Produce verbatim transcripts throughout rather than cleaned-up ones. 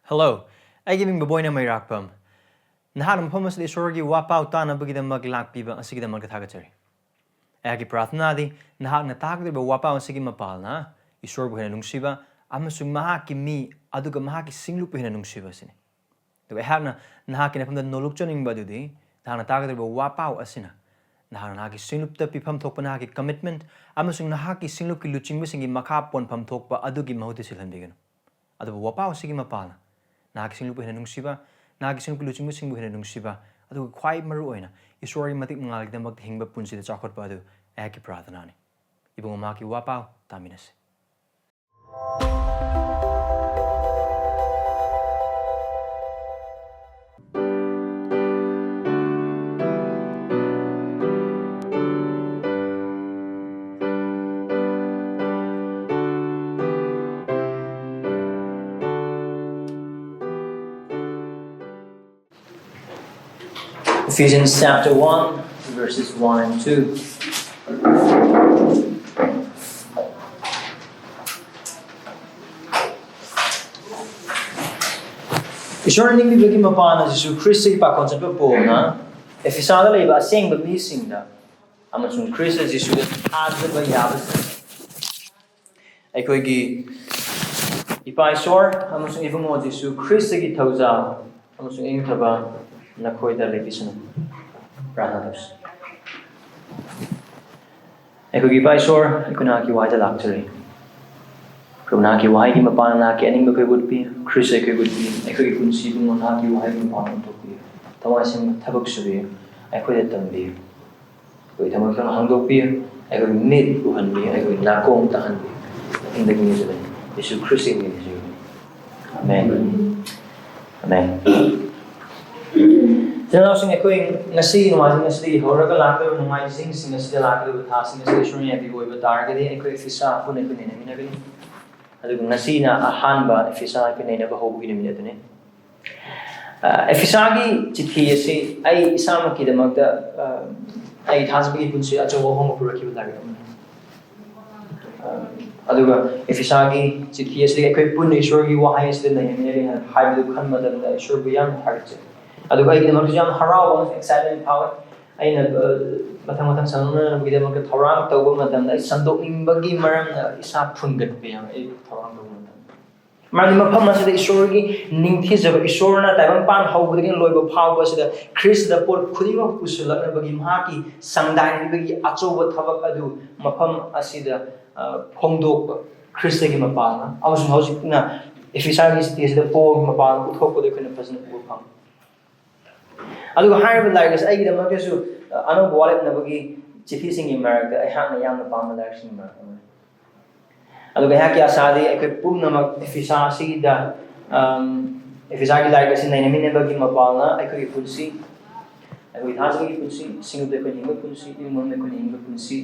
Hello, ꯑꯩꯒꯤ ꯃꯤꯡ ꯕꯕꯣꯏꯅ ꯃꯩꯔꯥꯛꯄꯝ꯫ ꯅꯍꯥꯛꯅ ꯃꯐꯝ ꯑꯁꯤꯗ ꯏꯁꯣꯔꯒꯤ ꯋꯥꯄꯥꯎ ꯇꯥꯅꯕꯒꯤꯗꯃꯛ ꯂꯥꯛꯄꯤꯕ ꯑꯁꯤꯒꯤꯗꯃꯛꯇ ꯊꯥꯒꯠꯆꯔꯤ꯫ ꯑꯩꯍꯥꯛꯀꯤ ꯄ꯭ꯔꯥꯔꯊꯅꯥꯗꯤ ꯅꯍꯥꯛꯅ ꯇꯥꯒꯗꯧꯔꯤꯕ ꯋꯥꯄꯥꯎ ꯑꯁꯤꯒꯤ ꯃꯄꯥꯜꯅ ꯏꯁꯣꯔꯕꯨ ꯍꯦꯟꯅ ꯅꯨꯡꯁꯤꯕ ꯑꯃꯁꯨꯡ ꯃꯍꯥꯛꯀꯤ ꯃꯤ ꯑꯗꯨꯒ ꯃꯍꯥꯛꯀꯤ ꯁꯤꯡꯂꯨꯞꯄꯨ ꯍꯦꯟꯅ ꯅꯨꯡꯁꯤꯕ ꯑꯁꯤꯅꯤ꯫ ꯑꯗꯨꯒ ꯑꯩꯍꯥꯛꯅ ꯅꯍꯥꯛꯀꯤ ꯅꯐꯝꯗ ꯅꯣꯂꯨꯛꯆꯅꯤꯡꯕ ꯑꯗꯨꯗꯤ ꯅꯍꯥꯛꯅ ꯇꯥꯒꯗꯧꯔꯤꯕ ꯋꯥꯄꯥꯎ ꯑꯁꯤꯅ ꯅꯍꯥꯛꯅ ꯅꯍꯥꯛꯀꯤ ꯁꯤꯡꯂꯨꯞꯇ ꯄꯤꯐꯝ ꯊꯣꯛꯄ ꯅꯍꯥꯛꯀꯤ commitment ꯑꯃꯁꯨꯡ ꯅꯍꯥꯛꯀꯤ ꯁꯤꯡꯂꯨꯞꯀꯤ ꯂꯨꯆꯤꯡꯕꯁꯤꯡꯒꯤ ꯃꯈꯥ ꯄꯣꯟꯐꯝ ꯊꯣꯛꯄ ꯑꯗꯨꯒꯤ ꯃꯍꯨꯠꯇ ꯁꯤꯜꯍꯟꯕꯤꯒꯅꯨ꯫ ꯑꯗꯨꯕꯨ ꯋꯥꯄꯥꯎ ꯑꯁꯤꯒꯤ ꯃꯄꯥꯜꯅ ꯅꯍꯥꯛꯀꯤ ꯁꯤꯡꯂꯨꯞꯄꯨ ꯍꯦꯟꯅ ꯅꯨꯡꯁꯤꯕ, ꯅꯍꯥꯛꯀꯤ ꯁꯤꯡꯂꯨꯞꯀꯤ ꯂꯨꯆꯤꯡꯕꯁꯤꯡꯕꯨ ꯍꯦꯟꯅ ꯅꯨꯡꯁꯤꯕ, ꯑꯗꯨꯒ ꯈ꯭ꯋꯥꯏ ꯃꯔꯨ ꯑꯣꯏꯅ ꯏꯁꯣꯔꯒꯤ ꯃꯇꯤꯛ ꯃꯉꯥꯜꯒꯤꯗꯃꯛꯇ ꯍꯤꯡꯕ ꯄꯨꯟꯁꯤꯗ ꯆꯥꯎꯈꯠꯄ ꯑꯗꯨ ꯑꯩꯍꯥꯛꯀꯤ ꯄ꯭ꯔꯥꯔꯊꯅꯥꯅꯤ꯫ ꯏꯕꯨꯡꯉꯣ, ꯃꯍꯥꯛꯀꯤ ꯋꯥꯄꯥꯎ ꯇꯥꯃꯤꯟꯅꯁꯤ꯫ Ephesians chapter one, verses one and two. ꯏꯁꯣꯔꯅ ꯅꯤꯡꯕꯤꯕꯒꯤ ꯃꯄꯥꯟꯅ ꯖꯤꯁꯨ ꯈ꯭ꯔꯤꯁꯇꯒꯤ ꯄꯥꯈꯣꯟ ꯆꯠꯄ ꯄꯣꯜꯅ ꯑꯦꯐꯤꯁꯥꯗ ꯂꯩꯕ ꯑꯁꯦꯡꯕ ꯃꯤꯁꯤꯡꯗ ꯑꯃꯁꯨꯡ ꯈ꯭ꯔꯤꯁꯇ ꯖꯤꯁꯨꯗ ꯊꯥꯖꯕ ꯌꯥꯕꯁꯤꯡ ꯑꯩꯈꯣꯏꯒꯤ ꯏꯄꯥ ꯏꯁꯣꯔ ꯑꯃꯁꯨꯡ ꯏꯕꯨꯡꯉꯣ ꯖꯤꯁꯨ ꯈ꯭ꯔꯤꯁꯇꯒꯤ ꯊꯧꯖꯥꯜ ꯑꯃꯁꯨꯡ ꯏꯪꯊꯕ ꯅꯈꯣꯏꯗ ꯂꯩꯕꯤꯁꯅꯨ꯫ ꯄ꯭ꯔꯥꯔꯊꯅꯥ ꯇꯧꯁꯤ꯫ ꯑꯩꯈꯣꯏꯒꯤ ꯏꯄꯥ ꯏꯁꯣꯔ, ꯑꯩꯈꯣꯏ ꯅꯍꯥꯛꯀꯤ ꯋꯥꯍꯩꯗ ꯂꯥꯛꯆꯔꯤ꯫ ꯄ꯭ꯔꯚꯨ, ꯅꯍꯥꯛꯀꯤ ꯋꯥꯍꯩꯒꯤ ꯃꯄꯥꯟꯅ ꯅꯍꯥꯛꯀꯤ ꯑꯅꯤꯡꯕ ꯑꯩꯈꯣꯏ ꯎꯠꯄꯤꯌꯨ꯫ ꯈ꯭ꯔꯤꯁꯇ ꯑꯩꯈꯣꯏ ꯎꯠꯄꯤꯌꯨ꯫ ꯑꯩꯈꯣꯏꯒꯤ ꯄꯨꯟꯁꯤ ꯏꯕꯨꯡꯉꯣ ꯅꯍꯥꯛꯀꯤ ꯋꯥꯍꯩꯒꯤ ꯃꯄꯥꯟ ꯑꯣꯟꯊꯣꯛꯄꯤꯌꯨ꯫ ꯊꯋꯥꯏ ꯁꯦꯡꯅ ꯊꯕꯛ ꯁꯨꯕꯤꯌꯨ꯫ ꯑꯩꯈꯣꯏꯗ ꯇꯝꯕꯤꯌꯨ꯫ ꯑꯩꯈꯣꯏ ꯊꯃꯣꯏ ꯈꯪ ꯍꯥꯡꯗꯣꯛꯄꯤꯌꯨ꯫ ꯑꯩꯈꯣꯏ ꯃꯤꯠ ꯎꯍꯟꯕꯤꯌꯨ꯫ ꯑꯩꯈꯣꯏ ꯅꯥꯀꯣꯡ ꯇꯥꯍꯟꯕꯤꯌꯨ꯫ ꯃꯊꯪꯗꯒꯤ ꯃꯤꯁꯨ ꯂꯩ꯫ ꯌꯦꯁꯨ ꯈ꯭ꯔꯤꯁꯇꯒꯤ ꯃꯤꯡꯗ ꯖꯤꯁꯨ꯫ ꯑꯃꯦꯟ꯫ ꯑꯃꯦꯟ꯫ ꯏꯆꯤꯟ ꯏꯅꯥꯎꯁꯤꯡ, ꯑꯩꯈꯣꯏ ꯉꯁꯤ ꯅꯣꯡꯃꯥꯏꯖꯤꯡ ꯑꯁꯤꯗꯒꯤ ꯍꯧꯔꯒ ꯂꯥꯛꯀꯗꯧꯔꯤꯕ ꯅꯣꯡꯃꯥꯏꯖꯤꯡꯁꯤꯡ ꯑꯁꯤꯗ, ꯂꯥꯛꯀꯗꯧꯔꯤꯕ ꯊꯥꯁꯤꯡ ꯑꯁꯤꯗ ꯏꯁꯣꯔꯅ ꯌꯥꯕꯤꯕ ꯑꯣꯏꯕ ꯇꯥꯔꯒꯗꯤ, ꯑꯩꯈꯣꯏ ꯐꯤꯁꯥ ꯄꯨꯟꯅ ꯑꯩꯈꯣꯏ ꯅꯩꯅꯃꯤꯟꯅꯒꯅꯤ꯫ ꯑꯗꯨꯒ ꯉꯁꯤꯅ ꯑꯍꯥꯟꯕ ꯐꯤꯁꯥ ꯑꯩꯈꯣꯏ ꯅꯩꯅꯕ ꯍꯧꯕꯒꯤ ꯅꯨꯃꯤꯠ ꯑꯗꯨꯅꯤ꯫ ꯑ, ꯑꯦꯐꯤꯁꯥꯒꯤ ꯆꯤꯊꯤ ꯑꯁꯤ ꯑꯩ ꯏꯁꯥꯃꯛꯀꯤꯗꯃꯛꯇ, ꯑ, ꯑꯩ ꯊꯥꯖꯕꯒꯤ ꯄꯨꯟꯁꯤ ꯑꯆꯧꯕ ꯑꯍꯣꯡꯕ ꯄꯨꯔꯛꯈꯤꯕ ꯂꯥꯏꯔꯤꯛ ꯑꯃꯅꯤ꯫ ꯑ, ꯑꯗꯨꯒ ꯏꯐꯤꯁꯥꯒꯤ ꯆꯤꯊꯤ ꯑꯁꯤꯗꯒꯤ ꯑꯩꯈꯣꯏ ꯄꯨꯟꯅ ꯏꯁꯣꯔꯒꯤ ꯋꯥꯍꯩ ꯑꯁꯤꯗ ꯅꯩꯅꯃꯤꯟꯅꯔꯦ ꯍꯥꯏꯅ ꯍꯥꯏꯕꯗꯨ ꯈꯟꯕ ꯃꯇꯝꯗ ꯏꯁꯣꯔꯕꯨ ꯌꯥꯝꯅ ꯊꯥꯒꯠꯆꯩ꯫ ꯑꯗꯨꯒ ꯑꯩꯒꯤꯗꯃꯛꯁꯨ ꯌꯥꯝ ꯍꯔꯥꯎꯕ ꯑꯃꯁꯨꯡ excitement ꯐꯥꯎꯋꯦ꯫ ꯑꯩꯅ, ꯑ, ꯃꯊꯪ ꯃꯊꯪ ꯁꯟꯗꯣꯛꯅꯅꯕꯒꯤꯗꯃꯛꯇ ꯊꯧꯔꯥꯡ ꯇꯧꯕ ꯃꯇꯝꯗ ꯑꯩ ꯁꯟꯗꯣꯛꯅꯤꯡꯕꯒꯤ ꯃꯔꯝꯅ ꯏꯁꯥ ꯐꯨꯟꯒꯠꯄ ꯌꯥꯎꯋꯦ ꯑꯩ ꯊꯧꯔꯥꯡ ꯇꯧꯕ ꯃꯇꯝꯗ꯫ ꯃꯔꯝꯗꯤ ꯃꯐꯝ ꯑꯁꯤꯗ ꯏꯁꯣꯔꯒꯤ ꯅꯤꯡꯊꯤꯖꯕ, ꯏꯁꯣꯔꯅ ꯇꯥꯏꯕꯪꯄꯥꯟ ꯍꯧꯕꯗꯒꯤ ꯂꯣꯏꯕ ꯐꯥꯎꯕ ꯑꯁꯤꯗ ꯈ꯭ꯔꯤꯁꯇꯗ ꯄꯣꯠ ꯈꯨꯗꯤꯡꯃꯛ ꯄꯨꯁꯤꯜꯂꯛꯅꯕꯒꯤ ꯃꯍꯥꯛꯀꯤ ꯁꯪꯗꯥꯏꯔꯤꯕꯒꯤ ꯑꯆꯧꯕ ꯊꯕꯛ ꯑꯗꯨ ꯃꯐꯝ ꯑꯁꯤꯗ, ꯑ, ꯐꯣꯡꯗꯣꯛꯄ ꯈ꯭ꯔꯤꯁꯇꯒꯤ ꯃꯄꯥꯜꯅ, ꯑꯃꯁꯨꯡ ꯍꯧꯖꯤꯛꯅ ꯏꯐꯤꯁꯥꯒꯤ ꯆꯤꯊꯤ ꯑꯁꯤꯗ ꯄꯣꯜꯒꯤ ꯃꯄꯥꯜꯅ ꯎꯠꯊꯣꯛꯄꯗ ꯑꯩꯈꯣꯏꯅ ꯐꯖꯅ ꯎꯕ ꯐꯪꯉꯤ꯫ ꯑꯗꯨꯒ ꯍꯥꯏꯔꯤꯕ ꯂꯥꯏꯔꯤꯛ ꯑꯁꯤ ꯑꯩꯒꯤꯗꯃꯛꯇꯁꯨ, ꯑ, ꯑꯅꯧꯕ ꯋꯥꯔꯦꯞꯅꯕꯒꯤ ꯆꯤꯊꯤꯁꯤꯡꯒꯤ ꯃꯔꯛꯇ ꯑꯩꯍꯥꯛꯅ ꯌꯥꯝꯅ ꯄꯥꯝꯕ ꯂꯥꯏꯔꯤꯛꯁꯤꯡꯒꯤ ꯃꯔꯛꯇ ꯑꯃꯅꯤ꯫ ꯑꯗꯨꯒ ꯑꯩꯍꯥꯛꯀꯤ ꯑꯁꯥꯗꯤ ꯑꯩꯈꯣꯏ ꯄꯨꯝꯅꯃꯛ ꯏꯐꯤꯁꯥ ꯑꯁꯤꯗ, ꯑꯝ, ꯏꯐꯤꯁꯥꯒꯤ ꯂꯥꯏꯔꯤꯛ ꯑꯁꯤ ꯅꯩꯅꯃꯤꯟꯅꯕꯒꯤ ꯃꯄꯥꯜꯅ ꯑꯩꯈꯣꯏꯒꯤ ꯄꯨꯟꯁꯤ, ꯑꯩꯈꯣꯏꯒꯤ ꯊꯥꯖꯕꯒꯤ ꯄꯨꯟꯁꯤ, ꯁꯤꯡꯂꯨꯞꯇ ꯑꯩꯈꯣꯏꯅ ꯍꯤꯡꯕ ꯄꯨꯟꯁꯤ, ꯏꯃꯨꯡ ꯃꯅꯨꯡꯗ ꯑꯩꯈꯣꯏꯅ ꯍꯤꯡꯕ ꯄꯨꯟꯁꯤ,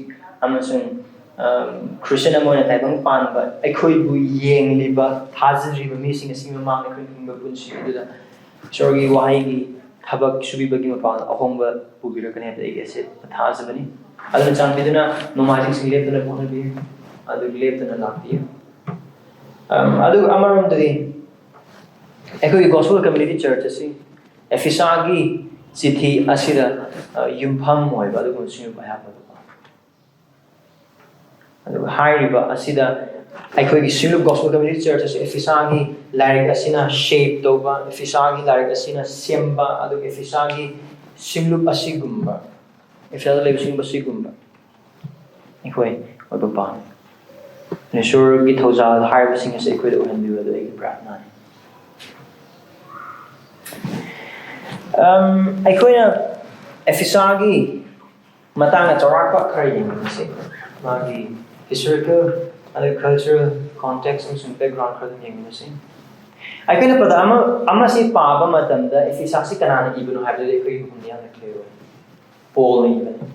ꯑꯃꯁꯨꯡ, ꯑꯝ, ꯈ꯭ꯔꯤꯁꯇꯤꯌꯥꯟ ꯑꯃ ꯑꯣꯏꯅ ꯇꯥꯏꯕꯪ ꯄꯥꯟꯕ ꯑꯩꯈꯣꯏꯕꯨ ꯌꯦꯡꯂꯤꯕ, ꯊꯥꯖꯔꯤꯕ ꯃꯤꯁꯤꯡ ꯑꯁꯤꯒꯤ ꯃꯃꯥꯡꯗ ꯑꯩꯈꯣꯏꯅ ꯍꯤꯡꯕ ꯄꯨꯟꯁꯤ ꯑꯗꯨꯗ ꯏꯁꯣꯔꯒꯤ ꯋꯥꯍꯩꯒꯤ ꯊꯕꯛ ꯁꯨꯕꯤꯕꯒꯤ ꯃꯄꯥꯟ ꯑꯍꯣꯡꯕ ꯄꯨꯕꯤꯔꯛꯀꯅꯤ ꯍꯥꯏꯕꯗ ꯑꯩꯒꯤ ꯑꯁꯦꯠꯄ ꯊꯥꯖꯕꯅꯤ꯫ ꯑꯗꯨꯅ ꯆꯥꯟꯕꯤꯗꯨꯅ ꯅꯣꯡꯃꯥꯏꯖꯤꯡꯁꯤꯡ ꯂꯦꯞꯇꯅ ꯍꯣꯠꯅꯕꯤꯌꯨ, ꯑꯗꯨ ꯂꯦꯞꯇꯅ ꯂꯥꯛꯄꯤꯌꯨ꯫ ꯑꯝ, ꯑꯗꯨꯒ ꯑꯃꯔꯣꯝꯗꯗꯤ ꯑꯩꯈꯣꯏꯒꯤ Gospel Community Church ꯑꯁꯤ ꯑꯦꯐꯤꯁꯥꯒꯤ ꯆꯤꯊꯤ ꯑꯁꯤꯗ, ꯑ, ꯌꯨꯝꯐꯝ ꯑꯣꯏꯕ ꯑꯗꯨꯒꯨꯝꯕ ꯁꯤꯡꯅꯨꯞ ꯑꯩꯍꯥꯛ ꯑꯣꯏꯕ ꯄꯥꯝꯃꯤ꯫ ꯑꯗꯨꯒ ꯍꯥꯏꯔꯤꯕ ꯑꯁꯤꯗ ꯑꯩꯈꯣꯏꯒꯤ ꯁꯤꯡꯂꯨꯞ Gospel Community Church ꯑꯁꯤ ꯑꯦꯐꯤꯁꯥꯒꯤ ꯂꯥꯏꯔꯤꯛ ꯑꯁꯤꯅ shape ꯇꯧꯕ, ꯑꯦꯐꯤꯁꯥꯒꯤ ꯂꯥꯏꯔꯤꯛ ꯑꯁꯤꯅ ꯁꯦꯝꯕ, ꯑꯗꯨꯒ ꯑꯦꯐꯤꯁꯥꯒꯤ ꯁꯤꯡꯂꯨꯞ ꯑꯁꯤꯒꯨꯝꯕ ꯏꯝꯐꯥꯜꯗ ꯂꯩꯕꯁꯤꯡꯕ ꯁꯤꯒꯨꯝꯕ ꯑꯩꯈꯣꯏ ꯑꯣꯏꯕ ꯄꯥꯝꯃꯤ꯫ ꯏꯁꯣꯔꯒꯤ ꯊꯧꯖꯥꯜ ꯍꯥꯏꯔꯤꯕꯁꯤꯡ ꯑꯁꯤ ꯑꯩꯈꯣꯏꯗ ꯑꯣꯏꯍꯟꯕꯤꯌꯨ, ꯑꯗꯨ ꯑꯩꯒꯤ ꯄ꯭ꯔꯥꯔꯊꯅꯥꯅꯤ꯫ ꯑꯝ, ꯑꯩꯈꯣꯏꯅ ꯑꯦꯐꯤꯁꯥꯒꯤ ꯃꯇꯥꯡꯗ ꯆꯥꯎꯔꯥꯛꯄ ꯈꯔ ꯌꯦꯡꯃꯤꯟꯅꯁꯤ꯫ ꯃꯥꯒꯤ historical ꯑꯗꯨꯒ cultural context ꯑꯃꯁꯨꯡ background ꯈꯔ ꯑꯗꯨꯝ ꯌꯦꯡꯃꯤꯟꯅꯁꯤ꯫ ꯑꯩꯈꯣꯏꯅ ꯄꯗ ꯑꯃ, ꯑꯃꯁꯤ ꯄꯥꯕ ꯃꯇꯝꯗ ꯑꯦꯐꯤꯁꯥꯁꯤ ꯀꯅꯥꯅ ꯏꯕꯅꯣ ꯍꯥꯏꯕꯗꯨꯗꯤ ꯑꯩꯈꯣꯏꯒꯤ ꯃꯐꯝꯗ ꯌꯥꯝꯅ clear ꯑꯣꯏ꯫ ꯄꯣꯜꯅ ꯏꯕꯅꯤ꯫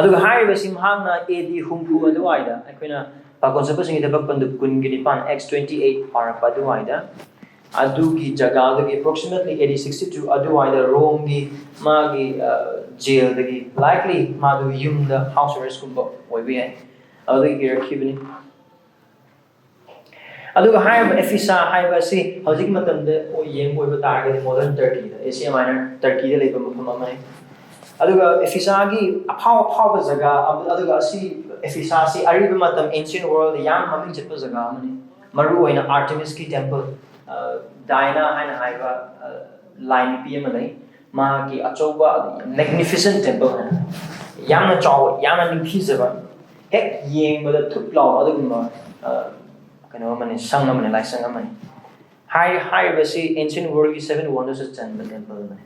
ꯑꯗꯨꯒ ꯍꯥꯏꯔꯤꯕꯁꯤ ꯃꯍꯥꯛꯅ A D ꯍꯨꯝꯐꯨ ꯑꯗꯨꯋꯥꯏꯗ, ꯑꯩꯈꯣꯏꯅ ꯄꯥꯈꯣꯟ ꯆꯠꯄꯁꯤꯡꯒꯤ ꯊꯕꯛ ꯄꯟꯗꯨꯞ ꯀꯨꯟꯒꯤ ꯅꯤꯄꯥꯟ, Acts twenty eight ꯄꯥꯔꯛꯄ ꯑꯗꯨꯋꯥꯏꯗ, ꯑꯗꯨꯒꯤ ꯖꯒꯥꯗꯒꯤ approximately A D sixty two ꯑꯗꯨꯋꯥꯏꯗ ꯔꯣꯝꯒꯤ ꯃꯥꯒꯤ, ꯑ, ꯖꯦꯜꯗꯒꯤ, likely ꯃꯥꯗꯨ ꯌꯨꯝꯗ house arrest ꯀꯨꯝꯕ ꯑꯣꯏꯕ ꯌꯥꯏ꯫ ꯑꯗꯨꯗꯒꯤ ꯏꯔꯛꯈꯤꯕꯅꯤ꯫ ꯑꯗꯨꯒ ꯍꯥꯏꯔꯤꯕ ꯑꯦꯐꯤꯁꯥ ꯍꯥꯏꯕ ꯑꯁꯤ ꯍꯧꯖꯤꯛ ꯃꯇꯝꯗ ꯌꯦꯡꯕ ꯑꯣꯏꯕ ꯇꯥꯔꯒꯗꯤ modern Turkeyꯗ, Asia Minor Turkeyꯗ ꯂꯩꯕ ꯃꯐꯝ ꯑꯃꯅꯤ꯫ ꯑꯗꯨꯒ ꯑꯦꯐꯤꯁꯥꯒꯤ ꯑꯐꯥꯎ ꯑꯐꯥꯎꯕ ꯖꯒꯥ, ꯑꯗꯨꯒ ꯑꯁꯤ ꯑꯦꯐꯤꯁꯥꯁꯤ ꯑꯔꯤꯕ ꯃꯇꯝ ancient worldꯗ ꯌꯥꯝ ꯃꯃꯤꯡ ꯆꯠꯄ ꯖꯒꯥ ꯑꯃꯅꯤ꯫ ꯃꯔꯨꯑꯣꯏꯅ Artemisꯀꯤ temple, Diana ꯍꯥꯏꯅ ꯍꯥꯏꯕ ꯂꯥꯏ ꯅꯨꯄꯤ ꯑꯃ ꯂꯩ꯫ ꯃꯥꯒꯤ ꯑꯆꯧꯕ magnificent temple ꯍꯥꯏꯅ, ꯌꯥꯝꯅ ꯆꯥꯎꯕ, ꯌꯥꯝꯅ ꯅꯤꯡꯊꯤꯖꯕ, ꯍꯦꯛ ꯌꯦꯡꯕꯗ ꯊꯨꯞ ꯂꯥꯎꯕ ꯑꯗꯨꯒꯨꯝꯕ ꯀꯩꯅꯣ ꯑꯃꯅꯤ, ꯁꯪ ꯑꯃꯅꯤ, ꯂꯥꯏꯁꯪ ꯑꯃꯅꯤ꯫ ꯍꯥꯏ ꯍꯥꯏꯔꯤꯕꯁꯤ ancient worldꯀꯤ seven wondersꯇ ꯆꯟꯕ temple ꯑꯃꯅꯤ꯫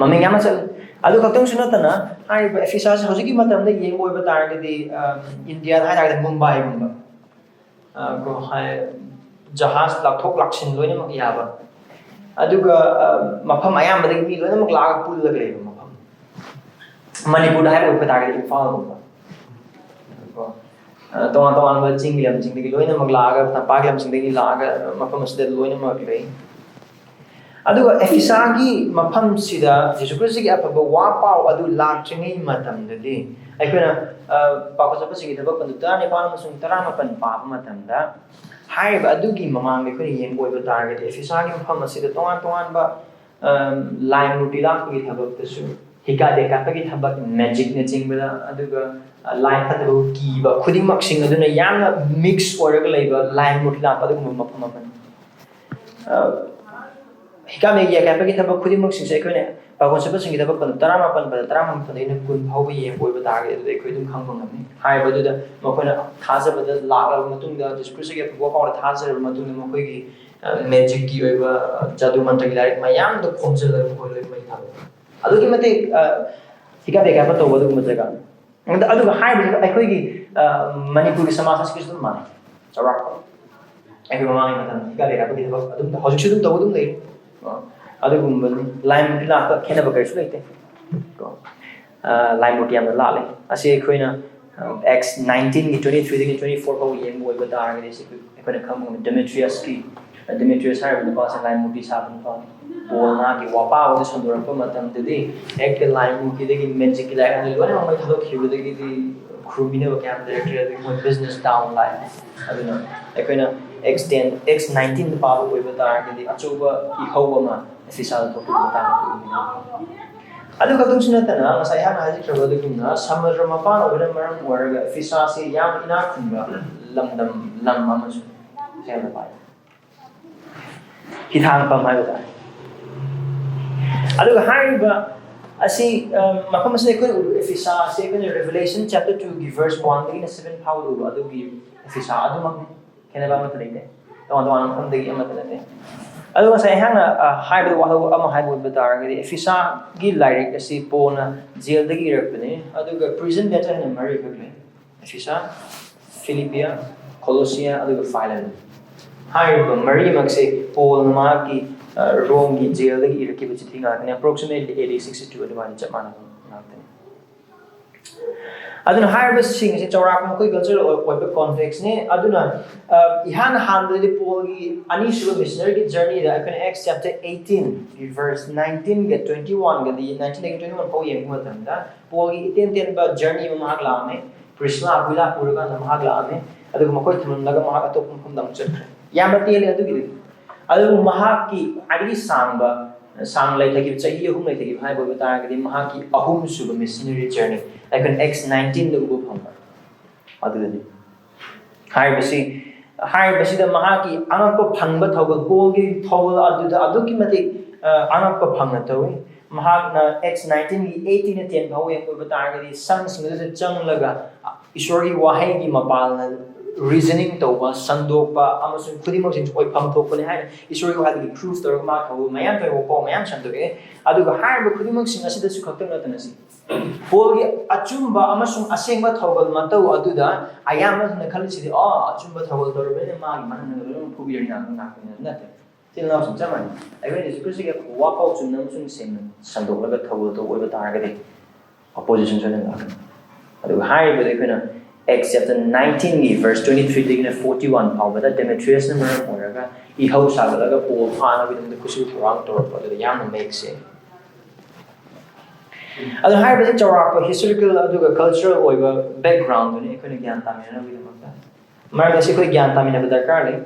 ꯃꯃꯤꯡ ꯌꯥꯝꯅ ꯆꯠꯂꯤ꯫ ꯑꯗꯨ ꯈꯛꯇꯪꯁꯨ ꯅꯠꯇꯅ, ꯍꯥꯏꯔꯤꯕ ꯑꯦꯐꯤꯁꯥꯁꯤ ꯍꯧꯖꯤꯛꯀꯤ ꯃꯇꯝꯗ ꯌꯦꯡꯕ ꯑꯣꯏꯕ ꯇꯥꯔꯒꯗꯤ, Indiaꯗ ꯍꯥꯏ ꯇꯥꯔꯒꯗꯤ ꯃꯨꯝꯕꯥꯏꯒꯨꯝꯕ, ꯀꯣ, ꯍꯥꯏ, ꯖꯍꯥꯖ ꯂꯥꯛꯊꯣꯛ ꯂꯥꯛꯁꯤꯟ ꯂꯣꯏꯅꯃꯛ ꯌꯥꯕ, ꯑꯗꯨꯒ ꯃꯐꯝ ꯑꯌꯥꯝꯕꯗꯒꯤ ꯃꯤ ꯂꯣꯏꯅꯃꯛ ꯂꯥꯛꯑꯒ ꯄꯨꯜꯂꯒ ꯂꯩꯕ ꯃꯐꯝ꯫ ꯃꯅꯤꯄꯨꯔꯗ ꯍꯥꯏꯕ ꯑꯣꯏꯕ ꯇꯥꯔꯒꯗꯤ ꯏꯝꯐꯥꯜꯒꯨꯝꯕ, ꯀꯣ, ꯇꯣꯉꯥꯟ ꯇꯣꯉꯥꯟꯕ ꯆꯤꯡꯒꯤ ꯂꯝꯁꯤꯡꯗꯒꯤ ꯂꯣꯏꯅꯃꯛ ꯂꯥꯛꯑꯒ, ꯇꯝꯄꯥꯛꯀꯤ ꯂꯝꯁꯤꯡꯗꯒꯤ ꯂꯥꯛꯑꯒ ꯃꯐꯝ ꯑꯁꯤꯗ ꯂꯣꯏꯅꯃꯛ ꯂꯩ꯫ ꯑꯗꯨꯒ ꯑꯦꯐꯤꯁꯥꯒꯤ ꯃꯐꯝꯁꯤꯗ ꯖꯤꯁꯨ ꯈ꯭ꯔꯤꯁꯇꯒꯤ ꯑꯐꯕ ꯋꯥ ꯄꯥꯎ ꯑꯗꯨ ꯂꯥꯛꯇ꯭ꯔꯤꯉꯩ ꯃꯇꯝꯗꯗꯤ, ꯑꯩꯈꯣꯏꯅ ꯄꯥꯎꯈꯠ ꯆꯠꯄꯁꯤꯒꯤ ꯊꯕꯛ ꯄꯟꯗꯨ ꯇꯔꯥꯅꯤꯄꯥꯜ ꯑꯃꯁꯨꯡ ꯇꯔꯥꯃꯥꯄꯟ ꯄꯥꯕ ꯃꯇꯝꯗ, ꯍꯥꯏꯔꯤꯕ ꯑꯗꯨꯒꯤ ꯃꯃꯥꯡꯗ ꯑꯩꯈꯣꯏꯅ ꯌꯦꯡꯕ ꯑꯣꯏꯕ ꯇꯥꯔꯒꯗꯤ, ꯑꯦꯐꯤꯁꯥꯒꯤ ꯃꯐꯝ ꯑꯁꯤꯗ ꯇꯣꯉꯥꯟ ꯇꯣꯉꯥꯟꯕ ꯂꯥꯏ ꯃꯨꯔꯇꯤ ꯂꯥꯛꯄꯒꯤ ꯊꯕꯛꯇꯁꯨ, ꯍꯤꯀꯥꯗꯦ ꯀꯥꯞꯄꯒꯤ ꯊꯕꯛ, magicꯅꯆꯤꯡꯕꯗ, ꯑꯗꯨꯒ ꯂꯥꯏ ꯐꯠꯇꯕꯕꯨ ꯀꯤꯕ ꯈꯨꯗꯤꯡꯃꯛꯁꯤꯡ ꯑꯗꯨꯅ ꯌꯥꯝꯅ mix ꯑꯣꯏꯔꯒ ꯂꯩꯕ ꯂꯥꯏ ꯃꯨꯔꯇꯤ ꯂꯥꯛꯄ ꯑꯗꯨꯒꯨꯝꯕ ꯃꯐꯝ ꯑꯃꯅꯤ꯫ ꯍꯤꯀꯥꯗꯦ ꯀꯥꯞꯄꯒꯤ ꯊꯕꯛ ꯈꯨꯗꯤꯡꯃꯛꯁꯤꯡꯁꯦ ꯑꯩꯈꯣꯏꯅ ꯄꯥꯎꯈꯣꯟ ꯆꯠꯄꯁꯤꯡꯒꯤ ꯊꯕꯛ ꯄꯟ ꯇꯔꯥꯃꯥꯄꯟ ꯄꯗ ꯇꯔꯥꯃꯥꯄꯟꯗꯒꯤꯅ ꯀꯨꯟ ꯐꯥꯎꯕ ꯌꯦꯡꯕ ꯑꯣꯏꯕ ꯇꯥꯔꯒꯗꯤ, ꯑꯗꯨꯗ ꯑꯩꯈꯣꯏ ꯑꯗꯨꯝ ꯈꯪꯕ ꯉꯝꯃꯤ꯫ ꯍꯥꯏꯔꯤꯕꯗꯨꯗ ꯃꯈꯣꯏꯅ ꯊꯥꯖꯕꯗ ꯂꯥꯛꯂꯕ ꯃꯇꯨꯡꯗ, ꯖꯤꯁꯨ ꯈ꯭ꯔꯤꯁꯇꯒꯤ ꯑꯐꯕ ꯄꯥꯎꯗ ꯊꯥꯖꯔꯕ ꯃꯇꯨꯡꯗ, ꯃꯈꯣꯏꯒꯤ magicꯀꯤ ꯑꯣꯏꯕ ꯖꯥꯗꯨ ꯃꯟꯇ꯭ꯔꯒꯤ ꯂꯥꯏꯔꯤꯛ ꯃꯌꯥꯝꯗꯣ ꯈꯣꯝꯖꯤꯜꯂꯒ ꯃꯈꯣꯏ ꯂꯣꯏ ꯃꯩ ꯊꯥꯗꯣꯛꯏ꯫ ꯑꯗꯨꯛꯀꯤ ꯃꯇꯤꯛ ꯍꯤꯀꯥꯗꯦ ꯀꯥꯞꯄ ꯇꯧꯕ ꯑꯗꯨꯒꯨꯝꯕ ꯖꯒꯥ꯫ ꯑꯗꯨꯒ ꯍꯥꯏꯔꯤꯕꯁꯤꯗ ꯑꯩꯈꯣꯏꯒꯤ ꯃꯅꯤꯄꯨꯔꯒꯤ ꯁꯃꯥꯖ ꯑꯁꯤꯒꯤꯁꯨ ꯑꯗꯨꯝ ꯃꯥꯟꯅꯩ꯫ ꯆꯥꯎꯔꯥꯛꯄ ꯑꯩꯈꯣꯏ ꯃꯃꯥꯡꯒꯤ ꯃꯇꯝꯗ ꯍꯤꯀꯥꯗꯦ ꯀꯥꯞꯄꯒꯤ ꯊꯕꯛ ꯑꯗꯨꯝ ꯍꯧꯖꯤꯛꯁꯨ ꯑꯗꯨꯝ ꯇꯧꯕ ꯑꯗꯨꯝ ꯂꯩ꯫ ꯑꯗꯨꯒꯨꯝꯕꯅꯤ꯫ ꯂꯥꯏ ꯃꯨꯔꯇꯤ ꯂꯥꯛꯄ ꯈꯦꯠꯅꯕ ꯀꯔꯤꯁꯨ ꯂꯩꯇꯦ꯫ ꯀꯣ꯫ ꯂꯥꯏ ꯃꯨꯔꯇꯤ ꯌꯥꯝꯅ ꯂꯥꯠꯂꯤ꯫ ꯑꯁꯤ ꯑꯩꯈꯣꯏꯅ Acts nineteenꯒꯤ twenty threeꯗꯒꯤ twenty four ꯐꯥꯎ ꯌꯦꯡꯕ ꯑꯣꯏꯕ ꯇꯥꯔꯒꯗꯤ, ꯁꯤ ꯑꯩꯈꯣꯏꯅ ꯈꯪꯕ ꯉꯝꯃꯤ꯫ Demetriusꯀꯤ, Demetrius ꯍꯥꯏꯔꯤꯕ ꯅꯨꯄꯥꯁꯦ ꯂꯥꯏ ꯃꯨꯔꯇꯤ ꯁꯥꯕ ꯅꯨꯄꯥꯅꯤ꯫ ꯄꯣꯜ ꯃꯥꯒꯤ ꯋꯥꯄꯥ ꯑꯗꯨ ꯁꯟꯗꯣꯔꯛꯄ ꯃꯇꯝꯗꯗꯤ, ꯍꯦꯛꯇ ꯂꯥꯏ ꯃꯨꯔꯇꯤꯗꯒꯤ magicꯀꯤ ꯂꯥꯏꯔꯤꯛ ꯑꯗꯨ ꯂꯣꯏꯅꯃꯛ ꯃꯩ ꯊꯥꯗꯣꯛꯈꯤꯕꯗꯒꯤꯗꯤ, ꯈꯨꯔꯨꯝꯕꯤꯅꯕ ꯀꯌꯥꯝ ꯂꯩꯔꯛꯇ꯭ꯔꯦ, ꯑꯗꯨꯒꯤ ꯃꯣꯏ business down ꯂꯥꯛꯑꯦ꯫ ꯑꯗꯨꯅ ꯑꯩꯈꯣꯏꯅ Acts ten, Acts nineteen ꯗ ꯄꯥꯕ ꯑꯣꯏꯕ ꯇꯥꯔꯒꯗꯤ ꯑꯆꯧꯕ ꯏꯍꯧ ꯑꯃ ꯑꯦꯐꯤꯁꯥꯗ ꯊꯣꯛꯄꯒꯤ ꯃꯇꯥꯡꯗ ꯎꯕ ꯉꯝꯃꯤ꯫ ꯑꯗꯨ ꯈꯛꯇꯪꯁꯨ ꯅꯠꯇꯅ, ꯉꯁꯥꯏ ꯑꯩꯍꯥꯛꯅ ꯍꯥꯏꯖꯈ꯭ꯔꯕ ꯑꯗꯨꯒꯨꯝꯅ, ꯁꯃꯨꯗ꯭ꯔ ꯃꯄꯥꯟ ꯑꯣꯏꯕꯅ ꯃꯔꯝ ꯑꯣꯏꯔꯒ ꯑꯦꯐꯤꯁꯥꯁꯤ ꯌꯥꯝꯅ ꯏꯅꯥꯛ ꯈꯨꯟꯕ ꯂꯝꯗꯝ, ꯂꯝ ꯑꯃꯁꯨ ꯍꯦꯟꯅ ꯄꯥꯏ꯫ ꯍꯤꯊꯥꯡꯐꯝ ꯍꯥꯏꯕ ꯇꯥꯔꯦ꯫ ꯑꯗꯨꯒ ꯍꯥꯏꯔꯤꯕ ꯑꯁꯤ, ꯑ, ꯃꯐꯝ ꯑꯁꯤꯗ ꯑꯩꯈꯣꯏꯅ ꯎꯔꯤꯕ ꯑꯦꯐꯤꯁꯥ ꯑꯁꯤ ꯑꯩꯈꯣꯏꯅ Revelation chapter two ꯒꯤ verse one ꯗꯒꯤꯅ seven ꯐꯥꯎꯕ ꯎꯕ ꯑꯗꯨꯒꯤ ꯑꯦꯐꯤꯁꯥ ꯑꯗꯨꯃꯛꯅꯤ꯫ ꯈꯦꯠꯅꯕ ꯑꯃꯠꯇ ꯂꯩꯇꯦ꯫ ꯇꯣꯉꯥꯟ ꯇꯣꯉꯥꯟꯕ ꯃꯐꯝꯗꯒꯤ ꯑꯃꯠꯇ ꯅꯠꯇꯦ꯫ ꯑꯗꯨꯒ ꯉꯁꯥꯏ ꯑꯩꯍꯥꯛꯅ, ꯑ, ꯍꯥꯏꯕꯗ ꯋꯥꯍꯧꯕ ꯑꯃ ꯍꯥꯏꯕ ꯑꯣꯏꯕ ꯇꯥꯔꯒꯗꯤ, ꯑꯦꯐꯤꯁꯥꯒꯤ ꯂꯥꯏꯔꯤꯛ ꯑꯁꯤ ꯄꯣꯜꯅ ꯖꯦꯜꯗꯒꯤ ꯏꯔꯛꯄꯅꯤ꯫ ꯑꯗꯨꯒ prison letter ꯍꯥꯏꯅ ꯃꯔꯤꯈꯛ ꯂꯩ: ꯑꯦꯐꯤꯁꯥ, ꯐꯤꯂꯤꯄꯤꯌꯥ, ꯀꯣꯂꯣꯁꯤꯌꯥ, ꯑꯗꯨꯒ ꯐꯥꯏꯂꯦꯃꯣꯟ꯫ ꯍꯥꯏꯔꯤꯕ ꯃꯔꯤꯃꯛꯁꯦ ꯄꯣꯜꯅ ꯃꯍꯥꯛꯀꯤ, ꯑ, ꯔꯣꯝꯒꯤ ꯖꯦꯜꯗꯒꯤ ꯏꯔꯛꯈꯤꯕ ꯆꯤꯊꯤ ꯉꯥꯛꯇꯅꯤ꯫ Approximately A D sixty two ꯑꯗꯨꯃꯥꯏꯅ ꯆꯞ ꯃꯥꯟꯅꯕ ꯉꯥꯛꯇꯅꯤ꯫ ꯑꯗꯨꯅ ꯍꯥꯏꯔꯤꯕꯁꯤꯡ ꯑꯁꯤ ꯆꯥꯎꯔꯥꯛꯄ ꯃꯈꯣꯏ cultural ꯑꯣꯏꯕ context ꯅꯤ꯫ ꯑꯗꯨꯅ, ꯑ, ꯏꯍꯥꯟ ꯍꯥꯟꯕꯗꯗꯤ ꯄꯣꯜꯒꯤ ꯑꯅꯤꯁꯨꯕ missionary ꯒꯤ journey ꯗ ꯑꯩꯈꯣꯏꯅ Acts chapter eighteen ꯒꯤ verse nineteen ꯒ twenty one ꯒꯗꯤ, nineteen ꯗꯒꯤ twenty one ꯐꯥꯎ ꯌꯦꯡꯕ ꯃꯇꯝꯗ, ꯄꯣꯜꯒꯤ ꯏꯇꯦꯟ ꯇꯦꯟꯕ journey ꯑꯃ ꯃꯍꯥꯛ ꯂꯥꯛꯑꯝꯃꯦ꯫ ꯄ꯭ꯔꯤꯁꯤꯂꯥ ꯑꯀꯨꯏꯂꯥ ꯄꯨꯔꯀꯥꯟꯗ ꯃꯍꯥꯛ ꯂꯥꯛꯑꯝꯃꯦ꯫ ꯑꯗꯨꯒ ꯃꯈꯣꯏ ꯊꯝꯂꯝꯂꯒ ꯃꯍꯥꯛ ꯑꯇꯣꯞꯄ ꯃꯐꯝꯗ ꯑꯃꯨꯛ ꯆꯠꯈ꯭ꯔꯦ꯫ ꯌꯥꯝꯅ ꯇꯦꯜꯂꯦ ꯑꯗꯨꯒꯤꯗꯤ꯫ ꯑꯗꯨꯕꯨ ꯃꯍꯥꯛꯀꯤ ꯈ꯭ꯋꯥꯏꯗꯒꯤ ꯁꯥꯡꯕ, ꯁꯥꯡ ꯂꯩꯊꯈꯤꯕ, ꯆꯍꯤ ꯑꯍꯨꯝ ꯂꯩꯊꯈꯤꯕ ꯍꯥꯏꯕ ꯑꯣꯏꯕ ꯇꯥꯔꯒꯗꯤ, ꯃꯍꯥꯛꯀꯤ ꯑꯍꯨꯝꯁꯨꯕ missionary journey ꯑꯩꯈꯣꯏꯅ Acts nineteen ꯗ ꯎꯕ ꯐꯪꯕ ꯑꯗꯨꯗꯅꯤ꯫ ꯍꯥꯏꯔꯤꯕꯁꯤ, ꯍꯥꯏꯔꯤꯕꯁꯤꯗ ꯃꯍꯥꯛꯀꯤ ꯑꯉꯛꯄ ꯐꯪꯕ ꯊꯧꯒꯜ, ꯄꯣꯜꯒꯤ ꯊꯧꯒꯜ ꯑꯗꯨꯗ ꯑꯗꯨꯛꯀꯤ ꯃꯇꯤꯛ, ꯑ, ꯑꯉꯛꯄ ꯐꯪꯅ ꯇꯧꯏ꯫ ꯃꯍꯥꯛꯅ Acts nineteen ꯒꯤ eighteen ꯅ ten ꯐꯥꯎꯕ ꯌꯦꯡꯕ ꯑꯣꯏꯕ ꯇꯥꯔꯒꯗꯤ, ꯁꯪꯁꯤꯡ ꯑꯗꯨꯗ ꯆꯪꯂꯒ ꯏꯁꯣꯔꯒꯤ ꯋꯥꯍꯩꯒꯤ ꯃꯄꯥꯜꯅ reasoning ꯇꯧꯕ, ꯁꯟꯗꯣꯛꯄ, ꯑꯃꯁꯨꯡ ꯈꯨꯗꯤꯡꯃꯛꯁꯤꯡꯁꯨ ꯑꯣꯏꯐꯝ ꯊꯣꯛꯄꯅꯤ ꯍꯥꯏꯅ ꯏꯁꯣꯔꯒꯤ ꯋꯥꯍꯩꯗꯒꯤ prove ꯇꯧꯔꯒ ꯃꯥ ꯊꯧꯒꯜ ꯃꯌꯥꯝ ꯇꯧꯏ, ꯋꯥꯄꯥꯎ ꯃꯌꯥꯝ ꯁꯟꯗꯣꯛꯑꯦ꯫ ꯑꯗꯨꯒ ꯍꯥꯏꯔꯤꯕ ꯈꯨꯗꯤꯡꯃꯛꯁꯤꯡ ꯑꯁꯤꯗꯁꯨ ꯈꯛꯇꯪ ꯅꯠꯇꯅ ꯁꯤ ꯄꯣꯜꯒꯤ ꯑꯆꯨꯝꯕ ꯑꯃꯁꯨꯡ ꯑꯁꯦꯡꯕ ꯊꯧꯒꯜ ꯃꯇꯧ ꯑꯗꯨꯗ ꯑꯌꯥꯝꯕꯅ ꯈꯜꯂꯤꯁꯤꯗꯤ, "ꯑꯣ, ꯑꯆꯨꯝꯕ ꯊꯧꯒꯜ ꯇꯧꯔꯕꯅꯤꯅ ꯃꯥꯒꯤ ꯃꯅꯨꯡꯗ ꯂꯣꯏꯅꯃꯛ ꯐꯨꯕꯤꯔꯅꯤ" ꯉꯥꯛꯇ ꯉꯥꯛꯇꯅꯤ꯫ ꯅꯠꯇꯦ꯫ ꯏꯆꯤꯜ ꯏꯅꯥꯎꯁꯤꯡ ꯆꯞ ꯃꯥꯟꯅꯩ꯫ ꯑꯩꯈꯣꯏꯅ ꯖꯤꯁꯨ ꯈ꯭ꯔꯤꯁꯇꯒꯤ ꯋꯥꯐꯥꯎ ꯆꯨꯝꯅ ꯑꯃꯁꯨꯡ ꯁꯦꯡꯅ ꯁꯟꯗꯣꯛꯂꯒ ꯊꯧꯒꯜ ꯇꯧꯕ ꯑꯣꯏꯕ ꯇꯥꯔꯒꯗꯤ, opposition ꯁꯣꯏꯗꯅ ꯂꯥꯛꯀꯅꯤ꯫ ꯑꯗꯨꯒ ꯍꯥꯏꯔꯤꯕꯗ ꯑꯩꯈꯣꯏꯅ Acts chapter nineteen ꯒꯤ verse twenty three ꯗꯒꯤꯅ forty one ꯐꯥꯎꯕꯗ, ꯗꯦꯃꯦꯇ꯭ꯔꯤꯌꯁꯅ ꯃꯔꯝ ꯑꯣꯏꯔꯒ ꯏꯍꯧ ꯁꯥꯒꯠꯂꯒ ꯄꯣꯜ ꯐꯥꯅꯕꯒꯤꯗꯃꯛꯇ ꯈꯨꯠꯁꯨ ꯊꯧꯔꯥꯡ ꯇꯧꯔꯛꯄ ꯑꯗꯨꯗ ꯌꯥꯝꯅ ꯃꯌꯦꯛ ꯁꯦꯡꯉꯤ꯫ ꯑꯗꯣ ꯍꯥꯏꯔꯤꯕꯁꯤ ꯆꯥꯎꯔꯥꯛꯄ historical ꯑꯗꯨꯒ cultural ꯑꯣꯏꯕ background ꯗꯨꯅꯤ ꯑꯩꯈꯣꯏꯅ ꯒ꯭ꯌꯥꯟ ꯇꯥꯃꯤꯟꯅꯅꯕꯒꯤꯗꯃꯛꯇ꯫ ꯃꯔꯝꯗꯤ ꯑꯁꯤ ꯑꯩꯈꯣꯏ ꯒ꯭ꯌꯥꯟ ꯇꯥꯃꯤꯟꯅꯕ ꯗꯔꯀꯥꯔ ꯂꯩ꯫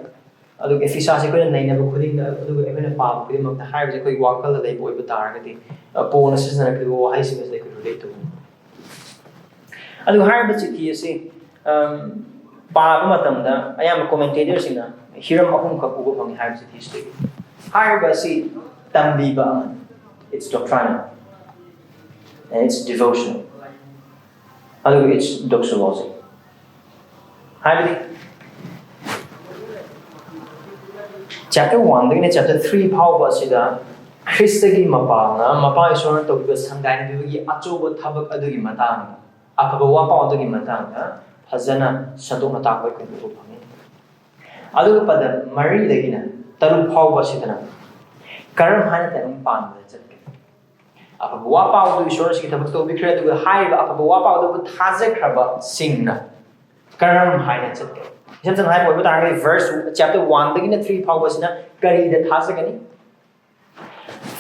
ꯑꯗꯨꯒ ꯑꯦꯐꯤꯁꯥꯁꯤ ꯑꯩꯈꯣꯏꯅ ꯅꯩꯅꯕ ꯈꯨꯗꯤꯡꯗ, ꯑꯗꯨꯒ ꯑꯩꯈꯣꯏꯅ ꯄꯥꯕ ꯈꯨꯗꯤꯡꯃꯛꯇ ꯍꯥꯏꯔꯤꯕꯁꯦ ꯑꯩꯈꯣꯏ ꯋꯥꯈꯜꯗ ꯂꯩꯕ ꯑꯣꯏꯕ ꯇꯥꯔꯒꯗꯤ, ꯑ, ꯄꯣꯜꯅ ꯁꯤꯖꯤꯟꯅꯔꯛꯈꯤꯕ ꯋꯥꯍꯩꯁꯤꯡ ꯑꯁꯤꯗ ꯑꯩꯈꯣꯏ relate ꯇꯧꯕ ꯉꯝꯃꯤ꯫ ꯑꯗꯨꯒ ꯍꯥꯏꯔꯤꯕ ꯆꯤꯊꯤ ꯑꯁꯤ, ꯑꯝ, ꯄꯥꯕ ꯃꯇꯝꯗ ꯑꯌꯥꯝꯕ commentator ꯁꯤꯡꯅ ꯍꯤꯔꯝ ꯑꯍꯨꯝꯈꯛ ꯎꯕ ꯐꯪꯉꯤ ꯍꯥꯏꯕ ꯆꯤꯊꯤꯁꯤꯗꯒꯤ꯫ ꯍꯥꯏꯔꯤꯕ ꯑꯁꯤ ꯇꯝꯕꯤꯕ ꯑꯃꯅꯤ, it's doctrinal, and it's devotional, ꯑꯗꯨꯒ it's doxology꯫ ꯍꯥꯏꯕꯗꯤ chapter one ꯗꯒꯤꯅ chapter three ꯐꯥꯎꯕ ꯑꯁꯤꯗ ꯈ꯭ꯔꯤꯁꯇꯒꯤ ꯃꯄꯥꯜꯅ ꯃꯄꯥ ꯏꯁꯣꯔꯅ ꯇꯧꯈꯤꯕ ꯁꯪꯒꯥꯏꯅꯕꯤꯕꯒꯤ ꯑꯆꯧꯕ ꯊꯕꯛ ꯑꯗꯨꯒꯤ ꯃꯇꯥꯡꯗ, ꯑꯐꯕ ꯋꯥꯄꯥꯎ ꯑꯗꯨꯒꯤ ꯃꯇꯥꯡꯗ ꯐꯖꯅ ꯁꯟꯗꯣꯛꯅ ꯇꯥꯛꯄ ꯑꯩꯈꯣꯏ ꯎꯕ ꯐꯪꯉꯤ꯫ ꯑꯗꯨꯒ ꯄꯗ ꯃꯔꯤꯗꯒꯤꯅ ꯇꯔꯨꯛ ꯐꯥꯎꯕ ꯑꯁꯤꯗꯅ ꯀꯔꯝ ꯍꯥꯏꯅ ꯇꯥꯏꯕꯪ ꯄꯥꯟꯕꯗ ꯆꯠꯀꯅꯤ? ꯑꯐꯕ ꯋꯥꯄꯥꯎꯗꯨ ꯏꯁꯣꯔ ꯑꯁꯤꯒꯤ ꯊꯕꯛ ꯇꯧꯕꯤꯈ꯭ꯔꯦ, ꯑꯗꯨꯒ ꯍꯥꯏꯔꯤꯕ ꯑꯐꯕ ꯋꯥꯄꯥꯎꯗꯨꯕꯨ ꯊꯥꯖꯈ꯭ꯔꯕꯁꯤꯡꯅ ꯀꯔꯝ ꯍꯥꯏꯅ ꯆꯠꯀꯅꯤ? ꯏꯁꯝ ꯁꯝꯅ ꯍꯥꯏꯕ ꯑꯣꯏꯕ ꯇꯥꯔꯒꯗꯤ verse chapter one ꯗꯒꯤꯅ three ꯐꯥꯎꯕꯁꯤꯅ ꯀꯔꯤꯗ ꯊꯥꯖꯒꯅꯤ?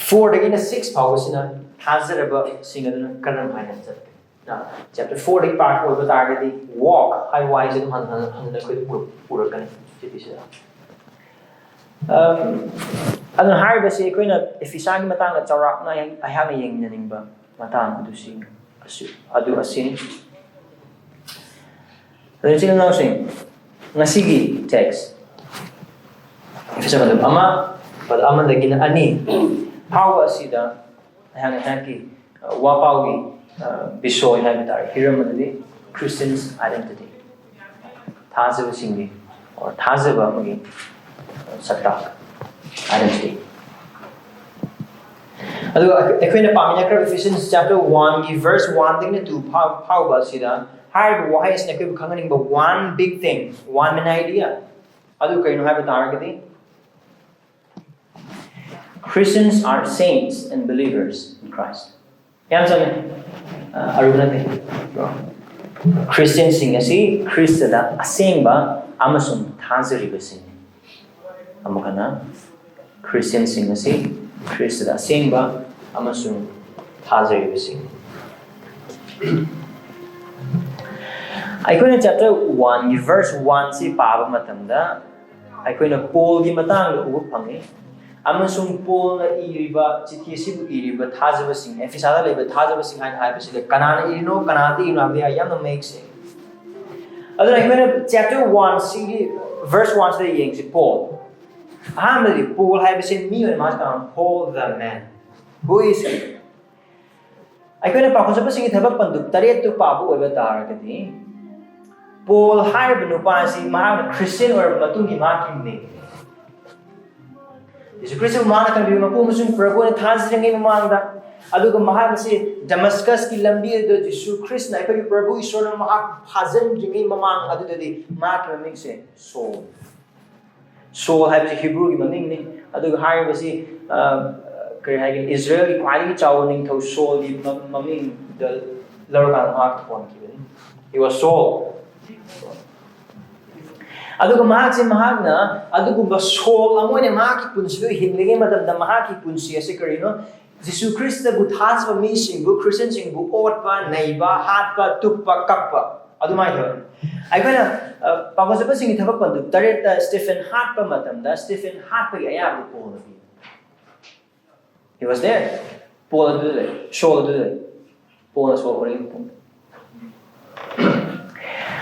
Four ꯗꯒꯤꯅ six ꯐꯥꯎꯕꯁꯤꯅ ꯊꯥꯖꯔꯕꯁꯤꯡ ꯑꯗꯨꯅ ꯀꯔꯝ ꯍꯥꯏꯅ ꯆꯠꯀꯅꯤ? Now, chapter four ꯗꯒꯤ ꯄꯥꯔꯛꯄ ꯑꯣꯏꯕ ꯇꯥꯔꯒꯗꯤ walk ꯍꯥꯏꯕ ꯋꯥꯍꯩꯁꯦ ꯑꯗꯨꯝ ꯍꯟꯅ ꯍꯟꯅ ꯍꯟꯅ ꯑꯩꯈꯣꯏ ꯎꯔꯛ- ꯎꯔꯛꯀꯅꯤ ꯆꯤꯊꯤꯁꯤꯗ꯫ ꯑꯝ, ꯑꯗꯨꯅ ꯍꯥꯏꯔꯤꯕꯁꯤ ꯑꯩꯈꯣꯏꯅ ꯑꯦꯐꯤꯁꯥꯒꯤ ꯃꯇꯥꯡꯗ ꯆꯥꯎꯔꯥꯛꯅ ꯑꯩꯍꯥꯛ- ꯑꯩꯍꯥꯛꯅ ꯌꯦꯡꯅꯅꯤꯡꯕ ꯃꯇꯥꯡ ꯑꯗꯨꯁꯤꯡ ꯑꯁꯤ- ꯑꯗꯨ ꯑꯁꯤꯅꯤ꯫ ꯑꯗꯨ ꯏꯆꯤꯜ ꯏꯅꯥꯎꯁꯤꯡ, ꯉꯁꯤꯒꯤ text, ꯏꯐꯦꯁꯣ ꯀꯥꯡꯂꯨꯞ ꯑꯃ, ꯄꯗ ꯑꯃꯗꯒꯤꯅ ꯑꯅꯤ ꯐꯥꯎꯕ ꯑꯁꯤꯗ ꯑꯩꯍꯥꯛ ꯑꯩꯍꯥꯛꯀꯤ, ꯑ, ꯋꯥꯄꯥꯎꯒꯤ, ꯑ, ꯕꯤꯁꯣꯏ ꯍꯥꯏꯕ ꯇꯥꯔꯦ, ꯍꯤꯔꯝ ꯑꯗꯨꯗꯤ Christians identity, ꯊꯥꯖꯕꯁꯤꯡꯒꯤ, or ꯊꯥꯖꯕ ꯑꯃꯒꯤ, ꯑ, ꯁꯛꯇꯥꯛ, identity꯫ ꯑꯗꯨꯒ ꯑꯩꯈꯣꯏꯅ ꯄꯥꯃꯤꯟꯅꯈ꯭ꯔꯕ Ephesians chapter one ꯒꯤ verse one ꯗꯒꯤꯅ two ꯐꯥꯎ- ꯐꯥꯎꯕ ꯑꯁꯤꯗ ꯍꯥꯏꯔꯤꯕ ꯋꯥꯍꯩ ꯑꯁꯤꯅ ꯑꯩꯈꯣꯏꯕꯨ ꯈꯪꯍꯟꯅꯤꯡꯕ one big thing, one main idea꯫ ꯑꯗꯨ ꯀꯔꯤꯅꯣ ꯍꯥꯏꯕ ꯇꯥꯔꯒꯗꯤ, Christians are saints and believers in Christ. ꯌꯥꯝ ꯆꯝꯃꯦ꯫ ꯑ, ꯑꯔꯨꯕ ꯅꯠꯇꯦ꯫ ꯈ꯭ꯔꯤꯁꯇꯤꯌꯟꯁꯤꯡ ꯑꯁꯤ ꯈ꯭ꯔꯤꯁꯇꯗ ꯑꯁꯦꯡꯕ ꯑꯃꯁꯨꯡ ꯊꯥꯖꯔꯤꯕꯁꯤꯡꯅꯤ꯫ ꯑꯃꯨꯛ ꯍꯟꯅ, ꯈ꯭ꯔꯤꯁꯇꯤꯌꯟꯁꯤꯡ ꯑꯁꯤ ꯈ꯭ꯔꯤꯁꯇꯗ ꯑꯁꯦꯡꯕ ꯑꯃꯁꯨꯡ ꯊꯥꯖꯔꯤꯕꯁꯤꯡ꯫ ꯑꯩꯈꯣꯏꯅ chapter one ꯒꯤ verse one ꯁꯤ ꯄꯥꯕ ꯃꯇꯝꯗ ꯑꯩꯈꯣꯏꯅ ꯄꯣꯜꯒꯤ ꯃꯇꯥꯡꯗ ꯎꯕ ꯐꯪꯉꯤ꯫ ꯑꯃꯁꯨꯡ ꯄꯣꯜꯅ ꯏꯔꯤꯕ ꯆꯤꯊꯤ ꯑꯁꯤꯕꯨ ꯏꯔꯤꯕ ꯊꯥꯖꯕꯁꯤꯡ, ꯑꯦꯐꯤꯁꯥꯗ ꯂꯩꯕ ꯊꯥꯖꯕꯁꯤꯡ ꯍꯥꯏꯅ ꯍꯥꯏꯕꯁꯤꯗ ꯀꯅꯥꯅ ꯏꯔꯤꯅꯣ, ꯀꯅꯥꯗ ꯏꯔꯤꯅꯣ ꯍꯥꯏꯕꯗꯤ ꯌꯥꯝꯅ ꯃꯌꯦꯛ ꯁꯦꯡꯉꯤ꯫ ꯑꯗꯨꯅ ꯑꯩꯈꯣꯏꯅ chapter one ꯁꯤꯒꯤ verse one ꯁꯤꯗ ꯌꯦꯡꯁꯤ꯫ ꯄꯣꯜ, ꯑꯍꯥꯟꯕꯗꯤ ꯄꯣꯜ ꯍꯥꯏꯕꯁꯤ ꯃꯤ ꯑꯣꯏꯅ ꯃꯥꯁꯦ ꯀꯅꯥꯅꯣ? Paul the man. Who is he? ꯑꯩꯈꯣꯏꯅ ꯄꯥꯎꯈꯣꯟ ꯆꯠꯄꯁꯤꯡꯒꯤ ꯊꯕꯛ ꯄꯟꯗꯨꯞ ꯇꯔꯦꯠꯇꯨ ꯄꯥꯕ ꯑꯣꯏꯕ ꯇꯥꯔꯒꯗꯤ, ꯄꯣꯜ ꯍꯥꯏꯔꯤꯕ ꯅꯨꯄꯥ ꯑꯁꯤ ꯃꯍꯥꯛꯅ ꯈ꯭ꯔꯤꯁꯇꯤꯌꯥꯟ ꯑꯣꯏꯔꯕ ꯃꯇꯨꯡꯒꯤ ꯃꯍꯥꯛꯀꯤ ꯃꯤꯡ, ꯖꯤꯁꯨ ꯈ꯭ꯔꯤꯁꯇꯕꯨ ꯃꯍꯥꯛꯅ ꯈꯟꯕꯤꯕ ꯃꯄꯨ ꯑꯃꯁꯨꯡ ꯄ꯭ꯔꯚꯨ ꯑꯣꯏꯅ ꯊꯥꯖꯗ꯭ꯔꯤꯉꯩ ꯃꯃꯥꯡꯗ, ꯑꯗꯨꯒ ꯃꯍꯥꯛ ꯑꯁꯤ ꯗꯃꯁꯀꯁꯀꯤ ꯂꯝꯕꯤ ꯑꯗꯨꯗ ꯖꯤꯁꯨ ꯈ꯭ꯔꯤꯁꯇꯅ, ꯑꯩꯈꯣꯏꯒꯤ ꯄ꯭ꯔꯚꯨ ꯏꯁꯣꯔꯅ ꯃꯍꯥꯛ ꯊꯥꯖꯤꯟꯗ꯭ꯔꯤꯉꯩ ꯃꯃꯥꯡ ꯑꯗꯨꯗꯗꯤ ꯃꯍꯥꯛꯀꯤ ꯃꯃꯤꯡꯁꯦ ꯁꯣꯜ꯫ ꯁꯣꯜ ꯍꯥꯏꯕꯁꯤ ꯍꯤꯕ꯭ꯔꯨꯒꯤ ꯃꯃꯤꯡꯅꯤ꯫ ꯑꯗꯨꯒ ꯍꯥꯏꯔꯤꯕꯁꯤ, ꯑ, ꯀꯔꯤ ꯍꯥꯏꯒꯅꯤ, ꯏꯁꯔꯥꯌꯦꯜꯒꯤ ꯈ꯭ꯋꯥꯏꯗꯒꯤ ꯆꯥꯎꯕ ꯅꯤꯡꯊꯧ ꯁꯣꯜꯒꯤ ꯃ-, ꯃꯃꯤꯡꯗ ꯂꯧꯔꯀꯥꯟꯗ ꯃꯍꯥꯛ ꯊꯣꯟꯈꯤꯕꯅꯤ꯫ He was Saul. ꯑꯗꯨꯒ ꯃꯍꯥꯛꯁꯦ, ꯃꯍꯥꯛꯅ ꯑꯗꯨꯒꯨꯝꯕ ꯁꯣꯜ ꯑꯃ ꯑꯣꯏꯅ ꯃꯍꯥꯛꯀꯤ ꯄꯨꯟꯁꯤꯗ ꯍꯤꯡꯂꯤꯉꯩ ꯃꯇꯝꯗ, ꯃꯍꯥꯛꯀꯤ ꯄꯨꯟꯁꯤ ꯑꯁꯤ ꯀꯔꯤꯅꯣ? ꯖꯤꯁꯨ ꯈ꯭ꯔꯤꯁꯇꯕꯨ ꯊꯥꯖꯕ ꯃꯤꯁꯤꯡꯕꯨ, ꯈ꯭ꯔꯤꯁꯇꯤꯌꯥꯟꯁꯤꯡꯕꯨ ꯑꯣꯠꯄ, ꯅꯩꯕ, ꯍꯥꯠꯄ, ꯇꯨꯞꯄ, ꯀꯛꯄ, ꯑꯗꯨꯃꯥꯏꯅ ꯇꯧꯋꯦ꯫ ꯑꯩꯈꯣꯏꯅ, ꯑ, ꯄꯥꯎꯈꯣꯟ ꯆꯠꯄꯁꯤꯡꯒꯤ ꯊꯕꯛ ꯄꯟꯗꯨꯞ ꯇꯔꯦꯠꯇ ꯁ꯭ꯇꯦꯐꯦꯟ ꯍꯥꯠꯄ ꯃꯇꯝꯗ, ꯁ꯭ꯇꯦꯐꯦꯟ ꯍꯥꯠꯄꯒꯤ ꯑꯌꯥꯕꯗꯨ ꯄꯣꯜꯅ ꯄꯤ꯫ He was there. ꯄꯣꯜ ꯑꯗꯨꯗ ꯂꯩ, ꯁꯣꯜ ꯑꯗꯨꯗ ꯂꯩ꯫ ꯄꯣꯜꯅ ꯁꯣꯜ ꯑꯣꯏꯔꯤꯉꯩ ꯃꯇꯝꯗ꯫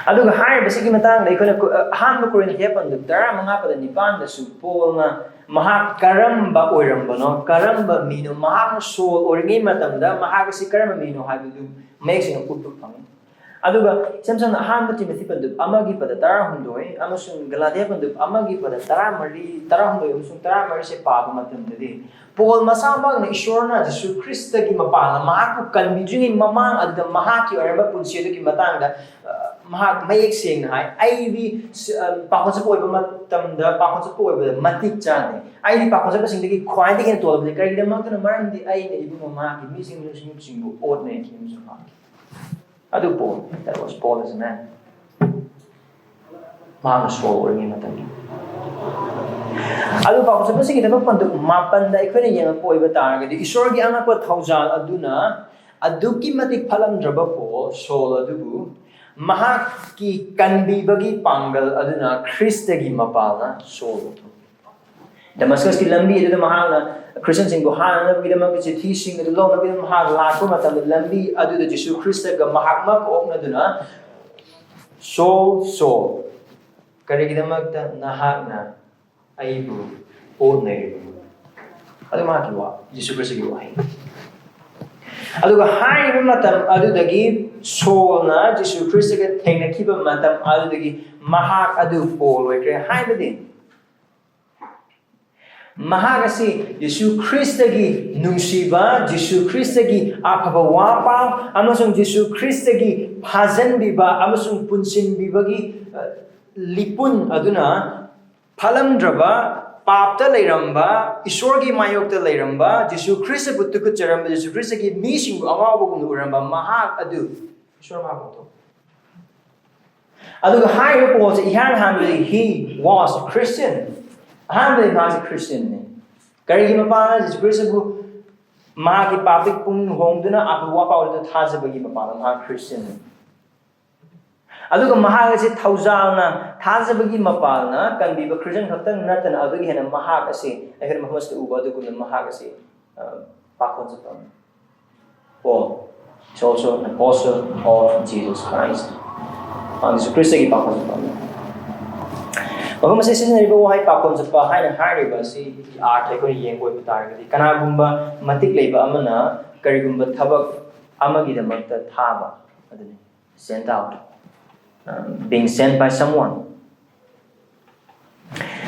ꯑꯗꯨꯒ ꯍꯥꯏꯔꯤꯕꯁꯤꯒꯤ ꯃꯇꯥꯡꯗ ꯑꯩꯈꯣꯏꯅ ꯀꯣ-, ꯑꯍꯥꯟꯕ ꯀꯣꯔꯤꯟꯊꯤꯌꯥ ꯄꯟꯗꯨꯞ ꯇꯔꯥꯃꯉꯥ ꯄꯗ ꯅꯤꯄꯥꯟꯗꯁꯨ ꯄꯣꯜꯅ ꯃꯍꯥꯛ ꯀꯔꯝꯕ ꯑꯣꯏꯔꯝꯕꯅꯣ, ꯀꯔꯝꯕ ꯃꯤꯅꯣ, ꯃꯍꯥꯛꯅ ꯁꯣꯜ ꯑꯣꯏꯔꯤꯉꯩ ꯃꯇꯝꯗ ꯃꯍꯥꯛ ꯑꯁꯤ ꯀꯔꯝꯕ ꯃꯤꯅꯣ ꯍꯥꯏꯕꯗꯨ ꯃꯌꯦꯛ ꯁꯦꯡꯅ ꯎꯠꯄ ꯐꯪꯏ꯫ ꯑꯗꯨꯒ ꯏꯁꯝ ꯁꯝꯅ ꯑꯍꯥꯟꯕ ꯇꯤꯃꯣꯊꯤ ꯄꯟꯗꯨꯞ ꯑꯃꯒꯤ ꯄꯗ ꯇꯔꯥꯍꯨꯝꯗꯣꯏ ꯑꯃꯁꯨꯡ ꯒꯂꯥꯇꯤꯌꯥ ꯄꯟꯗꯨꯞ ꯑꯃꯒꯤ ꯄꯗ ꯇꯔꯥꯃꯔꯤ, ꯇꯔꯥꯍꯨꯝꯗꯣꯏ ꯑꯃꯁꯨꯡ ꯇꯔꯥꯃꯔꯤꯁꯦ ꯄꯥꯕ ꯃꯇꯝꯗꯗꯤ, ꯄꯣꯜ ꯃꯁꯥꯃꯛꯅ ꯏꯁꯣꯔꯅ ꯖꯤꯁꯨ ꯈ꯭ꯔꯤꯁꯇꯒꯤ ꯃꯄꯥꯟꯗ ꯃꯍꯥꯛꯄꯨ ꯀꯟꯕꯤꯗ꯭ꯔꯤꯉꯩ ꯃꯃꯥꯡ ꯑꯗꯨꯗ ꯃꯍꯥꯛꯀꯤ ꯑꯣꯏꯔꯝꯕ ꯄꯨꯟꯁꯤ ꯑꯗꯨꯒꯤ ꯃꯇꯥꯡꯗ, ꯑ, ꯃꯍꯥꯛ ꯃꯌꯦꯛ ꯁꯦꯡꯅ ꯍꯥꯏ, "ꯑꯩꯗꯤ ꯁ-, ꯑ, ꯄꯥꯎꯈꯣꯟ ꯆꯠꯄ ꯑꯣꯏꯕ ꯃꯇꯝꯗ, ꯄꯥꯎꯈꯣꯟ ꯆꯠꯄ ꯑꯣꯏꯕꯗ ꯃꯇꯤꯛ ꯆꯥꯗꯦ꯫ ꯑꯩꯗꯤ ꯄꯥꯎꯈꯣꯟ ꯆꯠꯄꯁꯤꯡꯗꯒꯤ ꯈ꯭ꯋꯥꯏꯗꯒꯤ ꯍꯦꯟꯅ ꯇꯣꯜꯂꯕꯅꯤ꯫ ꯀꯔꯤꯒꯤꯗꯃꯛꯇꯅ? ꯃꯔꯝꯗꯤ ꯑꯩꯅ ꯏꯕꯨꯡꯉꯣ ꯃꯍꯥꯛꯀꯤ ꯃꯤꯁꯤꯡ, ꯃꯤꯁꯤꯡꯕꯨ ꯑꯣꯠꯅꯩ" ꯍꯥꯏꯈꯤ ꯑꯃꯁꯨꯡ ꯃꯍꯥꯛꯀꯤ ꯑꯗꯨ Paul, that was Paul as a man. ꯃꯍꯥꯛꯅ ꯁꯣꯜ ꯑꯣꯏꯔꯤꯉꯩ ꯃꯇꯝꯗ꯫ ꯑꯗꯨ ꯄꯥꯎ ꯆꯠꯄꯁꯤꯒꯤꯗꯃꯛ ꯄꯟꯗꯨ ꯃꯥꯄꯟꯗ ꯑꯩꯈꯣꯏꯅ ꯌꯦꯡꯉꯛꯄ ꯑꯣꯏꯕ ꯇꯥꯔꯒꯗꯤ, ꯏꯁꯣꯔꯒꯤ ꯑꯉꯛꯄ ꯊꯧꯖꯥꯜ ꯑꯗꯨꯅ ꯑꯗꯨꯛꯀꯤ ꯃꯇꯤꯛ ꯐꯠꯂꯝꯗ꯭ꯔꯕ ꯄꯣꯜ, ꯁꯣꯜ ꯑꯗꯨꯕꯨ ꯃꯍꯥꯛꯀꯤ ꯀꯟꯕꯤꯕꯒꯤ ꯄꯥꯡꯒꯜ ꯑꯗꯨꯅ ꯈ꯭ꯔꯤꯁꯇꯒꯤ ꯃꯄꯥꯜꯅ ꯁꯣꯜ ꯂꯧꯊꯣꯛꯈꯤ꯫ ꯗꯃꯁꯀꯁꯀꯤ ꯂꯝꯕꯤ ꯑꯗꯨꯗ ꯃꯍꯥꯛꯅ ꯈ꯭ꯔꯤꯁꯇꯤꯌꯟꯁꯤꯡꯕꯨ ꯍꯥꯠꯅꯅꯕꯒꯤꯗꯃꯛꯇ ꯆꯤꯊꯤꯁꯤꯡ ꯑꯗꯨ ꯂꯧꯅꯕꯒꯤꯗꯃꯛ ꯃꯍꯥꯛ ꯂꯥꯛꯄ ꯃꯇꯝꯗ, ꯂꯝꯕꯤ ꯑꯗꯨꯗ ꯖꯤꯁꯨ ꯈ꯭ꯔꯤꯁꯇꯒ ꯃꯍꯥꯛꯃꯛ ꯑꯣꯛꯅꯗꯨꯅ, "ꯁꯣꯜ, ꯁꯣꯜ, ꯀꯔꯤꯒꯤꯗꯃꯛꯇ ꯅꯍꯥꯛꯅ ꯑꯩꯕꯨ ꯑꯣꯠꯅꯔꯤꯕꯅꯣ?" ꯑꯗꯨ ꯃꯍꯥꯛꯀꯤ ꯋꯥ, ꯖꯤꯁꯨ ꯈ꯭ꯔꯤꯁꯇꯒꯤ ꯋꯥꯍꯩ꯫ ꯑꯗꯨꯒ ꯍꯥꯏꯔꯤꯕ ꯃꯇꯝ ꯑꯗꯨꯗꯒꯤ ꯁꯣꯜꯅ ꯖꯤꯁꯨ ꯈ꯭ꯔꯤꯁꯇꯒ ꯊꯦꯡꯅꯈꯤꯕ ꯃꯇꯝ ꯑꯗꯨꯗꯒꯤ ꯃꯍꯥꯛ ꯑꯗꯨ ꯄꯣꯜ ꯑꯣꯏꯈ꯭ꯔꯦ꯫ ꯍꯥꯏꯕꯗꯤ ꯃꯍꯥꯛ ꯑꯁꯤ ꯖꯤꯁꯨ ꯈ꯭ꯔꯤꯁꯇꯒꯤ ꯅꯨꯡꯁꯤꯕ, ꯖꯤꯁꯨ ꯈ꯭ꯔꯤꯁꯇꯒꯤ ꯑꯐꯕ ꯋꯥ ꯄꯥꯎ ꯑꯃꯁꯨꯡ ꯖꯤꯁꯨ ꯈ꯭ꯔꯤꯁꯇꯒꯤ ꯐꯥꯖꯟꯕꯤꯕ ꯑꯃꯁꯨꯡ ꯄꯨꯟꯁꯤꯟꯕꯤꯕꯒꯤ, ꯑ, ꯂꯤꯄꯨꯟ ꯑꯗꯨꯅ ꯐꯠꯂꯝꯗ꯭ꯔꯕ, ꯄꯥꯞꯇ ꯂꯩꯔꯝꯕ, ꯏꯁꯣꯔꯒꯤ ꯃꯥꯌꯣꯛꯇ ꯂꯩꯔꯝꯕ, ꯖꯤꯁꯨ ꯈ꯭ꯔꯤꯁꯇꯕꯨ ꯇꯨꯀꯠꯆꯔꯝꯕ, ꯖꯤꯁꯨ ꯈ꯭ꯔꯤꯁꯇꯒꯤ ꯃꯤꯁꯤꯡꯕꯨ ꯑꯉꯥꯎꯕꯒꯨꯝꯅ ꯎꯔꯝꯕ ꯃꯍꯥꯛ ꯑꯗꯨ ꯏꯁꯣꯔ ꯃꯍꯥꯛꯄꯨ ꯊꯣꯛꯈꯤ꯫ ꯑꯗꯨꯒ ꯍꯥꯏꯔꯤꯕ ꯄꯣꯠꯁꯦ ꯏꯍꯥꯟ ꯍꯥꯟꯕꯗꯤ he was a Christian꯫ ꯑꯍꯥꯟꯕꯗꯤ ꯃꯥꯁꯦ ꯈ꯭ꯔꯤꯁꯇꯤꯌꯟꯅꯤ꯫ ꯀꯔꯤꯒꯤ ꯃꯄꯥꯟꯅ ꯖꯤꯁꯨ ꯈ꯭ꯔꯤꯁꯇꯕꯨ ꯃꯍꯥꯛꯀꯤ ꯄꯥꯞꯇꯒꯤ ꯄꯨꯛꯅꯤꯡ ꯍꯣꯡꯗꯨꯅ ꯑꯐꯕ ꯋꯥ ꯄꯥꯎꯗꯨꯗ ꯊꯥꯖꯕꯒꯤ ꯃꯄꯥꯟꯅ ꯃꯍꯥꯛ ꯈ꯭ꯔꯤꯁꯇꯤꯌꯟꯅꯤ꯫ ꯑꯗꯨꯒ ꯃꯍꯥꯛ ꯑꯁꯤ ꯊꯧꯖꯥꯜꯅ, ꯊꯥꯖꯕꯒꯤ ꯃꯄꯥꯜꯅ ꯀꯟꯕꯤꯕ ꯈ꯭ꯔꯤꯁꯇꯤꯌꯟ ꯈꯛꯇꯪ ꯅꯠꯇꯅ ꯑꯗꯨꯒꯤ ꯍꯦꯟꯅ ꯃꯍꯥꯛ ꯑꯁꯤ ꯑꯩꯈꯣꯏꯅ ꯃꯐꯝ ꯑꯁꯤꯗ ꯎꯕ ꯑꯗꯨꯒꯨꯝꯅ ꯃꯍꯥꯛ ꯑꯁꯤ, ꯑ, ꯄꯥꯈꯣꯟ ꯆꯠꯄ ꯑꯃꯅꯤ꯫ Paul is also an apostle of Jesus Christ꯫ ꯃꯍꯥꯛ ꯖꯤꯁꯨ ꯈ꯭ꯔꯤꯁꯇꯒꯤ ꯄꯥꯈꯣꯟ ꯆꯠꯄ ꯑꯃꯅꯤ꯫ ꯃꯐꯝ ꯑꯁꯤꯗ ꯁꯤꯖꯤꯟꯅꯔꯤꯕ ꯋꯥꯍꯩ ꯄꯥꯈꯣꯟ ꯆꯠꯄ ꯍꯥꯏꯅ ꯍꯥꯏꯔꯤꯕ ꯑꯁꯤꯒꯤ ꯑꯥꯔꯊ ꯑꯩꯈꯣꯏꯅ ꯌꯦꯡꯕ ꯑꯣꯏꯕ ꯇꯥꯔꯒꯗꯤ, ꯀꯅꯥꯒꯨꯝꯕ ꯃꯇꯤꯛ ꯂꯩꯕ ꯑꯃꯅ ꯀꯔꯤꯒꯨꯝꯕ ꯊꯕꯛ ꯑꯃꯒꯤꯗꯃꯛꯇ ꯊꯥꯕ ꯑꯗꯨꯅꯤ꯫ Sent out. Um, being sent by someone.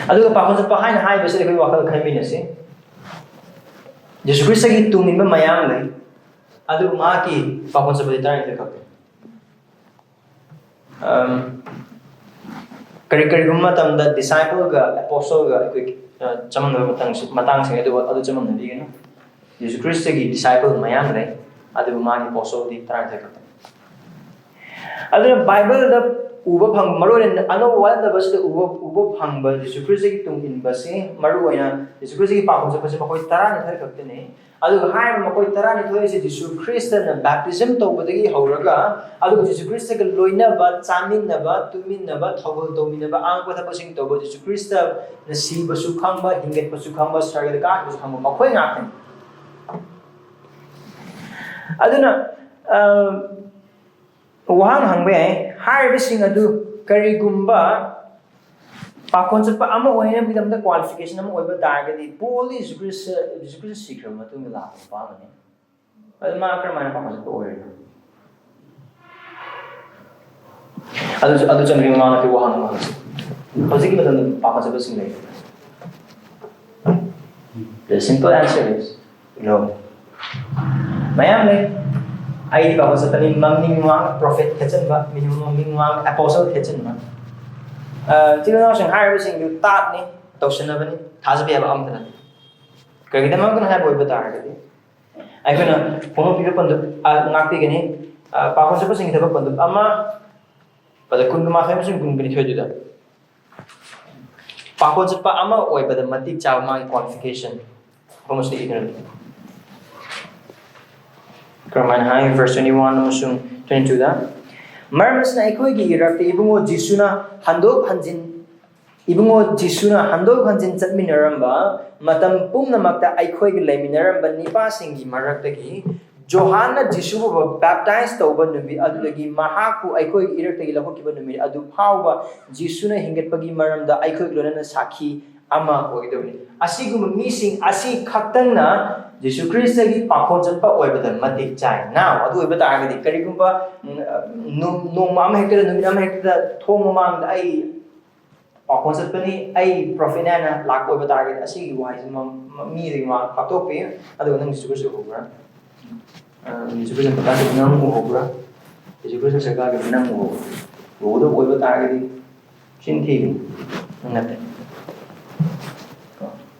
ꯑꯗꯨꯒ ꯄꯥꯈꯣꯟ ꯆꯠꯄ ꯍꯥꯏꯅ ꯍꯥꯏꯕꯁꯤꯗ ꯑꯩꯈꯣꯏ ꯋꯥꯈꯜ ꯈꯟꯃꯤꯟꯅꯁꯤ꯫ ꯖꯤꯁꯨ ꯈ꯭ꯔꯤꯁꯇꯒꯤ ꯇꯨꯡ ꯏꯟꯕ ꯃꯌꯥꯝ ꯂꯩ, ꯑꯗꯨꯕꯨ ꯃꯍꯥꯛꯀꯤ ꯄꯥꯈꯣꯟ ꯆꯠꯄꯗꯤ ꯇꯔꯥꯅꯤꯊꯣꯏ ꯈꯛꯇꯅꯤ꯫ ꯑꯝ, ꯀꯔꯤ, ꯀꯔꯤꯒꯨꯝꯕ ꯃꯇꯝꯗ ꯗꯤꯁꯥꯏꯄꯜꯒ ꯑꯦꯄꯣꯁꯇꯜꯒ ꯑꯩꯈꯣꯏ, ꯑ, ꯆꯃꯝꯅꯕ ꯃꯇꯥꯡꯁꯤ-, ꯃꯇꯥꯡꯁꯤꯡ ꯑꯗꯨ, ꯑꯗꯨ ꯆꯃꯝꯅꯕꯤꯒꯅꯨ꯫ ꯖꯤꯁꯨ ꯈ꯭ꯔꯤꯁꯇꯒꯤ ꯗꯤꯁꯥꯏꯄꯜ ꯃꯌꯥꯝ ꯂꯩ, ꯑꯗꯨꯕꯨ ꯃꯥꯒꯤ ꯑꯦꯄꯣꯁꯇꯜꯗꯤ ꯇꯔꯥꯅꯤꯊꯣꯏ ꯈꯛꯇꯅꯤ꯫ ꯑꯗꯨꯅ ꯕꯥꯏꯕꯜꯗ ꯎꯕ ꯐꯪ ꯃꯔꯨ ꯑꯣꯏꯅ ꯑꯅꯧꯕ ꯋꯥꯠꯂꯝꯗꯕꯁꯤꯗ ꯎꯕ ꯎꯕ ꯐꯪꯕ ꯖꯤꯁꯨ ꯈ꯭ꯔꯤꯁꯇꯒꯤ ꯇꯨꯡ ꯏꯟꯕꯁꯤ ꯃꯔꯨ ꯑꯣꯏꯅ ꯖꯤꯁꯨ ꯈ꯭ꯔꯤꯁꯇꯒꯤ ꯄꯥꯎꯈꯨꯝ ꯆꯠꯄꯁꯤ ꯃꯈꯣꯏ ꯇꯔꯥꯅꯤꯊꯣꯏ ꯈꯛꯇꯅꯤ꯫ ꯑꯗꯨꯒ ꯍꯥꯏꯔꯤꯕ ꯃꯈꯣꯏ ꯇꯔꯥꯅꯤꯊꯣꯏ ꯑꯁꯤ ꯖꯤꯁꯨ ꯈ꯭ꯔꯤꯁꯇꯅ ꯕꯦꯞꯇꯤꯖꯝ ꯇꯧꯕꯗꯒꯤ ꯍꯧꯔꯒ ꯑꯗꯨꯒ ꯖꯤꯁꯨ ꯈ꯭ꯔꯤꯁꯇꯒ ꯂꯣꯏꯅꯕ, ꯆꯥꯃꯤꯟꯅꯕ, ꯇꯨꯃꯤꯟꯅꯕ, ꯊꯧꯒꯜ ꯇꯧꯃꯤꯟꯅꯕ, ꯑꯉꯛꯄ ꯊꯕꯛꯁꯤꯡ ꯇꯧꯕ ꯖꯤꯁꯨ ꯈ꯭ꯔꯤꯁꯇꯅ ꯁꯤꯕꯁꯨ ꯈꯪꯕ, ꯍꯤꯡꯒꯠꯄꯁꯨ ꯈꯪꯕ, ꯁꯔꯒꯗ ꯀꯥꯈꯤꯕꯁꯨ ꯈꯪꯕ ꯃꯈꯣꯏ ꯉꯥꯛꯇꯅꯤ꯫ ꯑꯗꯨꯅ ꯑ, ꯋꯥꯍꯪ ꯍꯪꯕ ꯌꯥꯏ, ꯍꯥꯏꯔꯤꯕꯁꯤꯡ ꯑꯗꯨ ꯀꯔꯤꯒꯨꯝꯕ ꯄꯥꯈꯣꯟ ꯆꯠꯄ ꯑꯃ ꯑꯣꯏꯅꯕꯒꯤꯗꯃꯛꯇ ꯀ꯭ꯋꯥꯂꯤꯐꯤꯀꯦꯁꯟ ꯑꯃ ꯑꯣꯏꯕ ꯇꯥꯔꯒꯗꯤ ꯄꯣꯜꯗꯤ ꯖꯤꯁꯨ ꯈ꯭ꯔꯤꯁꯇ ꯖꯤꯁꯨ ꯈ꯭ꯔꯤꯁꯇ ꯁꯤꯈ꯭ꯔꯕ ꯃꯇꯨꯡꯗ ꯂꯥꯛꯄ ꯅꯨꯄꯥ ꯑꯃꯅꯤ꯫ ꯑꯗꯨ ꯃꯥ ꯀꯔꯝꯍꯥꯏꯅ ꯄꯥꯈꯣꯟ ꯆꯠꯄ ꯑꯣꯏꯔꯤꯅꯣ? ꯑꯗꯨꯁꯨ ꯑꯗꯨ ꯆꯪꯕꯒꯤ ꯃꯃꯥꯡꯗ ꯋꯥꯍꯪ ꯑꯃ ꯍꯪꯁꯤ꯫ ꯍꯧꯖꯤꯛꯀꯤ ꯃꯇꯝꯗ ꯄꯥꯈꯣꯟ ꯆꯠꯄꯁꯤꯡ ꯂꯩ? The simple answer is no. ꯃꯌꯥꯝ ꯂꯩ꯫ ꯑꯩꯗꯤ ꯄꯥꯈꯣꯟ ꯆꯠꯄꯅꯤ, ꯃꯃꯤꯡ ꯃꯃꯥꯡ ꯄ꯭ꯔꯣꯐꯦꯠ ꯈꯦꯠꯆꯟꯕ, ꯃꯤꯡ ꯃꯃꯤꯡ ꯃꯃꯥꯡ ꯑꯦꯄꯣꯁꯜ ꯈꯦꯠꯆꯟꯕ꯫ ꯑ, ꯏꯆꯤꯜ ꯏꯅꯥꯎꯁꯤꯡ ꯍꯥꯏꯔꯤꯕꯁꯤꯡꯗꯨ ꯇꯥꯠꯅꯤ, ꯇꯧꯁꯟꯅꯕꯅꯤ, ꯊꯥꯖꯕ ꯌꯥꯕ ꯑꯝꯇ ꯅꯠꯇꯦ꯫ ꯀꯔꯤꯒꯤꯗꯃꯛꯇꯅ ꯍꯥꯏꯕ ꯑꯣꯏꯕ ꯇꯥꯔꯒꯗꯤ ꯑꯩꯈꯣꯏꯅ ꯐꯣꯡꯗꯣꯛꯄꯤꯕ ꯄꯟꯗꯨꯞ, ꯑ, ꯉꯥꯛꯄꯤꯒꯅꯤ꯫ ꯑ, ꯄꯥꯈꯣꯟ ꯆꯠꯄꯁꯤꯡꯒꯤ ꯊꯕꯛ ꯄꯟꯗꯨꯞ ꯑꯃ, ꯄꯗ ꯀꯨꯟꯒ ꯃꯥꯊꯣꯏ ꯑꯃꯁꯨꯡ ꯀꯨꯟꯒ ꯅꯤꯊꯣꯏꯗꯨꯗ ꯄꯥꯈꯣꯟ ꯆꯠꯄ ꯑꯃ ꯑꯣꯏꯕꯗ ꯃꯇꯤꯛ ꯆꯥꯕ ꯃꯥꯒꯤ ꯀ꯭ꯋꯥꯂꯤꯐꯤꯀꯦꯁꯟ ꯑꯃꯁꯨ ꯏꯗꯨꯅ ꯂꯩ꯫ ꯀꯔꯝꯍꯥꯏꯅ ꯍꯥꯏ? Verse twenty one ꯑꯃꯁꯨꯡ twenty twoꯗ, "ꯃꯔꯝ ꯑꯁꯤꯅ ꯑꯩꯈꯣꯏꯒꯤ ꯏꯔꯛꯇ ꯏꯕꯨꯡꯉꯣ ꯖꯤꯁꯨꯅ ꯍꯟꯗꯣꯛ ꯍꯟꯖꯤꯟ, ꯏꯕꯨꯡꯉꯣ ꯖꯤꯁꯨꯅ ꯍꯟꯗꯣꯛ ꯍꯟꯖꯤꯟ ꯆꯠꯃꯤꯟꯅꯔꯝꯕ ꯃꯇꯝ ꯄꯨꯝꯅꯃꯛꯇ ꯑꯩꯈꯣꯏꯒ ꯂꯩꯃꯤꯟꯅꯔꯝꯕ ꯅꯤꯄꯥꯁꯤꯡꯒꯤ ꯃꯔꯛꯇꯒꯤ ꯖꯣꯍꯥꯟꯅ ꯖꯤꯁꯨꯕꯨ ꯕꯦꯞꯇꯥꯏꯖ ꯇꯧꯕ ꯅꯨꯃꯤꯠ ꯑꯗꯨꯗꯒꯤ ꯃꯍꯥꯛꯄꯨ ꯑꯩꯈꯣꯏꯒꯤ ꯏꯔꯛꯇꯒꯤ ꯂꯧꯈꯠꯈꯤꯕ ꯅꯨꯃꯤꯠ ꯑꯗꯨ ꯐꯥꯎꯕ ꯖꯤꯁꯨꯅ ꯍꯤꯡꯒꯠꯄꯒꯤ ꯃꯔꯝꯗ ꯑꯩꯈꯣꯏꯒ ꯂꯣꯏꯅꯅ ꯁꯥꯈꯤ ꯑꯃ ꯑꯣꯏꯒꯗꯕꯅꯤ"꯫ ꯑꯁꯤꯒꯨꯝꯕ ꯃꯤꯁꯤꯡ ꯑꯁꯤ ꯈꯛꯇꯪꯅ ꯖꯤꯁꯨ ꯈ꯭ꯔꯤꯁꯇꯒꯤ ꯄꯥꯈꯣꯟ ꯆꯠꯄ ꯑꯣꯏꯕꯗ ꯃꯇꯤꯛ ꯆꯥꯏ꯫ Now, ꯑꯗꯨ ꯑꯣꯏꯕ ꯇꯥꯔꯒꯗꯤ ꯀꯔꯤꯒꯨꯝꯕ, ꯎꯝ, ꯅꯣꯡ-, ꯅꯣꯡꯃ ꯑꯃ ꯍꯦꯛꯇꯗ, ꯅꯨꯃꯤꯠ ꯑꯃ ꯍꯦꯛꯇꯗ ꯊꯣꯡ ꯃꯃꯥꯡꯗ ꯑꯩ ꯄꯥꯈꯣꯟ ꯆꯠꯄꯅꯤ, ꯑꯩ ꯄ꯭ꯔꯣꯐꯦꯠꯅꯤ ꯍꯥꯏꯅ ꯂꯥꯛꯄ ꯑꯣꯏꯕ ꯇꯥꯔꯒꯗꯤ ꯑꯁꯤꯒꯤ ꯋꯥꯍꯩꯁꯤ ꯃ-, ꯃ-, ꯃꯤꯗꯒꯤ ꯃꯥ ꯐꯥꯛꯇꯣꯛꯄꯤ꯫ ꯑꯗꯨꯒ ꯅꯪ ꯖꯤꯁꯨ ꯈ꯭ꯔꯤꯁꯇ ꯎꯍꯧꯕ꯭ꯔꯥ? ꯑ, ꯖꯤꯁꯨ ꯈ꯭ꯔꯤꯁꯇ ꯄ꯭ꯔꯣꯐꯦꯠ ꯅꯪ ꯎꯍꯧꯕ꯭ꯔꯥ? ꯖꯤꯁꯨ ꯈ꯭ꯔꯤꯁꯇ ꯁꯔꯀꯥꯔꯒꯤ ꯅꯪ ꯎꯍꯧꯕ꯭ꯔꯥ? ꯎꯍꯧꯗꯕ ꯑꯣꯏꯕ ꯇꯥꯔꯒꯗꯤ ꯆꯤꯟ ꯊꯤꯕꯅꯤ, ꯅꯠꯇꯦ꯫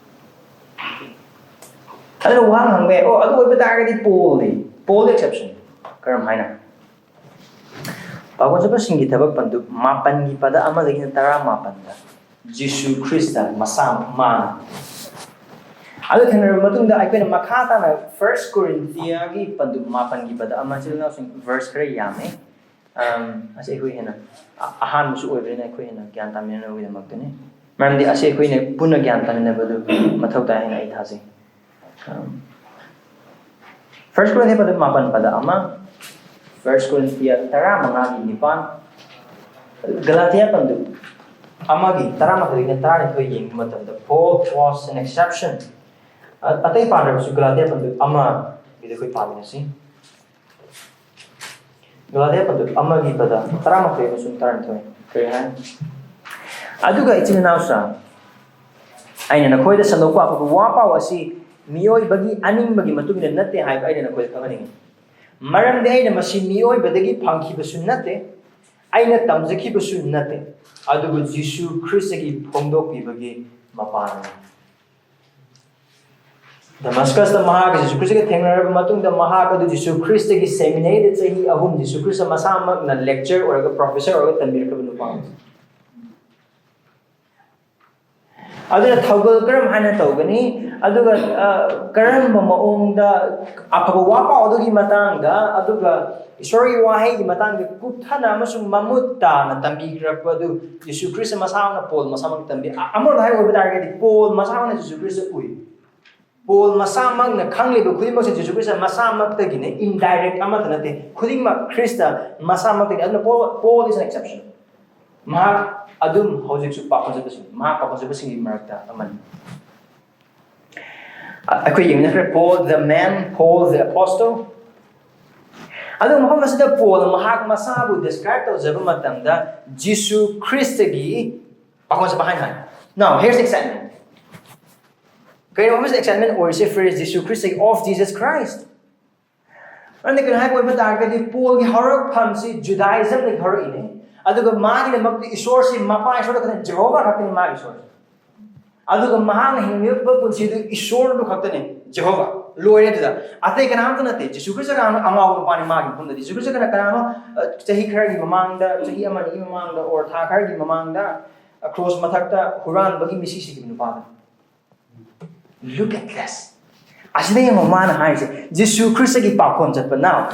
ꯑꯗꯨꯅ ꯋꯥꯍꯪ ꯍꯪꯕ ꯌꯥꯏ, "ꯑꯣ, ꯑꯗꯨ ꯑꯣꯏꯕ ꯇꯥꯔꯒꯗꯤ ꯄꯣꯜꯗꯤ?" ꯄꯣꯜꯗꯤ ꯑꯦꯛꯁꯦꯞꯁꯟ꯫ ꯀꯔꯝ ꯍꯥꯏꯅ? ꯄꯥꯎꯈꯣꯟ ꯆꯠꯄꯁꯤꯡꯒꯤ ꯊꯕꯛ ꯄꯟꯗꯨ ꯃꯥꯄꯟꯒꯤ ꯄꯗ ꯑꯃꯗꯒꯤꯅ ꯇꯔꯥꯃꯥꯄꯟꯗ ꯖꯤꯁꯨ ꯈ꯭ꯔꯤꯁꯇ ꯃꯁꯥ ꯃꯥꯅ꯫ ꯑꯗꯨ ꯊꯦꯡꯅꯔꯕ ꯃꯇꯨꯡꯗ ꯑꯩꯈꯣꯏꯅ ꯃꯈꯥ ꯇꯥꯅ ꯐꯥꯔꯁ ꯀꯣꯔꯤꯟꯊꯤꯌꯥꯒꯤ ꯄꯟꯗꯨ ꯃꯥꯄꯟꯒꯤ ꯄꯗ ꯑꯃ, ꯏꯆꯤꯜ ꯏꯅꯥꯎꯁꯤꯡ, ꯚꯔꯁ ꯈꯔ ꯌꯥꯝꯃꯦ꯫ ꯑꯝ, ꯑꯁꯤ ꯑꯩꯈꯣꯏ ꯍꯦꯟꯅ ꯑ-, ꯑꯍꯥꯟꯕꯁꯨ ꯑꯣꯏꯕꯅꯤꯅ ꯑꯩꯈꯣꯏ ꯍꯦꯟꯅ ꯒ꯭ꯌꯥꯟ ꯇꯥꯃꯤꯟꯅꯅꯕꯒꯤꯗꯃꯛꯇꯅꯤ꯫ ꯃꯔꯝꯗꯤ ꯑꯁꯤ ꯑꯩꯈꯣꯏꯅ ꯄꯨꯟꯅ ꯒ꯭ꯌꯥꯟ ꯇꯥꯃꯤꯟꯅꯕꯗꯨ ꯃꯊꯧ ꯇꯥꯏ ꯍꯥꯏꯅ ꯑꯩ ꯊꯥꯖꯩ꯫ ꯐꯥꯔꯁ ꯀꯣꯔꯤꯟꯊꯤꯌꯥ ꯄꯗ ꯃꯥꯄꯟ ꯄꯗ ꯑꯃ, ꯐꯥꯔꯁ ꯀꯣꯔꯤꯟꯊꯤꯌꯥ ꯇꯔꯥꯃꯉꯥꯒꯤ ꯅꯤꯄꯥꯟ, ꯒꯂꯥꯇꯤꯌꯥ ꯄꯟꯗꯨ ꯑꯃꯒꯤ ꯇꯔꯥꯃꯥꯊꯣꯏꯗꯒꯤꯅ ꯇꯔꯥꯅꯤꯊꯣꯏ ꯌꯦꯡꯕ ꯃꯇꯝꯗ, "Paul was an exception." ꯑ-, ꯑꯇꯩ ꯄꯥꯟꯗ꯭ꯔꯕꯁꯨ ꯒꯂꯥꯇꯤꯌꯥ ꯄꯟꯗꯨ ꯑꯃꯒꯤꯗ ꯑꯩꯈꯣꯏ ꯄꯥꯃꯤꯟꯅꯁꯤ꯫ ꯒꯂꯥꯇꯤꯌꯥ ꯄꯟꯗꯨ ꯑꯃꯒꯤ ꯄꯗ ꯇꯔꯥꯃꯥꯊꯣꯏ ꯑꯃꯁꯨꯡ ꯇꯔꯥꯅꯤꯊꯣꯏ ꯀꯔꯤ ꯍꯥꯏ? "ꯑꯗꯨꯒ ꯏꯆꯤꯟ ꯏꯅꯥꯎꯁꯥ, ꯑꯩꯅ ꯅꯈꯣꯏꯗ ꯁꯟꯗꯣꯛꯄ ꯑꯐꯕ ꯋꯥ ꯄꯥꯎ ꯑꯁꯤ ꯃꯤꯑꯣꯏꯕꯒꯤ ꯑꯅꯤꯡꯕꯒꯤ ꯃꯇꯨꯡ ꯏꯟꯅ ꯅꯠꯇꯦ ꯍꯥꯏꯕ ꯑꯩꯅ ꯅꯈꯣꯏꯗ ꯈꯪꯍꯟꯅꯤꯡꯏ꯫ ꯃꯔꯝꯗꯤ ꯑꯩꯅ ꯃꯁꯤ ꯃꯤꯑꯣꯏꯕꯗꯒꯤ ꯐꯪꯈꯤꯕꯁꯨ ꯅꯠꯇꯦ, ꯑꯩꯅ ꯇꯝꯖꯈꯤꯕꯁꯨ ꯅꯠꯇꯦ, ꯑꯗꯨꯕꯨ ꯖꯤꯁꯨ ꯈ꯭ꯔꯤꯁꯇꯒꯤ ꯐꯣꯡꯗꯣꯛꯄꯤꯕꯒꯤ ꯃꯄꯥꯟꯅꯤ꯫" ꯗꯃꯁꯀꯁꯇ ꯃꯍꯥꯛꯀ ꯖꯤꯁꯨ ꯈ꯭ꯔꯤꯁꯇꯒ ꯊꯦꯡꯅꯔꯕ ꯃꯇꯨꯡꯗ, ꯃꯍꯥꯛ ꯑꯗꯨ ꯖꯤꯁꯨ ꯈ꯭ꯔꯤꯁꯇꯒꯤ ꯁꯦꯃꯤꯅꯦꯔꯤꯗ ꯆꯍꯤ ꯑꯍꯨꯝ ꯖꯤꯁꯨ ꯈ꯭ꯔꯤꯁꯇ ꯃꯁꯥꯃꯛꯅ ꯂꯦꯛꯆꯔ ꯑꯣꯏꯔꯒ, ꯄ꯭ꯔꯣꯐꯦꯁꯔ ꯑꯣꯏꯔꯒ ꯇꯝꯕꯤꯔꯛꯈ꯭ꯔꯕ ꯅꯨꯄꯥ ꯑꯃꯅꯤ꯫ ꯑꯗꯨꯅ ꯊꯧꯒꯜ ꯀꯔꯝ ꯍꯥꯏꯅ ꯇꯧꯒꯅꯤ? ꯑꯗꯨꯒ, ꯑ, ꯀꯔꯝꯕ ꯃꯑꯣꯡꯗ ꯑꯐꯕ ꯋꯥ ꯄꯥꯎ ꯑꯗꯨꯒꯤ ꯃꯇꯥꯡꯗ, ꯑꯗꯨꯒ ꯏꯁꯣꯔꯒꯤ ꯋꯥꯍꯩꯒꯤ ꯃꯇꯥꯡꯗ ꯀꯨꯞꯊꯅ ꯑꯃꯁꯨꯡ ꯃꯃꯨꯠ ꯇꯥꯅ ꯇꯝꯕꯤꯔꯛꯄ ꯑꯗꯨ ꯖꯤꯁꯨ ꯈ꯭ꯔꯤꯁꯇ ꯃꯁꯥꯃꯛꯅ ꯄꯣꯜ ꯃꯁꯥꯃꯛ ꯇꯝꯕꯤ-, ꯑ-, ꯑꯃꯔꯣꯝꯗ ꯍꯥꯏꯌꯨ ꯍꯥꯏꯕ ꯇꯥꯔꯒꯗꯤ, ꯄꯣꯜ ꯃꯁꯥꯃꯛꯅ ꯖꯤꯁꯨ ꯈ꯭ꯔꯤꯁꯇ ꯎꯏ꯫ ꯄꯣꯜ ꯃꯁꯥꯃꯛꯅ ꯈꯪꯂꯤꯕ ꯈꯨꯗꯤꯡꯃꯛꯁꯦ ꯖꯤꯁꯨ ꯈ꯭ꯔꯤꯁꯇ ꯃꯁꯥꯃꯛꯇꯒꯤꯅꯦ, indirect ꯑꯃꯠꯇ ꯅꯠꯇꯦ, ꯈꯨꯗꯤꯡꯃꯛ ꯈ꯭ꯔꯤꯁꯇ ꯃꯁꯥꯃꯛꯇꯒꯤ꯫ ꯑꯗꯨꯅ Paul, Paul is an exception꯫ ꯃꯍꯥꯛ ꯑꯗꯨꯝ ꯍꯧꯖꯤꯛꯁꯨ ꯄꯥꯎꯈꯣꯟ ꯆꯠꯄꯁꯤꯡ, ꯃꯍꯥꯛ ꯄꯥꯎꯈꯣꯟ ꯆꯠꯄꯁꯤꯡꯒꯤ ꯃꯔꯛꯇ ꯑꯃꯅꯤ꯫ ꯑ-, ꯑꯩꯈꯣꯏ ꯌꯦꯡꯃꯤꯟꯅꯈ꯭ꯔꯦ, Paul the man, Paul the apostle꯫ ꯑꯗꯨ ꯃꯐꯝ ꯑꯁꯤꯗ ꯄꯣꯜꯅ ꯃꯍꯥꯛ ꯃꯁꯥꯕꯨ describe ꯇꯧꯖꯕ ꯃꯇꯝꯗ ꯖꯤꯁꯨ ꯈ꯭ꯔꯤꯁꯇꯒꯤ ꯄꯥꯎꯈꯣꯟ ꯆꯠꯄ ꯍꯥꯏꯅ ꯍꯥꯏ꯫ Now, here's the excitement. ꯀꯔꯤꯅꯣ ꯃꯐꯝꯁꯤꯗ excitement ꯑꯣꯏꯔꯤꯁꯦ? Phrase, Jesus ꯈ꯭ꯔꯤꯁꯇꯒꯤ, of Jesus Christ꯫ ꯃꯔꯝꯗꯤ ꯀꯩꯅꯣ ꯍꯥꯏꯕ ꯑꯣꯏꯕ ꯇꯥꯔꯒꯗꯤ, ꯄꯣꯜꯒꯤ ꯍꯧꯔꯛꯐꯝꯁꯤ ꯖꯨꯗꯥꯏꯖꯝꯗꯒꯤ ꯍꯧꯔꯛꯏꯅꯦ꯫ ꯑꯗꯨꯒ ꯃꯥꯒꯤꯗꯃꯛꯇꯤ ꯏꯁꯣꯔꯁꯤ ꯃꯄꯥ ꯏꯁꯣꯔ ꯈꯛꯇꯅꯤ, ꯖꯦꯍꯣꯚꯥ ꯈꯛꯇꯅꯤ ꯃꯥꯒꯤ ꯏꯁꯣꯔꯁꯤ꯫ ꯑꯗꯨꯒ ꯃꯍꯥꯛꯅ ꯍꯤꯡꯂꯤꯕ ꯄꯨꯟꯁꯤꯗꯨ ꯏꯁꯣꯔꯗꯨ ꯈꯛꯇꯅꯦ, ꯖꯦꯍꯣꯚꯥ꯫ ꯂꯣꯏꯔꯦ ꯑꯗꯨꯗ꯫ ꯑꯇꯩ ꯀꯅꯥꯝꯇ ꯅꯠꯇꯦ꯫ ꯖꯤꯁꯨ ꯈ꯭ꯔꯤꯁꯇ ꯀꯅꯥꯅꯣ? ꯑꯉꯥꯎꯕ ꯅꯨꯄꯥꯅꯤ ꯃꯥꯒꯤ ꯃꯐꯝꯗꯗꯤ꯫ ꯖꯤꯁꯨ ꯈ꯭ꯔꯤꯁꯇ ꯀꯅꯥ, ꯀꯅꯥꯅꯣ? ꯑ, ꯆꯍꯤ ꯈꯔꯒꯤ ꯃꯃꯥꯡꯗ, ꯆꯍꯤ ꯑꯃ ꯑꯅꯤꯒꯤ ꯃꯃꯥꯡꯗ, or ꯊꯥ ꯈꯔꯒꯤ ꯃꯃꯥꯡꯗ, ꯑ, ꯀ꯭ꯔꯣꯁ ꯃꯊꯛꯇ ꯍꯨꯔꯥꯟꯕꯒꯤ ꯃꯤꯁꯤ ꯁꯤꯈꯤꯕ ꯅꯨꯄꯥꯗꯣ꯫ Look at this. ꯑꯁꯤꯗ ꯌꯦꯡꯉꯣ ꯃꯥꯅ ꯍꯥꯏꯔꯤꯁꯦ, ꯖꯤꯁꯨ ꯈ꯭ꯔꯤꯁꯇꯒꯤ ꯄꯥꯈꯣꯟ ꯆꯠꯄ꯫ Now,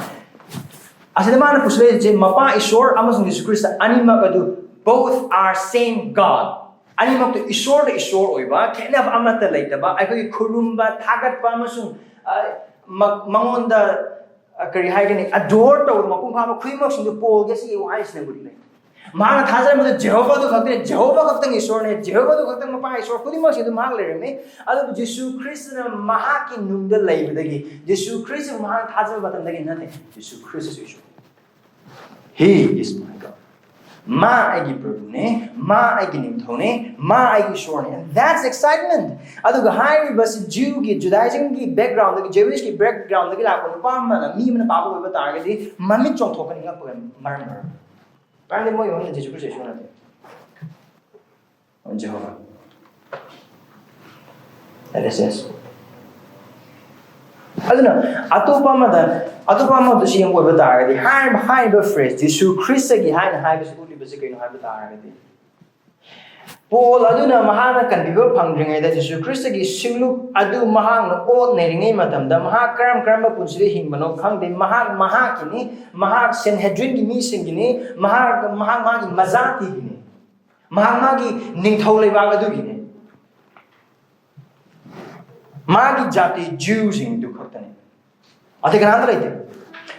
ꯑꯁꯤꯗ ꯃꯥꯅ ꯄꯨꯁꯤꯜꯂꯛꯏꯁꯦ, ꯃꯄꯥ ꯏꯁꯣꯔ ꯑꯃꯁꯨꯡ ꯖꯤꯁꯨ ꯈ꯭ꯔꯤꯁꯇ ꯑꯅꯤꯃꯛ ꯑꯗꯨ, both are same God. ꯑꯅꯤꯃꯛꯇꯨ ꯏꯁꯣꯔꯗ ꯏꯁꯣꯔ ꯑꯣꯏꯕ, ꯈꯦꯠꯅꯕ ꯑꯃꯠꯇ ꯂꯩꯇꯕ, ꯑꯩꯈꯣꯏꯒꯤ ꯈꯨꯔꯨꯝꯕ, ꯊꯥꯒꯠꯄ ꯑꯃꯁꯨꯡ, ꯑ, ꯃ-, ꯃꯉꯣꯟꯗ, ꯑ, ꯀꯔꯤ ꯍꯥꯏꯒꯅꯤ, ꯑꯦꯗꯣꯔ ꯇꯧꯕ ꯃꯄꯨꯡ ꯐꯥꯕ ꯈꯨꯗꯤꯡꯃꯛꯁꯤꯡꯗꯨ ꯄꯣꯜꯒꯤ ꯑꯁꯤꯒꯤ ꯋꯥꯍꯩꯁꯤꯅ ꯎꯠꯂꯤ꯫ ꯃꯍꯥꯛꯅ ꯊꯥꯖꯔꯝꯕꯗꯨ ꯖꯦꯍꯣꯚꯥꯗꯨ ꯈꯛꯇꯅꯤ, ꯖꯦꯍꯣꯚꯥ ꯈꯛꯇꯪ ꯏꯁꯣꯔꯅꯤ, ꯖꯦꯍꯣꯚꯥꯗꯨ ꯈꯛꯇꯪ ꯃꯄꯥ ꯏꯁꯣꯔ, ꯈꯨꯗꯤꯡꯃꯛꯁꯤ ꯑꯗꯨꯝ ꯃꯍꯥꯛ ꯂꯩꯔꯝꯃꯤ꯫ ꯑꯗꯨꯕꯨ ꯖꯤꯁꯨ ꯈ꯭ꯔꯤꯁꯇꯅ ꯃꯍꯥꯛꯀꯤ ꯅꯨꯡꯗ ꯂꯩꯕꯗꯒꯤ, ꯖꯤꯁꯨ ꯈ꯭ꯔꯤꯁꯇꯕꯨ ꯃꯍꯥꯛꯅ ꯊꯥꯖꯕ ꯃꯇꯝꯗꯒꯤ ꯅꯠꯇꯦ, ꯖꯤꯁꯨ ꯈ꯭ꯔꯤꯁꯇꯁꯨ ꯏꯁꯣꯔ꯫ He is my God. ꯃꯥ ꯑꯩꯒꯤ ꯄ꯭ꯔꯚꯨꯅꯦ, ꯃꯥ ꯑꯩꯒꯤ ꯅꯤꯡꯊꯧꯅꯦ, ꯃꯥ ꯑꯩꯒꯤ ꯏꯁꯣꯔꯅꯦ꯫ And that's excitement. ꯑꯗꯨꯒ ꯍꯥꯏꯔꯤꯕꯁꯤ ꯖ꯭ꯌꯨꯒꯤ, ꯖꯨꯗꯥꯏꯖꯝꯒꯤ ꯕꯦꯛꯒ꯭ꯔꯥꯎꯟꯗꯒꯤ, ꯖ꯭ꯌꯨꯏꯁꯀꯤ ꯕꯦꯛꯒ꯭ꯔꯥꯎꯟꯗꯒꯤ ꯂꯥꯛꯄ ꯅꯨꯄꯥ ꯑꯃꯅ, ꯃꯤ ꯑꯃꯅ ꯄꯥꯕ ꯑꯣꯏꯕ ꯇꯥꯔꯒꯗꯤ ꯃꯃꯤꯠ ꯆꯣꯡꯊꯣꯛꯀꯅꯤ, ꯉꯛꯄꯒ ꯃꯔꯝ ꯑꯣꯏꯔꯒ꯫ ꯃꯔꯝꯗꯤ ꯃꯣꯏꯒꯤ ꯃꯃꯤꯡꯗ ꯖꯤꯁꯨ ꯈ꯭ꯔꯤꯁꯇ ꯏꯁꯣꯔ ꯅꯠꯇꯦ꯫ ꯖꯦꯍꯣꯚꯥ꯫ That is yes. ꯑꯗꯨꯅ ꯑꯇꯣꯞꯄ ꯑꯃꯗ, ꯑꯇꯣꯞꯄ ꯑꯃꯗꯁꯨ ꯌꯦꯡꯕ ꯑꯣꯏꯕ ꯇꯥꯔꯒꯗꯤ, ꯍꯥꯏꯔꯤꯕ, ꯍꯥꯏꯔꯤꯕ ꯐ꯭ꯔꯦꯁ ꯖꯤꯁꯨ ꯈ꯭ꯔꯤꯁꯇꯒꯤ ꯍꯥꯏꯅ ꯍꯥꯏꯕꯁꯤ ꯎꯠꯂꯤꯕꯁꯤ ꯀꯩꯅꯣ ꯍꯥꯏꯕ ꯇꯥꯔꯒꯗꯤ, ꯄꯣꯜ ꯑꯗꯨꯅ ꯃꯍꯥꯛꯅ ꯀꯟꯕꯤꯕ ꯐꯪꯗ꯭ꯔꯤꯉꯩꯗ ꯖꯤꯁꯨ ꯈ꯭ꯔꯤꯁꯇꯒꯤ ꯁꯤꯡꯂꯨꯞ ꯑꯗꯨ ꯃꯍꯥꯛꯅ ꯑꯣꯠ ꯅꯩꯔꯤꯉꯩ ꯃꯇꯝꯗ ꯃꯍꯥꯛ ꯀꯔꯝ ꯀꯔꯝꯕ ꯄꯨꯟꯁꯤꯗ ꯍꯤꯡꯕꯅꯣ ꯈꯪꯗꯦ꯫ ꯃꯍꯥꯛ ꯃꯍꯥꯛꯀꯤꯅꯤ, ꯃꯍꯥꯛ ꯁꯦꯟꯍꯦꯗ꯭ꯔꯤꯟꯒꯤ ꯃꯤꯁꯤꯡꯒꯤꯅꯤ, ꯃꯍꯥꯛ, ꯃꯍꯥꯛ ꯃꯥꯒꯤ ꯃꯖꯥꯇꯤꯒꯤꯅꯤ, ꯃꯍꯥꯛ ꯃꯥꯒꯤ ꯅꯤꯡꯊꯧ ꯂꯩꯕꯥꯛ ꯑꯗꯨꯒꯤꯅꯤ꯫ ꯃꯥꯒꯤ ꯖꯥꯇꯤ ꯖ꯭ꯌꯨꯁꯤꯡꯗꯨ ꯈꯛꯇꯅꯤ꯫ ꯑꯇꯩ ꯀꯅꯥꯝꯇ ꯂꯩꯇꯦ꯫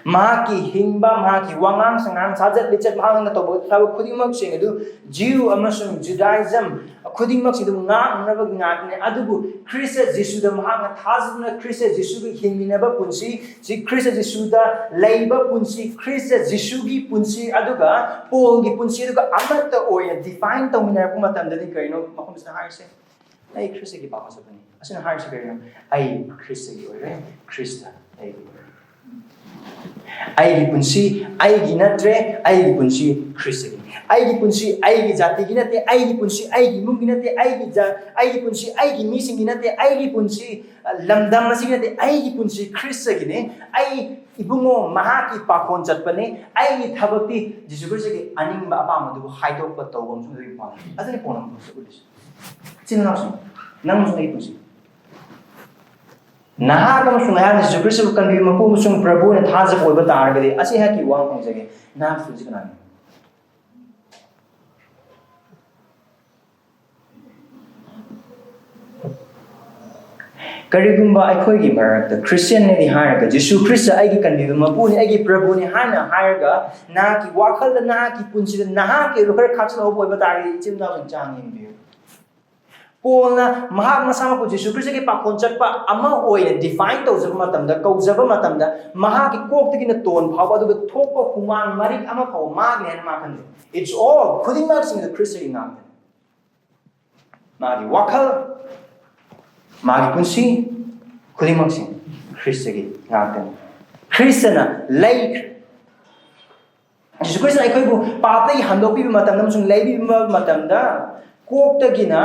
ꯃꯍꯥꯛꯀꯤ ꯍꯤꯡꯕ, ꯃꯍꯥꯛꯀꯤ ꯋꯥꯉꯥꯡ ꯁꯉꯥꯡ, ꯁꯥꯖꯠ ꯂꯤꯆꯠ, ꯃꯍꯥꯛꯅ ꯇꯧꯕ ꯊꯕꯛ ꯈꯨꯗꯤꯡꯃꯛꯁꯤꯡ ꯑꯗꯨ ꯖ꯭ꯌꯨ ꯑꯃꯁꯨꯡ ꯖꯨꯗꯥꯏꯖꯝ ꯈꯨꯗꯤꯡꯃꯛꯁꯤ ꯑꯗꯨꯝ ꯉꯥꯛꯅꯅꯕꯒꯤ ꯉꯥꯛꯇꯅꯤ꯫ ꯑꯗꯨꯕꯨ ꯈ꯭ꯔꯤꯁꯇ ꯖꯤꯁꯨꯗ ꯃꯍꯥꯛꯅ ꯊꯥꯖꯗꯨꯅ ꯈ꯭ꯔꯤꯁꯇ ꯖꯤꯁꯨꯒꯤ ꯍꯤꯡꯃꯤꯟꯅꯕ ꯄꯨꯟꯁꯤ, ꯁꯤ ꯈ꯭ꯔꯤꯁꯇ ꯖꯤꯁꯨꯗ ꯂꯩꯕ ꯄꯨꯟꯁꯤ, ꯈ꯭ꯔꯤꯁꯇ ꯖꯤꯁꯨꯒꯤ ꯄꯨꯟꯁꯤ, ꯑꯗꯨꯒ ꯄꯣꯜꯒꯤ ꯄꯨꯟꯁꯤ ꯑꯗꯨꯒ ꯑꯃꯠꯇ ꯑꯣꯏꯅ ꯗꯤꯐꯥꯏꯟ ꯇꯧꯃꯤꯟꯅꯔꯛꯄ ꯃꯇꯝꯗꯗꯤ ꯀꯔꯤꯅꯣ ꯃꯐꯝꯁꯤꯗ ꯍꯥꯏꯔꯤꯁꯦ? ꯑꯩ ꯈ꯭ꯔꯤꯁꯇꯒꯤ ꯄꯥꯈꯣꯟ ꯆꯠꯄꯅꯤ꯫ ꯑꯁꯤꯅ ꯍꯥꯏꯔꯤꯁꯤ ꯀꯔꯤꯅꯣ? ꯑꯩ ꯈ꯭ꯔꯤꯁꯇꯒꯤ ꯑꯣꯏꯔꯦ, ꯈ꯭ꯔꯤꯁꯇ ꯑꯩꯒꯤ ꯑꯣꯏꯔꯦ꯫ ꯑꯩꯒꯤ ꯄꯨꯟꯁꯤ ꯑꯩꯒꯤ ꯅꯠꯇ꯭ꯔꯦ, ꯑꯩꯒꯤ ꯄꯨꯟꯁꯤ ꯈ꯭ꯔꯤꯁꯇꯒꯤꯅꯤ꯫ ꯑꯩꯒꯤ ꯄꯨꯟꯁꯤ ꯑꯩꯒꯤ ꯖꯥꯇꯤꯒꯤ ꯅꯠꯇꯦ, ꯑꯩꯒꯤ ꯄꯨꯟꯁꯤ ꯑꯩꯒꯤ ꯏꯃꯨꯡꯒꯤ ꯅꯠꯇꯦ, ꯑꯩꯒꯤ ꯖꯥ-, ꯑꯩꯒꯤ ꯄꯨꯟꯁꯤ ꯑꯩꯒꯤ ꯃꯤꯁꯤꯡꯒꯤ ꯅꯠꯇꯦ, ꯑꯩꯒꯤ ꯄꯨꯟꯁꯤ, ꯑ, ꯂꯝꯗꯝ ꯑꯁꯤꯒꯤ ꯅꯠꯇꯦ, ꯑꯩꯒꯤ ꯄꯨꯟꯁꯤ ꯈ꯭ꯔꯤꯁꯇꯒꯤꯅꯤ꯫ ꯑꯩ ꯏꯕꯨꯡꯉꯣ ꯃꯍꯥꯛꯀꯤ ꯄꯥꯈꯣꯟ ꯆꯠꯄꯅꯤ꯫ ꯑꯩꯒꯤ ꯊꯕꯛꯇꯤ ꯖꯤꯁꯨ ꯈ꯭ꯔꯤꯁꯇꯒꯤ ꯑꯅꯤꯡꯕ ꯑꯄꯥꯝꯕꯗꯨꯕꯨ ꯍꯥꯏꯗꯣꯛꯄ ꯇꯧꯕ ꯑꯃꯁꯨꯡ ꯑꯗꯨꯒꯤ ꯄꯥꯎ꯫ ꯑꯗꯨꯅꯤ ꯄꯥꯎ ꯑꯃ ꯎꯠꯂꯤꯁꯦ꯫ ꯏꯆꯤꯟ ꯏꯅꯥꯎꯁꯤꯡ, ꯅꯪꯁꯨ ꯑꯩꯒꯤ ꯄꯨꯟꯁꯤ꯫ ꯅꯍꯥꯛ ꯑꯃꯁꯨꯡ ꯑꯩꯍꯥꯛꯅ ꯖꯤꯁꯨ ꯈ꯭ꯔꯤꯁꯇꯕꯨ ꯀꯟꯕꯤꯕ ꯃꯄꯨ ꯑꯃꯁꯨꯡ ꯄ꯭ꯔꯚꯨ ꯑꯣꯏꯅ ꯊꯥꯖꯕ ꯑꯣꯏꯕ ꯇꯥꯔꯒꯗꯤ, ꯑꯁꯤ ꯑꯩꯍꯥꯛꯀꯤ ꯋꯥ ꯍꯪꯖꯒꯦ, ꯅꯍꯥꯛꯀꯤ ꯄꯨꯟꯁꯤ ꯀꯅꯥꯒꯤꯅꯣ? ꯀꯔꯤꯒꯨꯝꯕ ꯑꯩꯈꯣꯏꯒꯤ ꯃꯔꯛꯇ ꯈ꯭ꯔꯤꯁꯇꯤꯌꯟꯅꯤ ꯍꯥꯏꯔꯒ, ꯖꯤꯁꯨ ꯈ꯭ꯔꯤꯁꯇ ꯑꯩꯒꯤ ꯀꯟꯕꯤꯕ ꯃꯄꯨꯅꯤ, ꯑꯩꯒꯤ ꯄ꯭ꯔꯚꯨꯅꯤ ꯍꯥꯏꯅ ꯍꯥꯏꯔꯒ, ꯅꯍꯥꯛꯀꯤ ꯋꯥꯈꯜꯗ, ꯅꯍꯥꯛꯀꯤ ꯄꯨꯟꯁꯤꯗ, ꯅꯍꯥꯛꯀꯤ ꯑꯣꯏꯕ ꯈꯔ ꯈꯥꯛꯆꯜꯍꯧꯕ ꯑꯣꯏꯕ ꯇꯥꯔꯒꯗꯤ, ꯏꯆꯤꯟ ꯏꯅꯥꯎꯁꯤꯡ, ꯆꯥꯡ ꯌꯦꯡꯕꯤꯌꯨ꯫ ꯄꯣꯜꯅ ꯃꯍꯥꯛ ꯃꯁꯥꯃꯛꯄꯨ ꯖꯤꯁꯨ ꯈ꯭ꯔꯤꯁꯇꯒꯤ ꯄꯥꯈꯣꯟ ꯆꯠꯄ ꯑꯃ ꯑꯣꯏꯅ define ꯇꯧꯖꯕ ꯃꯇꯝꯗ, ꯀꯧꯖꯕ ꯃꯇꯝꯗ, ꯃꯍꯥꯛꯀꯤ ꯀꯣꯛꯇꯒꯤꯅ ꯇꯣꯟ ꯐꯥꯎꯕ, ꯑꯗꯨꯒ ꯊꯣꯛꯄ ꯍꯨꯃꯥꯡ ꯃꯔꯤꯛ ꯑꯃ ꯐꯥꯎꯕ ꯃꯥꯒꯤꯅꯤ ꯍꯥꯏꯅ ꯃꯥ ꯈꯟꯖꯩ꯫ It's all, ꯈꯨꯗꯤꯡꯃꯛꯁꯤꯡꯗ ꯈ꯭ꯔꯤꯁꯇꯒꯤ ꯉꯥꯛꯇꯅꯤ꯫ ꯃꯥꯒꯤ ꯋꯥꯈꯜ, ꯃꯥꯒꯤ ꯄꯨꯟꯁꯤ, ꯈꯨꯗꯤꯡꯃꯛꯁꯤꯡ ꯈ꯭ꯔꯤꯁꯇꯒꯤ ꯉꯥꯛꯇꯅꯤ꯫ ꯈ꯭ꯔꯤꯁꯇꯅ ꯂꯩꯈ꯭ꯔꯦ꯫ ꯖꯤꯁꯨ ꯈ꯭ꯔꯤꯁꯇꯅ ꯑꯩꯈꯣꯏꯕꯨ ꯄꯥꯞꯇꯒꯤ ꯍꯟꯗꯣꯛꯄꯤꯕ ꯃꯇꯝꯗ ꯑꯃꯁꯨꯡ ꯂꯩꯕꯤꯕ ꯃꯇꯝꯗ, ꯀꯣꯛꯇꯒꯤꯅ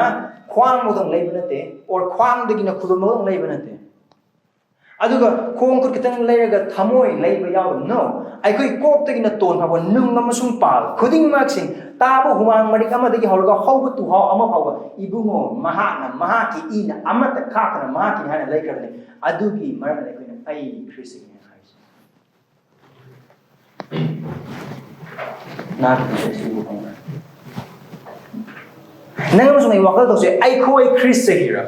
ꯈ꯭ꯋꯥꯡ ꯐꯥꯎꯗꯪ ꯂꯩꯕ ꯅꯠꯇꯦ, or ꯈ꯭ꯋꯥꯡꯗꯒꯤꯅ ꯈꯨꯗꯣꯝ ꯐꯥꯎꯗꯪ ꯂꯩꯕ ꯅꯠꯇꯦ꯫ ꯑꯗꯨꯒ ꯈꯣꯡ ꯈꯨꯠ ꯈꯤꯇꯪ ꯂꯩꯔꯒ ꯊꯃꯣꯏ ꯂꯩꯕ ꯌꯥꯎꯕ? No꯫ ꯑꯩꯈꯣꯏ ꯀꯣꯛꯇꯒꯤꯅ ꯇꯣꯟ ꯐꯥꯎꯕ, ꯅꯨꯡ ꯑꯃꯁꯨꯡ ꯄꯥꯜ ꯈꯨꯗꯤꯡꯃꯛꯁꯤ, ꯇꯥꯕ ꯍꯨꯃꯥꯡ ꯃꯔꯤꯛ ꯑꯃꯗꯒꯤ ꯍꯧꯔꯒ ꯍꯧꯕ ꯇꯨꯍꯥꯎ ꯑꯃ ꯐꯥꯎꯕ, ꯏꯕꯨꯡꯉꯣ, ꯃꯍꯥꯛꯅ, ꯃꯍꯥꯛꯀꯤ ꯏꯅ ꯑꯃꯠꯇ ꯈꯥꯛꯇꯅ ꯃꯍꯥꯛꯀꯤꯅꯤ ꯍꯥꯏꯅ ꯂꯩꯈ꯭ꯔꯕꯅꯤ꯫ ꯑꯗꯨꯒꯤ ꯃꯔꯝꯅ ꯑꯩꯈꯣꯏꯅ "ꯑꯩ ꯈ꯭ꯔꯤꯁꯇꯒꯤꯅꯤ" ꯍꯥꯏꯔꯤꯁꯦ꯫ ꯅꯍꯥꯛꯀꯤ ꯄꯨꯟꯁꯤ ꯑꯁꯤꯕꯨ ꯈꯪꯕ꯭ꯔꯥ? ꯅꯪ ꯑꯃꯁꯨꯡ ꯑꯩ ꯋꯥꯈꯜ ꯇꯧꯁꯦ, ꯑꯩꯈꯣꯏ ꯈ꯭ꯔꯤꯁꯇꯒꯤꯔ?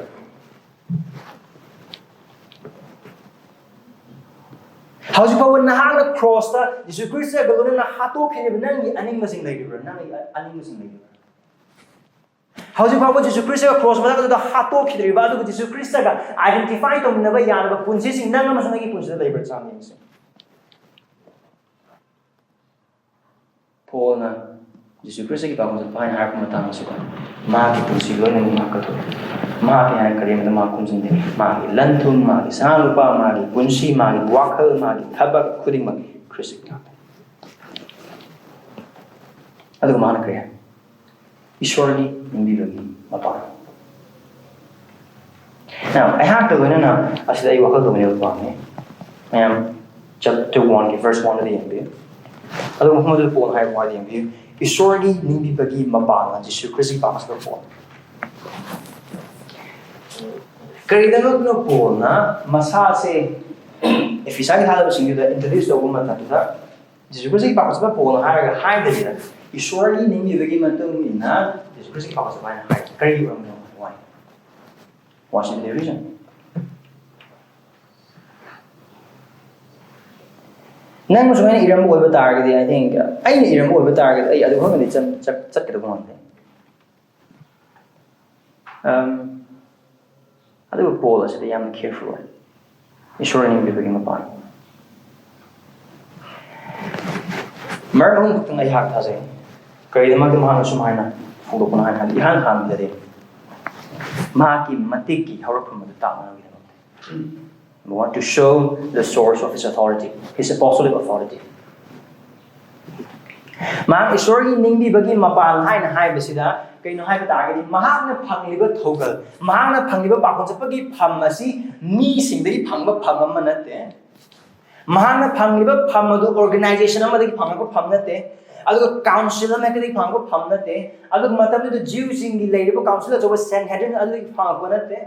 ꯍꯧꯖꯤꯛ ꯐꯥꯎꯕ ꯅꯍꯥꯛꯅ ꯀ꯭ꯔꯣꯁꯇ ꯖꯤꯁꯨ ꯈ꯭ꯔꯤꯁꯇꯒ ꯂꯣꯏꯅꯅ ꯍꯥꯠꯇꯣꯛꯈꯤꯔꯤꯕ ꯅꯪꯒꯤ ꯑꯅꯤꯡꯕꯁꯤꯡ ꯂꯩꯔꯤꯕ꯭ꯔꯥ? ꯅꯪꯒꯤ ꯑꯅꯤꯡꯕꯁꯤꯡ ꯂꯩꯔꯤꯕ꯭ꯔꯥ? ꯍꯧꯖꯤꯛ ꯐꯥꯎꯕ ꯖꯤꯁꯨ ꯈ꯭ꯔꯤꯁꯇꯒ ꯀ꯭ꯔꯣꯁ ꯃꯊꯛꯇꯨꯗ ꯍꯥꯠꯇꯣꯛꯈꯤꯗ꯭ꯔꯤꯕ, ꯑꯗꯨꯒ ꯖꯤꯁꯨ ꯈ꯭ꯔꯤꯁꯇꯒ identify ꯇꯧꯃꯤꯟꯅꯕ ꯌꯥꯔꯕ ꯄꯨꯟꯁꯤꯁꯤꯡ ꯅꯪ ꯑꯃꯁꯨꯡ ꯑꯩꯒꯤ ꯄꯨꯟꯁꯤꯗ ꯂꯩꯕ꯭ꯔꯥ? ꯆꯥꯡ ꯌꯦꯡꯁꯤ꯫ ꯄꯣꯜꯅ ꯖꯤꯁꯨ ꯈ꯭ꯔꯤꯁꯇꯒꯤ ꯄꯥꯎꯈꯨꯝ ꯆꯠꯄ ꯍꯥꯏꯅ ꯍꯥꯏꯔꯛꯄ ꯃꯇꯥꯡꯗꯁꯨꯀꯣ, ꯃꯍꯥꯛꯀꯤ ꯄꯨꯟꯁꯤ ꯂꯣꯏꯅꯃꯛ ꯃꯍꯥꯛ ꯀꯠꯊꯣꯛꯏ꯫ ꯃꯍꯥꯛꯀꯤ ꯍꯥꯏꯅ ꯀꯔꯤꯃꯠꯇ ꯃꯍꯥꯛ ꯈꯨꯝꯖꯤꯟꯗꯦ꯫ ꯃꯥꯒꯤ ꯂꯟ ꯊꯨꯝ, ꯃꯥꯒꯤ ꯁꯅꯥ ꯂꯨꯄꯥ, ꯃꯥꯒꯤ ꯄꯨꯟꯁꯤ, ꯃꯥꯒꯤ ꯋꯥꯈꯜ, ꯃꯥꯒꯤ ꯊꯕꯛ ꯈꯨꯗꯤꯡꯃꯛ ꯈ꯭ꯔꯤꯁꯇꯒꯤ ꯉꯥꯛꯇꯅꯤ꯫ ꯑꯗꯨꯒ ꯃꯥꯅ ꯀꯔꯤ ꯍꯥꯏ? ꯏꯁꯣꯔꯒꯤ ꯅꯤꯡꯕꯤꯕꯒꯤ ꯃꯄꯥꯟ꯫ Now, ꯑꯩꯍꯥꯛꯀ ꯂꯣꯏꯅꯅ ꯑꯁꯤꯗ ꯑꯩ ꯋꯥꯈꯜ ꯇꯧꯃꯤꯟꯅꯕ ꯄꯥꯝꯃꯤ꯫ ꯃꯌꯥꯝ, chapter one ꯒꯤ verse one ꯗ ꯌꯦꯡꯕꯤꯌꯨ꯫ ꯑꯗꯨꯒ ꯃꯐꯝ ꯑꯗꯨꯗ ꯄꯣꯜꯅ ꯍꯥꯏꯕ ꯋꯥꯗ ꯌꯦꯡꯕꯤꯌꯨ, "ꯏꯁꯣꯔꯒꯤ ꯅꯤꯡꯕꯤꯕꯒꯤ ꯃꯄꯥꯟꯅ ꯖꯤꯁꯨ ꯈ꯭ꯔꯤꯁꯇꯒꯤ ꯄꯥꯎꯈꯨꯝ ꯆꯠꯄ ꯄꯣꯜ"꯫ ꯀꯔꯤꯒꯤꯗꯃꯛꯅꯣ ꯄꯣꯜꯅ ꯃꯁꯥꯁꯦ ꯑꯦꯐꯤꯁꯥꯒꯤ ꯊꯥꯗꯕꯁꯤꯡꯗꯨꯗ introduce ꯇꯧꯕ ꯃꯇꯝꯗ ꯖꯤꯁꯨ ꯈ꯭ꯔꯤꯁꯇꯒꯤ ꯄꯥꯎꯈꯨꯝ ꯆꯠꯄ ꯄꯣꯜꯅ ꯍꯥꯏꯔꯒ ꯍꯥꯏꯗꯕꯤꯗ, "ꯏꯁꯣꯔꯒꯤ ꯅꯤꯡꯕꯤꯕꯒꯤ ꯃꯇꯨꯡ ꯏꯟꯅ ꯖꯤꯁꯨ ꯈ꯭ꯔꯤꯁꯇꯒꯤ ꯄꯥꯎꯈꯨꯝ ꯆꯠꯄ" ꯍꯥꯏꯅ ꯍꯥꯏ? ꯀꯔꯤꯒꯤ ꯑꯣꯏꯔꯝꯒꯅꯣ? Why? What is the reason? ꯅꯪꯅ ꯁꯨꯃꯥꯏꯅ ꯏꯔꯝꯕ ꯑꯣꯏꯕ ꯇꯥꯔꯒꯗꯤ, I think, ꯑꯩꯅ ꯏꯔꯝꯕ ꯑꯣꯏꯕ ꯇꯥꯔꯒꯗꯤ ꯑꯩ ꯑꯗꯨ ꯈꯪꯉꯗꯤ ꯆꯠ-, ꯆꯠ-, ꯆꯠꯀꯗꯕ ꯃꯥꯟꯗꯦ꯫ Um, ꯑꯗꯨꯕꯨ ꯄꯣꯜ ꯑꯁꯤꯗ ꯌꯥꯝꯅ careful ꯑꯣꯏ꯫ ꯏꯁꯣꯔ ꯅꯤꯡꯕꯤꯕꯒꯤ ꯃꯄꯥꯟ꯫ ꯃꯔꯝ ꯑꯍꯨꯝ ꯈꯛꯇꯪ ꯑꯩꯍꯥꯛ ꯊꯥꯖꯩ꯫ ꯀꯔꯤꯒꯤꯗꯃꯛꯇ ꯃꯍꯥꯛꯅ ꯁꯨꯃꯥꯏꯅ ꯐꯣꯡꯗꯣꯛꯄꯅꯣ ꯍꯥꯏꯅ ꯍꯥꯏꯕꯗ, ꯏꯍꯥꯟ ꯍꯥꯟꯕꯗꯗꯤ ꯃꯍꯥꯛꯀꯤ ꯃꯇꯤꯛꯀꯤ ꯍꯧꯔꯛꯐꯝ ꯑꯗꯨ ꯇꯥꯛꯅꯕꯒꯤꯗꯃꯛꯇ꯫ We want to show the source of his authority, his apostolic authority. ꯃꯍꯥꯛ ꯏꯁꯣꯔꯒꯤ ꯅꯤꯡꯕꯤꯕꯒꯤ ꯃꯄꯥꯟ ꯍꯥꯏꯅ ꯍꯥꯏꯕꯁꯤꯗ ꯀꯩꯅꯣ ꯍꯥꯏꯕ ꯇꯥꯔꯒꯗꯤ, ꯃꯍꯥꯛꯅ ꯐꯪꯂꯤꯕ ꯊꯧꯒꯜ, ꯃꯍꯥꯛꯅ ꯐꯪꯂꯤꯕ ꯄꯥꯎꯈꯨꯝ ꯆꯠꯄꯒꯤ ꯐꯝ ꯑꯁꯤ ꯃꯤꯁꯤꯡꯗꯒꯤ ꯐꯪꯕ ꯐꯝ ꯑꯃ ꯅꯠꯇꯦ꯫ ꯃꯍꯥꯛꯅ ꯐꯪꯂꯤꯕ ꯐꯝ ꯑꯗꯨ organization ꯑꯃꯗꯒꯤ ꯐꯪꯂꯛꯄ ꯐꯝ ꯅꯠꯇꯦ, ꯑꯗꯨꯒ council ꯑꯃꯗꯒꯤ ꯐꯪꯂꯛꯄ ꯐꯝ ꯅꯠꯇꯦ, ꯑꯗꯨꯒ ꯃꯇꯝꯗꯨꯗ Jewꯁꯤꯡꯒꯤ ꯂꯩꯔꯤꯕ council ꯑꯆꯧꯕ Sanhedrin ꯑꯗꯨꯗꯒꯤ ꯐꯪꯂꯛꯄ ꯅꯠꯇꯦ,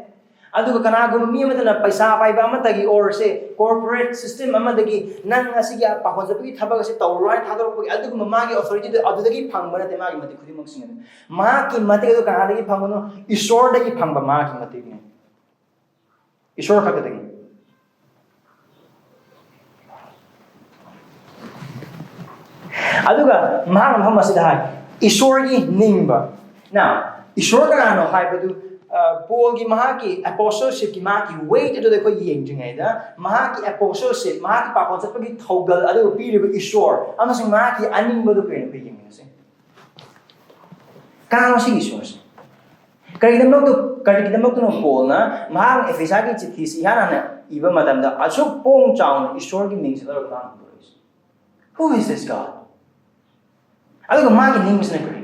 ꯑꯗꯨꯒ ꯀꯅꯥꯒꯨꯝꯕ ꯃꯤ ꯑꯃꯗꯅ ꯄꯩꯁꯥ ꯄꯥꯏꯕ ꯑꯃꯗꯒꯤ or say corporate system ꯑꯃꯗꯒꯤ ꯅꯪ ꯑꯁꯤꯒꯤ ꯄꯥꯎꯈꯨꯝ ꯆꯠꯄꯒꯤ ꯊꯕꯛ ꯑꯁꯤ ꯇꯧꯔꯣ ꯍꯥꯏꯅ ꯊꯥꯗꯣꯔꯛꯄꯒꯤ ꯑꯗꯨꯒꯨꯝꯕ ꯃꯥꯒꯤ authorityꯗꯨ ꯑꯗꯨꯗꯒꯤ ꯐꯪꯕ ꯅꯠꯇꯦ꯫ ꯃꯥꯒꯤ ꯃꯇꯤꯛ ꯈꯨꯗꯤꯡꯃꯛꯁꯤꯡ ꯑꯗꯨ, ꯃꯍꯥꯛꯀꯤ ꯃꯇꯤꯛ ꯑꯗꯨ ꯀꯅꯥꯗꯒꯤ ꯐꯪꯕꯅꯣ? ꯏꯁꯣꯔꯗꯒꯤ ꯐꯪꯕ ꯃꯍꯥꯛꯀꯤ ꯃꯇꯤꯛꯅꯤ꯫ ꯏꯁꯣꯔ ꯈꯛꯇꯗꯒꯤ꯫ ꯑꯗꯨꯒ ꯃꯍꯥꯛꯅ ꯃꯐꯝ ꯑꯁꯤꯗ ꯍꯥꯏ, "ꯏꯁꯣꯔꯒꯤ ꯅꯤꯡꯕ"꯫ Now, ꯏꯁꯣꯔ ꯀꯅꯥꯅꯣ ꯍꯥꯏꯕꯗꯨ, ꯑ, ꯄꯣꯜꯒꯤ ꯃꯍꯥꯛꯀꯤ apostleshipꯀꯤ ꯃꯍꯥꯛꯀꯤ weight ꯑꯗꯨꯗ ꯑꯩꯈꯣꯏ ꯌꯦꯡꯗ꯭ꯔꯤꯉꯩꯗ, ꯃꯍꯥꯛꯀꯤ apostleship, ꯃꯍꯥꯛꯀꯤ ꯄꯥꯎꯈꯨꯝ ꯆꯠꯄꯒꯤ ꯊꯧꯒꯜ ꯑꯗꯨꯕꯨ ꯄꯤꯔꯤꯕ ꯏꯁꯣꯔ ꯑꯃꯁꯨꯡ ꯃꯍꯥꯛꯀꯤ ꯑꯅꯤꯡꯕꯗꯨ ꯀꯔꯤꯅꯣ ꯑꯩꯈꯣꯏ ꯌꯦꯡꯃꯤꯟꯅꯁꯤ꯫ ꯀꯅꯥꯅꯣ ꯁꯤꯒꯤ ꯏꯁꯣꯔꯁꯦ? ꯀꯔꯤꯒꯤꯗꯃꯛꯇ ꯀꯔꯤꯒꯤꯗꯃꯛꯇꯅꯣ ꯄꯣꯜꯅ ꯃꯍꯥꯛꯅ ꯑꯦꯐꯦꯁꯥꯒꯤ ꯆꯤꯊꯤꯁꯤ ꯏꯍꯥꯟ ꯍꯥꯟꯅ ꯏꯕ ꯃꯇꯝꯗ ꯑꯁꯨꯛ ꯄꯣꯡ ꯆꯥꯎꯅ ꯏꯁꯣꯔꯒꯤ ꯃꯤꯡꯁꯤ ꯂꯧꯔꯒ ꯉꯥꯡꯕ ꯊꯣꯛꯏꯁꯦ? Who is this God? ꯑꯗꯨꯒ ꯃꯥꯒꯤ ꯅꯤꯡꯕꯁꯤꯅ ꯀꯔꯤ?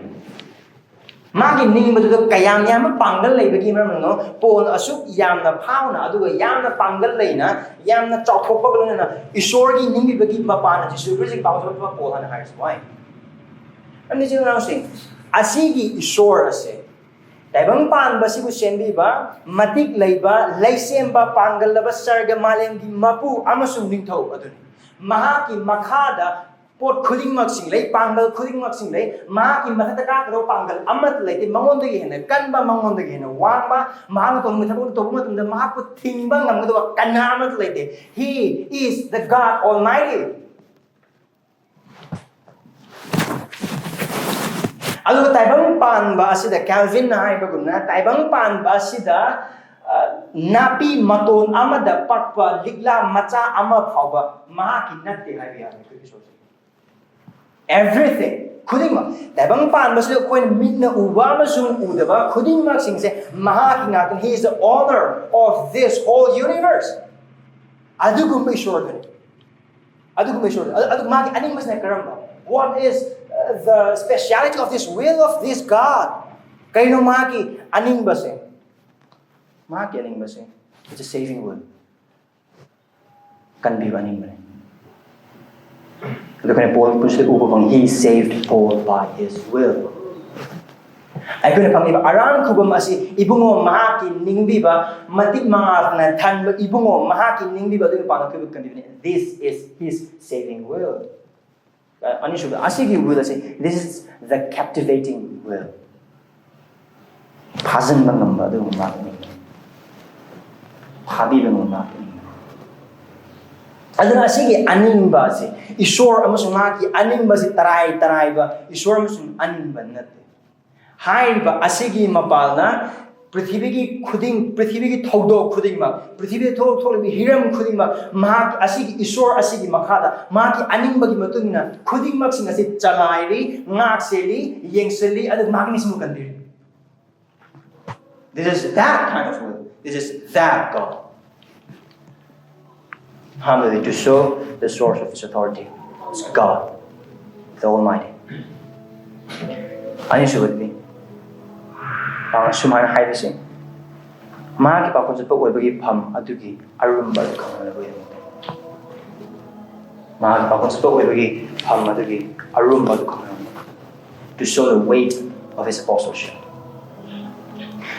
ꯃꯥꯒꯤ ꯅꯤꯡꯕꯗꯨꯗ ꯀꯌꯥꯝ ꯌꯥꯝꯕ ꯄꯥꯡꯒꯜ ꯂꯩꯕꯒꯤ ꯃꯔꯝꯅꯣ ꯄꯣꯜ ꯑꯁꯨꯛ ꯌꯥꯝꯅ ꯐꯥꯎꯅ ꯑꯗꯨꯒ ꯌꯥꯝꯅ ꯄꯥꯡꯒꯜ ꯂꯩꯅ ꯌꯥꯝꯅ ꯆꯥꯎꯊꯣꯛꯄꯒ ꯂꯣꯏꯅꯅ ꯏꯁꯣꯔꯒꯤ ꯅꯤꯡꯕꯤꯕꯒꯤ ꯃꯄꯥꯟꯅ ꯖꯤꯁꯨ ꯈ꯭ꯔꯤꯁꯇꯒꯤ ꯄꯥꯎꯖꯕ ꯄꯣꯜ ꯍꯥꯏꯅ ꯍꯥꯏꯔꯤꯁꯤ? Why? ꯃꯔꯝꯗꯤ ꯏꯆꯤꯜ ꯏꯅꯥꯎꯁꯤꯡ, ꯑꯁꯤꯒꯤ ꯏꯁꯣꯔ ꯑꯁꯦ ꯇꯥꯏꯕꯪ ꯄꯥꯟꯕꯁꯤꯕꯨ ꯁꯦꯝꯕꯤꯕ, ꯃꯇꯤꯛ ꯂꯩꯕ, ꯂꯩꯁꯦꯝꯕ, ꯄꯥꯡꯒꯜꯂꯕ ꯁꯔꯒ ꯃꯥꯂꯦꯝꯒꯤ ꯃꯄꯨ ꯑꯃꯁꯨꯡ ꯅꯤꯡꯊꯧ ꯑꯗꯨꯅꯤ꯫ ꯃꯍꯥꯛꯀꯤ ꯃꯈꯥꯗ ꯄꯣꯠ ꯈꯨꯗꯤꯡꯃꯛꯁꯤꯡ ꯂꯩ, ꯄꯥꯡꯒꯜ ꯈꯨꯗꯤꯡꯃꯛꯁꯤꯡ ꯂꯩ꯫ ꯃꯍꯥꯛꯀꯤ ꯃꯊꯛꯇ ꯀꯥꯒꯗꯧꯕ ꯄꯥꯡꯒꯜ ꯑꯃꯠꯇ ꯂꯩꯇꯦ꯫ ꯃꯉꯣꯟꯗꯒꯤ ꯍꯦꯟꯅ ꯀꯟꯕ, ꯃꯉꯣꯟꯗꯒꯤ ꯍꯦꯟꯅ ꯋꯥꯡꯕ, ꯃꯍꯥꯛꯅ ꯇꯧꯅꯤꯡꯕ ꯊꯕꯛ ꯇꯧꯕ ꯃꯇꯝꯗ ꯃꯍꯥꯛꯄꯨ ꯊꯤꯡꯕ ꯉꯝꯒꯗꯕ ꯀꯅꯥ ꯑꯃꯠꯇ ꯂꯩꯇꯦ꯫ He is the God Almighty. ꯑꯗꯨꯒ ꯇꯥꯏꯕꯪ ꯄꯥꯟꯕ ꯑꯁꯤꯗ, ꯀꯦꯜꯚꯤꯟꯅ ꯍꯥꯏꯕꯒꯨꯝꯅ, ꯇꯥꯏꯕꯪ ꯄꯥꯟꯕ ꯑꯁꯤꯗ, ꯑ, ꯅꯥꯄꯤ ꯃꯇꯣꯟ ꯑꯃꯗ ꯄꯛꯄ ꯂꯤꯛꯂꯥ ꯃꯆꯥ ꯑꯃ ꯐꯥꯎꯕ ꯃꯍꯥꯛꯀꯤ ꯅꯠꯇꯦ ꯍꯥꯏꯕ ꯌꯥꯔꯦ ꯑꯩꯈꯣꯏꯒꯤ ꯏꯁꯣꯔꯁꯦ꯫ Everything, ꯈꯨꯗꯤꯡꯃꯛ, ꯇꯥꯏꯕꯪ ꯄꯥꯟꯕꯁꯤꯗ ꯑꯩꯈꯣꯏꯅ ꯃꯤꯠꯅ ꯎꯕ ꯑꯃꯁꯨꯡ ꯎꯗꯕ ꯈꯨꯗꯤꯡꯃꯛꯁꯤꯡꯁꯦ ꯃꯍꯥꯛꯀꯤ ꯉꯥꯛꯇꯅꯤ꯫ He is the owner of this whole universe. ꯑꯗꯨꯒꯨꯝꯕ ꯏꯁꯣꯔꯗꯨꯅꯤ꯫ ꯑꯗꯨꯒꯨꯝꯕ ꯏꯁꯣꯔꯗꯨ꯫ ꯑꯗꯨ, ꯑꯗꯨ ꯃꯥꯒꯤ ꯑꯅꯤꯡꯕꯁꯤꯅ ꯀꯔꯝꯕ? What is, uh, the speciality of this will of this God? ꯀꯩꯅꯣ ꯃꯥꯒꯤ ꯑꯅꯤꯡꯕꯁꯦ? ꯃꯥꯒꯤ ꯑꯅꯤꯡꯕꯁꯦ, it's a saving will. ꯀꯟꯕꯤꯕ ꯑꯅꯤꯡꯕꯅꯤ꯫ ꯑꯗꯨ ꯑꯩꯈꯣꯏꯅ ꯄꯣꯜ ꯄꯨꯟꯁꯤꯗ ꯎꯕ ꯐꯪꯉꯤ, "He saved Paul by his will." ꯑꯩꯈꯣꯏꯅ ꯐꯪꯂꯤꯕ ꯑꯔꯥꯟ ꯈꯨꯕꯝ ꯑꯁꯤ ꯏꯕꯨꯡꯉꯣ ꯃꯍꯥꯛꯀꯤ ꯅꯤꯡꯕꯤꯕ, ꯃꯇꯤꯛ ꯃꯉꯥꯅ ꯊꯟꯕ ꯏꯕꯨꯡꯉꯣ ꯃꯍꯥꯛꯀꯤ ꯅꯤꯡꯕꯤꯕ ꯑꯗꯨꯒꯤ ꯃꯄꯥꯟꯗ ꯑꯩꯈꯣꯏꯕꯨ ꯀꯟꯕꯤꯕꯅꯤ꯫ This is his saving will. ꯑꯅꯤꯁꯨꯕ, ꯑꯁꯤꯒꯤ will ꯑꯁꯤ, this is the captivating will. ꯐꯥꯖꯤꯟꯕ ꯉꯝꯕ ꯑꯗꯨꯒꯨꯝꯕ ꯉꯥꯛꯇꯅꯤ꯫ ꯐꯥꯕꯤꯕ ꯉꯝꯕ ꯉꯥꯛꯇꯅꯤ꯫ ꯑꯗꯨꯅ ꯑꯁꯤꯒꯤ ꯑꯅꯤꯡꯕ ꯑꯁꯤ, ꯏꯁꯣꯔ ꯑꯃꯁꯨꯡ ꯃꯍꯥꯛꯀꯤ ꯑꯅꯤꯡꯕ ꯑꯁꯤ ꯇꯔꯥꯏ ꯇꯔꯥꯏꯕ ꯏꯁꯣꯔ ꯑꯃꯁꯨꯡ ꯑꯅꯤꯡꯕ ꯅꯠꯇꯦ꯫ ꯍꯥꯏꯔꯤꯕ ꯑꯁꯤꯒꯤ ꯃꯄꯥꯜꯅ ꯄ꯭ꯔꯤꯊꯤꯕꯤꯒꯤ ꯈꯨꯗꯤꯡ, ꯄ꯭ꯔꯤꯊꯤꯕꯤꯒꯤ ꯊꯧꯗꯣꯛ ꯈꯨꯗꯤꯡꯃꯛ, ꯄ꯭ꯔꯤꯊꯤꯕꯤꯗ ꯊꯣꯛ ꯊꯣꯛꯂꯤꯕ ꯍꯤꯔꯝ ꯈꯨꯗꯤꯡꯃꯛ, ꯃꯍꯥꯛ ꯑꯁꯤꯒꯤ ꯏꯁꯣꯔ ꯑꯁꯤꯒꯤ ꯃꯈꯥꯗ, ꯃꯍꯥꯛꯀꯤ ꯑꯅꯤꯡꯕꯒꯤ ꯃꯇꯨꯡ ꯏꯟꯅ ꯈꯨꯗꯤꯡꯃꯛꯁꯤꯡ ꯑꯁꯤ ꯆꯂꯥꯏꯔꯤ, ꯉꯥꯛ ꯁꯦꯜꯂꯤ, ꯌꯦꯡꯁꯤꯜꯂꯤ, ꯑꯗꯨꯒ ꯃꯍꯥꯛꯅ ꯁꯤꯃꯨꯛ ꯀꯟꯕꯤꯔꯤ꯫ This is that kind of will. This is that God. Humbly to show the source of his authority. It's God, the Almighty. ꯑꯅꯤꯁꯨꯕꯗꯤ, ꯃꯥꯅ ꯁꯨꯃꯥꯏꯅ ꯍꯥꯏꯕꯁꯦ, ꯃꯍꯥꯛꯀꯤ ꯄꯥꯈꯣꯟ ꯆꯠꯄ ꯑꯣꯏꯕꯒꯤ ꯐꯝ ꯑꯗꯨꯒꯤ ꯑꯔꯨꯝꯕ ꯑꯗꯨ ꯈꯪꯍꯟꯅꯕꯒꯤꯗꯃꯛꯇ꯫ ꯃꯍꯥꯛꯀꯤ ꯄꯥꯈꯣꯟ ꯆꯠꯄ ꯑꯣꯏꯕꯒꯤ ꯐꯝ ꯑꯗꯨꯒꯤ ꯑꯔꯨꯝꯕ ꯑꯗꯨ ꯈꯪꯍꯟꯅꯕ꯫ To show the weight of his apostleship.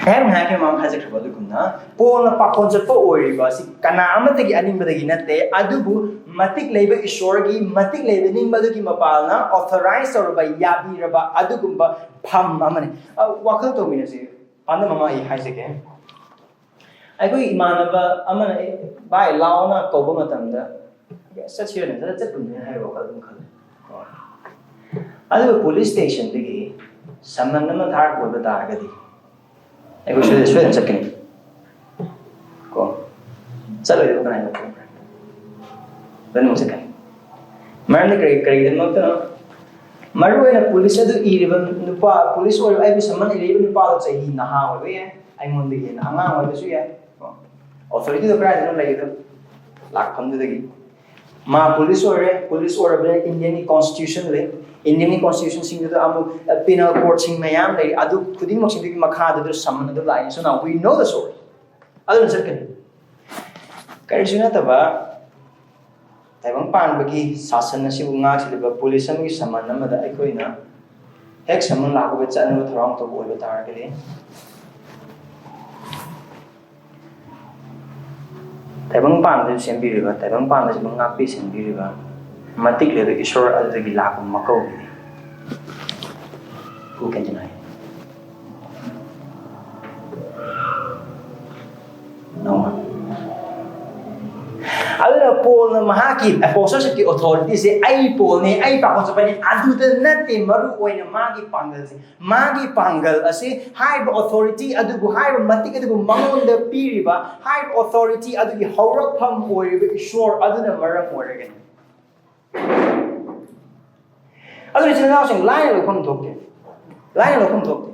ꯑꯩꯍꯥꯛꯅ ꯍꯥꯏꯈꯤꯕ ꯃꯃꯥꯡ ꯍꯥꯏꯖꯈ꯭ꯔꯕ ꯑꯗꯨꯒꯨꯝꯅ, ꯄꯣꯜꯅ ꯄꯥꯈꯣꯟ ꯆꯠꯄ ꯑꯣꯏꯔꯤꯕ ꯑꯁꯤ ꯀꯅꯥ ꯑꯃꯠꯇꯒꯤ ꯑꯅꯤꯡꯕꯗꯒꯤ ꯅꯠꯇꯦ, ꯑꯗꯨꯕꯨ ꯃꯇꯤꯛ ꯂꯩꯕ ꯏꯁꯣꯔꯒꯤ ꯃꯇꯤꯛ ꯂꯩꯕ ꯅꯤꯡꯕ ꯑꯗꯨꯒꯤ ꯃꯄꯥꯜꯅ authorize ꯇꯧꯔꯕ, ꯌꯥꯕꯤꯔꯕ ꯑꯗꯨꯒꯨꯝꯕ ꯐꯝ ꯑꯃꯅꯤ꯫ ꯑ, ꯋꯥꯈꯜ ꯇꯧꯃꯤꯟꯅꯁꯤ꯫ ꯄꯥꯟꯗꯝ ꯑꯃ ꯑꯩ ꯍꯥꯏꯖꯒꯦ꯫ ꯑꯩꯈꯣꯏ ꯏꯃꯥꯟꯅꯕ ꯑꯃꯅ, "ꯑꯦ, ꯚꯥꯏ, ꯂꯥꯛꯑꯣꯅ" ꯀꯧꯕ ꯃꯇꯝꯗ, "ꯆꯠꯁꯤꯔꯅꯦ, ꯆꯠ-, ꯆꯠꯄꯅꯦ" ꯍꯥꯏꯕ ꯋꯥꯈꯜ ꯑꯗꯨꯝ ꯈꯜꯂꯦ꯫ ꯑꯗꯨꯒ ꯄꯨꯂꯤꯁ ꯁ꯭ꯇꯦꯁꯟꯗꯒꯤ ꯁꯃꯟ ꯑꯃ ꯊꯥꯔꯛꯄ ꯑꯣꯏꯕ ꯇꯥꯔꯒꯗꯤ, ꯑꯩꯈꯣꯏ ꯁꯣꯏꯗ-, ꯁꯣꯏꯗꯅ ꯆꯠꯀꯅꯤ꯫ ꯀꯣ? ꯆꯠꯂꯣꯏꯗꯕ ꯀꯅꯥ ꯂꯩꯒꯦ? ꯂꯣꯏꯅꯃꯛ ꯆꯠꯀꯅꯤ꯫ ꯃꯔꯝꯗꯤ ꯀꯔꯤ, ꯀꯔꯤꯒꯤꯗꯃꯛꯇꯅꯣ? ꯃꯔꯨ ꯑꯣꯏꯅ ꯄꯨꯂꯤꯁ ꯑꯗꯨ ꯏꯔꯤꯕ ꯅꯨꯄꯥ, ꯄꯨꯂꯤꯁ ꯑꯣꯏꯔꯤꯕ ꯑꯩꯕꯨ ꯁꯃꯟ ꯏꯔꯛꯏꯕ ꯅꯨꯄꯥ ꯑꯗꯨ ꯆꯍꯤ ꯅꯍꯥ ꯑꯣꯏꯕ ꯌꯥꯏ, ꯑꯩꯉꯣꯟꯗꯒꯤ ꯍꯦꯟꯅ ꯑꯉꯥꯡ ꯑꯣꯏꯕꯁꯨ ꯌꯥꯏ꯫ ꯀꯣ? Authority ꯗꯣ ꯀꯗꯥꯏꯗꯅꯣ ꯂꯩꯒꯗꯕ? ꯂꯥꯛꯐꯝꯗꯨꯗꯒꯤ꯫ ꯃꯥ ꯄꯨꯂꯤꯁ ꯑꯣꯏꯔꯦ, ꯄꯨꯂꯤꯁ ꯑꯣꯏꯔꯕꯅꯤꯅ Indian ꯒꯤ constitution ꯂꯩ, Indian ꯒꯤ constitution ꯁꯤꯡꯗꯨꯗ ꯑꯃꯨꯛ, ꯑ, penal code ꯁꯤꯡ ꯃꯌꯥꯝ ꯂꯩ, ꯑꯗꯨ ꯈꯨꯗꯤꯡꯃꯛꯁꯤꯡꯗꯨꯒꯤ ꯃꯈꯥꯗꯨꯗ ꯁꯃꯟ ꯑꯗꯨ ꯂꯥꯛꯏ꯫ So now we know the source. ꯑꯗꯨꯅ ꯆꯠꯀꯅꯤ꯫ ꯀꯔꯤꯁꯨ ꯅꯠꯇꯕ ꯇꯥꯏꯕꯪ ꯄꯥꯟꯕꯒꯤ ꯁꯥꯁꯟ ꯑꯁꯤꯕꯨ ꯉꯥꯛꯁꯤꯜꯂꯤꯕ ꯄꯨꯂꯤꯁ ꯑꯃꯒꯤ ꯁꯃꯟ ꯑꯃꯗ ꯑꯩꯈꯣꯏꯅ ꯍꯦꯛ ꯁꯃꯟ ꯂꯥꯛꯄꯒ ꯆꯠꯅꯕ ꯊꯧꯔꯥꯡ ꯇꯧꯕ ꯑꯣꯏꯕ ꯇꯥꯔꯒꯗꯤ, ꯇꯥꯏꯕꯪ ꯄꯥꯟꯕꯁꯤꯕꯨ ꯁꯦꯝꯕꯤꯔꯤꯕ, ꯇꯥꯏꯕꯪ ꯄꯥꯟꯕꯁꯤꯕꯨ ꯉꯥꯛꯄꯤ ꯁꯦꯟꯕꯤꯔꯤꯕ ꯃꯇꯤꯛ ꯂꯩꯕ ꯏꯁꯣꯔ ꯑꯗꯨꯗꯒꯤ ꯂꯥꯛꯄ ꯃꯀꯧꯕꯤꯅꯤ꯫ Who can deny? No one. ꯑꯗꯨꯅ ꯄꯣꯜꯅ ꯃꯍꯥꯛꯀꯤ ꯑꯦꯄꯣꯁꯇꯜꯁꯤꯞꯀꯤ ꯑꯣꯊꯣꯔꯤꯇꯤꯁꯦ "ꯑꯩ ꯄꯣꯜꯅꯦ, ꯑꯩ ꯄꯥꯈꯣꯟ ꯆꯠꯄꯅꯤ" ꯑꯗꯨꯗ ꯅꯠꯇꯦ ꯃꯔꯨ ꯑꯣꯏꯅ ꯃꯥꯒꯤ ꯄꯥꯡꯒꯜꯁꯦ꯫ ꯃꯥꯒꯤ ꯄꯥꯡꯒꯜ ꯑꯁꯤ ꯍꯥꯏꯔꯤꯕ ꯑꯣꯊꯣꯔꯤꯇꯤ ꯑꯗꯨꯕꯨ, ꯍꯥꯏꯔꯤꯕ ꯃꯇꯤꯛ ꯑꯗꯨꯕꯨ ꯃꯉꯣꯟꯗ ꯄꯤꯔꯤꯕ ꯍꯥꯏꯔꯤꯕ ꯑꯣꯊꯣꯔꯤꯇꯤ ꯑꯗꯨꯒꯤ ꯍꯧꯔꯛꯐꯝ ꯑꯣꯏꯔꯤꯕ ꯏꯁꯣꯔ ꯑꯗꯨꯅ ꯃꯔꯝ ꯑꯣꯏꯔꯒꯅꯤ꯫ ꯑꯗꯨꯅ ꯏꯆꯤꯜ ꯏꯅꯥꯎꯁꯤꯡ ꯂꯥꯏꯅ ꯂꯧꯐꯝ ꯊꯣꯛꯇꯦ꯫ ꯂꯥꯏꯅ ꯂꯧꯐꯝ ꯊꯣꯛꯇꯦ꯫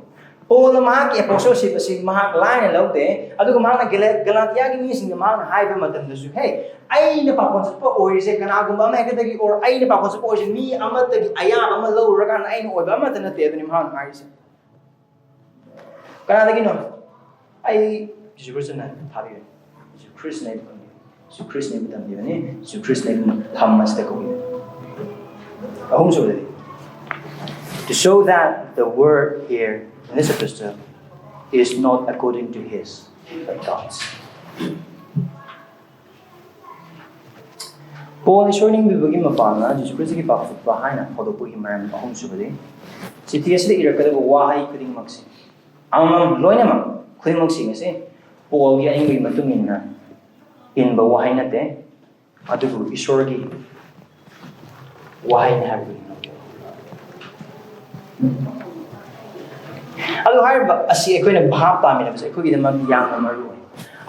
ꯄꯣꯜꯅ ꯃꯍꯥꯛꯀꯤ ꯑꯦꯄꯣꯁꯇꯜꯁꯤꯞ ꯑꯁꯤ ꯃꯍꯥꯛ ꯂꯥꯏꯅ ꯂꯧꯗꯦ꯫ ꯑꯗꯨꯒ ꯃꯍꯥꯛꯅ ꯒꯦꯂ-, ꯒꯂꯥꯇꯤꯌꯥꯒꯤ ꯃꯤꯁꯤꯡꯗ ꯃꯍꯥꯛꯅ ꯍꯥꯏꯕ ꯃꯇꯝꯗꯁꯨ, "ꯍꯦ, ꯑꯩꯅ ꯄꯥꯈꯣꯟ ꯆꯠꯄ ꯑꯣꯏꯔꯤꯁꯦ ꯀꯅꯥꯒꯨꯝꯕ ꯑꯃ ꯍꯦꯛꯇꯗꯒꯤ, or ꯑꯩꯅ ꯄꯥꯈꯣꯟ ꯆꯠꯄ ꯑꯣꯏꯔꯤꯁꯦ ꯃꯤ ꯑꯃꯠꯇꯒꯤ ꯑꯌꯥꯕ ꯑꯃ ꯂꯧꯔꯨꯔꯀꯥꯟꯗ ꯑꯩꯅ ꯑꯣꯏꯕ ꯑꯃꯠꯇ ꯅꯠꯇꯦ", ꯑꯗꯨꯅꯤ ꯃꯍꯥꯛꯅ ꯍꯥꯏꯔꯤꯁꯦ꯫ ꯀꯅꯥꯗꯒꯤꯅꯣ? "ꯑꯩ ꯖꯤꯁꯨ ꯈ꯭ꯔꯤꯁꯇꯅ ꯊꯥꯕꯤꯕꯅꯤ꯫ ꯖꯤꯁꯨ ꯈ꯭ꯔꯤꯁꯇꯅ ꯑꯩꯕꯨ ꯊꯝꯕꯤꯕꯅꯤ꯫ ꯖꯤꯁꯨ ꯈ꯭ꯔꯤꯁꯇꯅ ꯑꯩꯕꯨ ꯊꯝꯕꯤꯕꯅꯤ꯫ ꯖꯤꯁꯨ ꯈ꯭ꯔꯤꯁꯇꯅ ꯑꯩꯕꯨ ꯊꯝꯕꯁꯤꯗ ꯀꯧꯕꯤꯕꯅꯤ"꯫ ꯑꯍꯨꯝꯁꯨꯕꯗꯗꯤ, "To show that the word here in this epistle is not according to his, but God's." Paul ꯏꯁꯣꯔ ꯅꯤꯡꯕꯤꯕꯒꯤ ꯃꯄꯥꯡꯅ ꯖꯤꯁꯨ ꯈ꯭ꯔꯤꯁꯇꯒꯤ ꯄꯥꯎꯈꯠꯄ ꯍꯥꯏꯅ ꯍꯧꯗꯣꯛꯄꯒꯤ ꯃꯔꯝ ꯑꯍꯨꯝꯁꯨꯕꯗꯤ, ꯆꯤꯊꯤ ꯑꯁꯤꯗ ꯏꯔꯛꯀꯗꯕ ꯋꯥꯍꯩ ꯈꯨꯗꯤꯡꯃꯛꯁꯤ, ꯑꯃꯃꯝ ꯂꯣꯏꯅꯃꯛ ꯈꯨꯗꯤꯡꯃꯛꯁꯤꯡ ꯑꯁꯤ ꯄꯣꯜꯒꯤ ꯑꯅꯤꯡꯕꯒꯤ ꯃꯇꯨꯡ ꯏꯟꯅ ꯏꯟꯕ ꯋꯥꯍꯩ ꯅꯠꯇꯦ, ꯑꯗꯨꯕꯨ ꯏꯁꯣꯔꯒꯤ ꯋꯥꯍꯩꯅꯤ ꯍꯥꯏꯕꯗꯨ ꯈꯪꯕꯤꯌꯨ꯫ ꯑꯗꯨ ꯍꯥꯏꯔꯤꯕ ꯑꯁꯤ ꯑꯩꯈꯣꯏꯅ ꯚꯥꯞ ꯇꯥꯃꯤꯟꯅꯕꯁꯦ ꯑꯩꯈꯣꯏꯒꯤꯗꯃꯛ ꯌꯥꯝꯅ ꯃꯔꯨ ꯑꯣꯏ꯫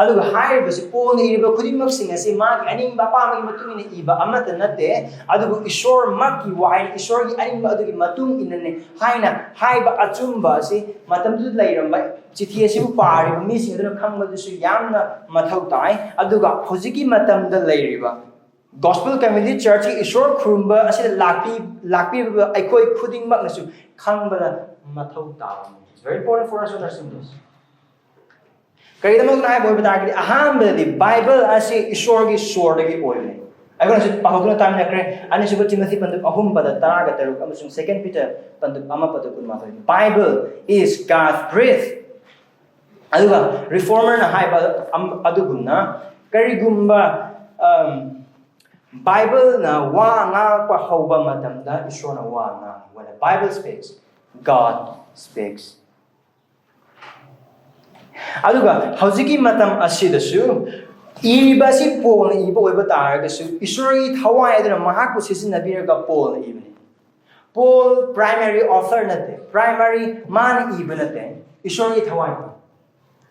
ꯑꯗꯨꯒ ꯍꯥꯏꯔꯤꯕꯁꯤ ꯄꯣꯜꯅ ꯏꯔꯤꯕ ꯈꯨꯗꯤꯡꯃꯛꯁꯤꯡ ꯑꯁꯤ ꯃꯥꯒꯤ ꯑꯅꯤꯡꯕ ꯑꯄꯥꯝꯕꯒꯤ ꯃꯇꯨꯡ ꯏꯟꯅ ꯏꯕ ꯑꯃꯠꯇ ꯅꯠꯇꯦ, ꯑꯗꯨꯕꯨ ꯏꯁꯣꯔꯃꯛꯀꯤ ꯋꯥꯍꯩ, ꯏꯁꯣꯔꯒꯤ ꯑꯅꯤꯡꯕ ꯑꯗꯨꯒꯤ ꯃꯇꯨꯡ ꯏꯟꯅꯅꯤ ꯍꯥꯏꯅ ꯍꯥꯏꯕ ꯑꯆꯨꯝꯕ ꯑꯁꯤ ꯃꯇꯝꯗꯨꯗ ꯂꯩꯔꯝꯕ ꯆꯤꯊꯤ ꯑꯁꯤꯕꯨ ꯄꯥꯔꯤꯕ ꯃꯤꯁꯤꯡ ꯑꯗꯨꯅ ꯈꯪꯕꯗꯨꯁꯨ ꯌꯥꯝꯅ ꯃꯊꯧ ꯇꯥꯏ꯫ ꯑꯗꯨꯒ ꯍꯧꯖꯤꯛꯀꯤ ꯃꯇꯝꯗ ꯂꯩꯔꯤꯕ Gospel Community Churchꯀꯤ ꯏꯁꯣꯔ ꯈꯨꯔꯨꯝꯕ ꯑꯁꯤꯗ ꯂꯥꯛꯄꯤ-, ꯂꯥꯛꯄꯤꯔꯤꯕ ꯑꯩꯈꯣꯏ ꯈꯨꯗꯤꯡꯃꯛꯅꯁꯨ ꯈꯪꯕꯗ ꯃꯊꯧ ꯇꯥꯕꯅꯤ꯫ It's very important for us to understand this. ꯀꯔꯤꯒꯤꯗꯃꯛꯅꯣ ꯍꯥꯏꯕ ꯑꯣꯏꯕ ꯇꯥꯔꯒꯗꯤ, ꯑꯍꯥꯟꯕꯗꯗꯤ ꯕꯥꯏꯕꯜ ꯑꯁꯤ ꯏꯁꯣꯔꯒꯤ ꯁꯣꯔꯗꯒꯤ ꯑꯣꯏꯕꯅꯤ꯫ ꯑꯩꯈꯣꯏꯅꯁꯨ ꯄꯥꯊꯣꯛꯇꯨꯅ ꯇꯥꯃꯤꯟꯅꯈ꯭ꯔꯦ꯫ ꯑꯅꯤꯁꯨꯕ ꯇꯤꯃꯣꯊꯤ ꯄꯟꯗꯨꯞ ꯑꯍꯨꯝ ꯄꯗ ꯇꯔꯥꯒ ꯇꯔꯨꯛ ꯑꯃꯁꯨꯡ Second Peter ꯄꯟꯗꯨꯞ ꯑꯃ ꯄꯗ ꯀꯨꯟꯃꯥꯊꯣꯏ꯫ Bible is God breathed. ꯑꯗꯨꯒ ꯔꯤꯐꯣꯔꯃꯔꯅ ꯍꯥꯏꯕ ꯑꯝ-, ꯑꯗꯨꯒꯨꯝꯅ, ꯀꯔꯤꯒꯨꯝꯕ, ꯑꯝ, ꯕꯥꯏꯕꯜꯅ ꯋꯥ ꯉꯥꯡꯂꯛꯄ ꯍꯧꯕ ꯃꯇꯝꯗ ꯏꯁꯣꯔꯅ ꯋꯥ ꯉꯥꯡꯉꯤ꯫ When the Bible speaks, God speaks. ꯑꯗꯨꯒ ꯍꯧꯖꯤꯛꯀꯤ ꯃꯇꯝ ꯑꯁꯤꯗꯁꯨ ꯏꯔꯤꯕ ꯑꯁꯤ ꯄꯣꯜꯅ ꯏꯕ ꯑꯣꯏꯕ ꯇꯥꯔꯒꯁꯨ, ꯏꯁꯣꯔꯒꯤ ꯊꯋꯥꯏ ꯑꯗꯨꯅ ꯃꯍꯥꯛꯄꯨ ꯁꯤꯖꯤꯟꯅꯕꯤꯔꯒ ꯄꯣꯜꯅ ꯏꯕꯅꯤ꯫ ꯄꯣꯜ primary author ꯅꯠꯇꯦ, primary ꯃꯥꯅ ꯏꯕ ꯅꯠꯇꯦ, ꯏꯁꯣꯔꯒꯤ ꯊꯋꯥꯏ,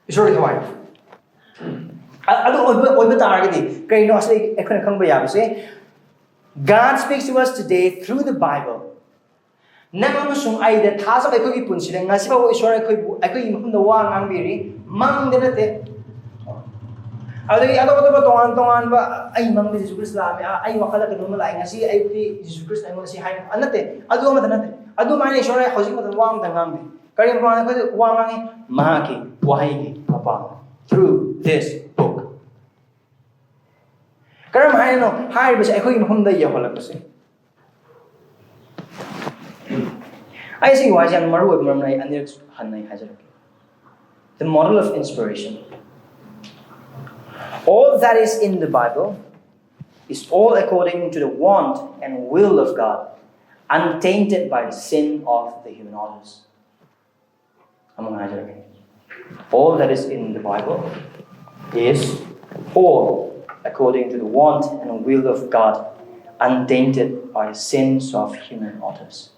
ꯏꯁꯣꯔꯒꯤ ꯊꯋꯥꯏ꯫ ꯑ- ꯑꯗꯨ ꯑꯣꯏꯕ, ꯑꯣꯏꯕ ꯇꯥꯔꯒꯗꯤ ꯀꯔꯤꯅꯣ ꯑꯁꯤ ꯑꯩꯈꯣꯏꯅ ꯈꯪꯕ ꯌꯥꯕꯁꯦ? God speaks to us today through the Bible. ꯅꯪ ꯑꯃꯁꯨꯡ ꯑꯩꯗ ꯊꯥꯖꯕ ꯑꯩꯈꯣꯏꯒꯤ ꯄꯨꯟꯁꯤꯗ ꯉꯁꯤ ꯐꯥꯎꯕ ꯏꯁꯣꯔ ꯑꯩꯈꯣꯏꯕꯨ, ꯑꯩꯈꯣꯏꯒꯤ ꯃꯐꯝꯗ ꯋꯥ ꯉꯥꯡꯕꯤꯔꯤ, ꯃꯪꯗ ꯅꯠꯇꯦ꯫ ꯑꯗꯨꯗꯒꯤ ꯑꯇꯣꯞ ꯑꯇꯣꯞꯄ ꯇꯣꯉꯥꯟ ꯇꯣꯉꯥꯟꯕ, "ꯑꯩ ꯃꯪꯗ ꯖꯤꯁꯨ ꯈ꯭ꯔꯤꯁꯇ ꯂꯥꯛꯑꯝꯃꯦ, ꯑ, ꯑꯩ ꯋꯥꯈꯜꯗ ꯀꯩꯅꯣꯝꯃ ꯂꯥꯛꯑꯦ, ꯉꯁꯤ ꯑꯌꯨꯛꯇꯤ ꯖꯤꯁꯨ ꯈ꯭ꯔꯤꯁꯇ ꯑꯩꯉꯣꯟꯗ ꯁꯤ ꯍꯥꯏ", ꯑ, ꯅꯠꯇꯦ, ꯑꯗꯨ ꯑꯃꯠꯇ ꯅꯠꯇꯦ꯫ ꯑꯗꯨꯃꯥꯏꯅ ꯏꯁꯣꯔꯅ ꯍꯧꯖꯤꯛ ꯃꯇꯝꯗ ꯋꯥ ꯑꯃꯇ ꯉꯥꯡꯗꯦ꯫ ꯀꯔꯤ ꯃꯄꯥꯟꯗ ꯑꯩꯈꯣꯏꯗ ꯋꯥ ꯉꯥꯡꯉꯤ? ꯃꯍꯥꯛꯀꯤ ꯋꯥꯍꯩꯒꯤ ꯃꯄꯥꯟ, through this book꯫ ꯀꯔꯝ ꯍꯥꯏꯅꯅꯣ ꯍꯥꯏꯔꯤꯕꯁꯦ ꯑꯩꯈꯣꯏꯒꯤ ꯃꯐꯝꯗ ꯌꯧꯍꯜꯂꯛꯄꯁꯦ? ꯑꯩ ꯁꯤꯒꯤ ꯋꯥꯍꯩꯁꯦ ꯌꯥꯝ ꯃꯔꯨ ꯑꯣꯏꯕ ꯃꯔꯝꯅ ꯑꯩ ꯑꯅꯤꯔꯛ ꯍꯟꯅ ꯑꯩ ꯍꯥꯏꯖꯔꯛꯀꯦ꯫ The model of inspiration. All that is in the Bible is all according to the want and will of God, untainted by the sin of the human authors. ꯑꯃꯨꯛ ꯍꯥꯏꯖꯔꯛꯀꯦ꯫ All that is in the Bible is all according to the want and will of God, untainted by the sins of human authors.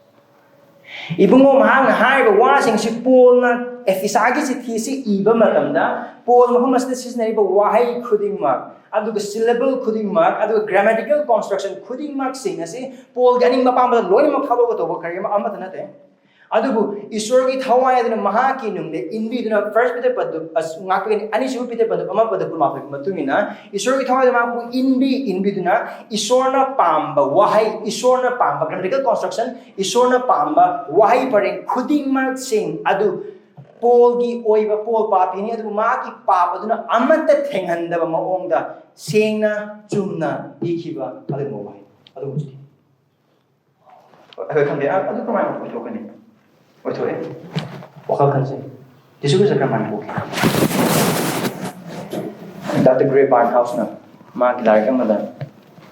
ꯏꯕꯨꯡꯉꯣ, ꯃꯍꯥꯛꯅ ꯍꯥꯏꯔꯤꯕ ꯋꯥꯁꯤꯡꯁꯤ ꯄꯣꯜꯅ ꯑꯦꯐꯤꯁꯥꯒꯤ ꯆꯤꯊꯤꯁꯤ ꯏꯕ ꯃꯇꯝꯗ pol ꯃꯐꯝ ꯑꯁꯤꯗ ꯁꯤꯖꯤꯟꯅꯔꯤꯕ ꯋꯥꯍꯩ ꯈꯨꯗꯤꯡꯃꯛ, ꯑꯗꯨꯒ syllable ꯈꯨꯗꯤꯡꯃꯛ, ꯑꯗꯨꯒ grammatical construction ꯈꯨꯗꯤꯡꯃꯛꯁꯤꯡ ꯑꯁꯤ ꯄꯣꯜꯒꯤ ꯑꯅꯤꯡꯕ ꯑꯄꯥꯝꯕꯗ ꯂꯣꯏꯅꯃꯛ ꯊꯥꯗꯣꯛꯀꯗꯧꯕ ꯀꯔꯤ ꯑꯃ ꯑꯃꯠꯇ ꯅꯠꯇꯦ꯫ ꯑꯗꯨꯕꯨ ꯏꯁꯣꯔꯒꯤ ꯊꯋꯥꯏ ꯑꯗꯨꯅ ꯃꯍꯥꯛꯀꯤ ꯅꯨꯡꯗ ꯏꯟꯕꯤꯗꯨꯅ, ꯐꯥꯔꯁ ꯄꯤꯇꯔ ꯄꯗꯨ ꯑꯁ ꯉꯥꯛꯄꯒꯤꯅꯤ, ꯑꯅꯤꯁꯨꯕ ꯄꯤꯇꯔ ꯄꯗꯨ ꯑꯃ ꯄꯗꯨ ꯀꯨꯟꯃꯥꯄꯟꯒꯤ ꯃꯇꯨꯡ ꯏꯟꯅ ꯏꯁꯣꯔꯒꯤ ꯊꯋꯥꯏ ꯑꯗꯨꯅ ꯃꯍꯥꯛꯄꯨ ꯏꯟꯕꯤ ꯏꯟꯕꯤꯗꯨꯅ ꯏꯁꯣꯔꯅ ꯄꯥꯝꯕ ꯋꯥꯍꯩ, ꯏꯁꯣꯔꯅ ꯄꯥꯝꯕ grammatical construction, ꯏꯁꯣꯔꯅ ꯄꯥꯝꯕ ꯋꯥꯍꯩ ꯄꯔꯦꯡ ꯈꯨꯗꯤꯡꯃꯛꯁꯤꯡ ꯑꯗꯨ ꯄꯣꯜꯒꯤ ꯑꯣꯏꯕ, ꯄꯣꯜ ꯄꯥꯄꯤꯅꯤ, ꯑꯗꯨꯕꯨ ꯃꯍꯥꯛꯀꯤ ꯄꯥꯞ ꯑꯗꯨꯅ ꯑꯃꯠꯇ ꯊꯦꯡꯍꯟꯗꯕ ꯃꯑꯣꯡꯗ ꯁꯦꯡꯅ ꯆꯨꯝꯅ ꯄꯤꯈꯤꯕ ꯑꯗꯨꯒꯨꯝꯕ ꯋꯥꯍꯩ ꯑꯗꯨꯒꯨꯝꯕꯁꯤꯗꯤ꯫ ꯑꯩꯈꯣꯏ ꯈꯪꯗꯦ, ꯑ-, ꯑꯗꯨ ꯀꯃꯥꯏꯅ ꯑꯣꯏꯊꯣꯛꯀꯅꯤ? ꯑꯣꯏꯊꯣꯛꯑꯦ꯫ ꯋꯥꯈꯜ ꯈꯟꯁꯦ꯫ ꯖꯤꯁꯨ ꯈ꯭ꯔꯤꯁꯇ ꯀꯔꯝꯍꯥꯏꯅ ꯄꯣꯛꯈꯤ? ꯗꯣꯛꯇꯔ ꯒ꯭ꯔꯦ ꯕꯥꯔꯟꯍꯥꯎꯁꯅ ꯃꯥꯒꯤ ꯂꯥꯏꯔꯤꯛ ꯑꯃꯗ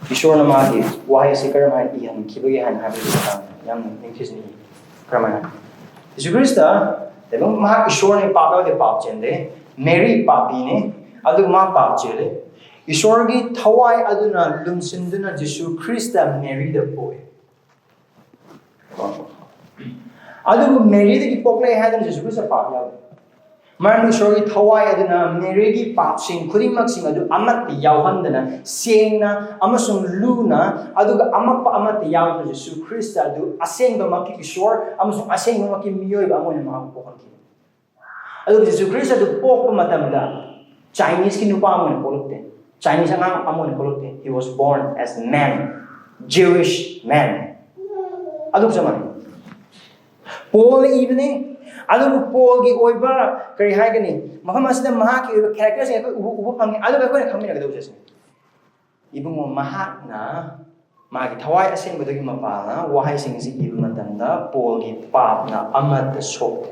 ꯏꯁꯣꯔꯅ ꯃꯥꯒꯤ ꯋꯥꯍꯩ ꯑꯁꯤ ꯀꯔꯝꯍꯥꯏꯅ ꯏꯍꯟꯈꯤꯕꯒꯦ ꯍꯥꯏꯅ ꯍꯥꯏꯕꯒꯤ ꯃꯇꯥꯡꯗ ꯌꯥꯝꯅ ꯅꯤꯡꯊꯤꯖꯅ ꯏ꯫ ꯀꯔꯝꯍꯥꯏꯅ? ꯖꯤꯁꯨ ꯈ꯭ꯔꯤꯁꯇ, ꯑꯗꯨꯝ ꯃꯍꯥꯛ ꯏꯁꯣꯔꯅꯤ, ꯄꯥꯞ ꯌꯥꯎꯗꯦ, ꯄꯥꯞ ꯆꯦꯟꯗꯦ꯫ ꯃꯦꯔꯤ ꯄꯥꯄꯤꯅꯤ꯫ ꯑꯗꯨꯒ ꯃꯥ ꯄꯥꯞ ꯆꯦꯜꯂꯦ꯫ ꯏꯁꯣꯔꯒꯤ ꯊꯋꯥꯏ ꯑꯗꯨꯅ ꯂꯨꯝꯁꯤꯟꯗꯨꯅ ꯖꯤꯁꯨ ꯈ꯭ꯔꯤꯁꯇ ꯃꯦꯔꯤꯗ ꯄꯣꯛꯑꯦ꯫ ꯑꯗꯨꯕꯨ ꯃꯦꯔꯤꯗꯒꯤ ꯄꯣꯛꯂꯛꯑꯦ ꯍꯥꯏꯗꯅ ꯖꯤꯁꯨ ꯈ꯭ꯔꯤꯁꯇ ꯄꯥꯞ ꯌꯥꯎꯗꯦ꯫ ꯃꯔꯝꯗꯤ ꯏꯁꯣꯔꯒꯤ ꯊꯋꯥꯏ ꯑꯗꯨꯅ ꯃꯦꯔꯤꯒꯤ ꯄꯥꯞꯁꯤꯡ ꯈꯨꯗꯤꯡꯃꯛꯁꯤꯡ ꯑꯗꯨ ꯑꯃꯠꯇ ꯌꯥꯎꯍꯟꯗꯅ, ꯁꯦꯡꯅ ꯑꯃꯁꯨꯡ ꯂꯨꯅ, ꯑꯗꯨꯒ ꯑꯃꯛꯄ ꯑꯃꯠꯇ ꯌꯥꯎꯗꯅ ꯖꯤꯁꯨ ꯈ꯭ꯔꯤꯁꯇ ꯑꯗꯨ ꯑꯁꯦꯡꯕꯃꯛꯀꯤ ꯏꯁꯣꯔ ꯑꯃꯁꯨꯡ ꯑꯁꯦꯡꯕꯃꯛꯀꯤ ꯃꯤꯑꯣꯏꯕ ꯑꯃ ꯑꯣꯏꯅ ꯃꯍꯥꯛꯄꯨ ꯄꯣꯛꯍꯟꯈꯤ꯫ ꯑꯗꯨꯒ ꯖꯤꯁꯨ ꯈ꯭ꯔꯤꯁꯇ ꯑꯗꯨ ꯄꯣꯛꯄ ꯃꯇꯝꯗ ꯆꯥꯏꯅꯤꯁꯀꯤ ꯅꯨꯄꯥ ꯑꯃ ꯑꯣꯏꯅ ꯄꯣꯛꯂꯛꯇꯦ, ꯆꯥꯏꯅꯤꯁ ꯑꯉꯥꯡ ꯑꯃ ꯑꯣꯏꯅ ꯄꯣꯛꯂꯛꯇꯦ꯫ He was born as man, Jewish man. ꯑꯗꯨꯒ ꯆꯞ ꯃꯥꯟꯅꯩ꯫ ꯄꯣꯜꯅ ꯏꯕꯅꯤ꯫ ꯑꯗꯨꯕꯨ ꯄꯣꯜꯒꯤ ꯑꯣꯏꯕ, ꯀꯔꯤ ꯍꯥꯏꯒꯅꯤ, ꯃꯐꯝ ꯑꯁꯤꯗ ꯃꯍꯥꯛꯀꯤ ꯑꯣꯏꯕ ꯀꯦꯔꯦꯛꯇꯔꯁꯤꯡ ꯑꯩꯈꯣꯏ ꯎꯕ, ꯎꯕ ꯐꯪꯉꯤ꯫ ꯑꯗꯨꯒ ꯑꯩꯈꯣꯏꯅ ꯈꯪꯃꯤꯟꯅꯒꯗꯧꯕꯁꯦ ꯁꯤꯅꯤ꯫ ꯏꯕꯨꯡꯉꯣ, ꯃꯍꯥꯛꯅ ꯃꯥꯒꯤ ꯊꯋꯥꯏ ꯑꯁꯦꯡꯕꯗꯨꯒꯤ ꯃꯄꯥꯜꯅ ꯋꯥꯍꯩꯁꯤꯡ ꯑꯁꯤ ꯏꯕ ꯃꯇꯝꯗ ꯄꯣꯜꯒꯤ ꯄꯥꯞꯅ ꯑꯃꯠꯇ ꯁꯣꯛꯇꯦ꯫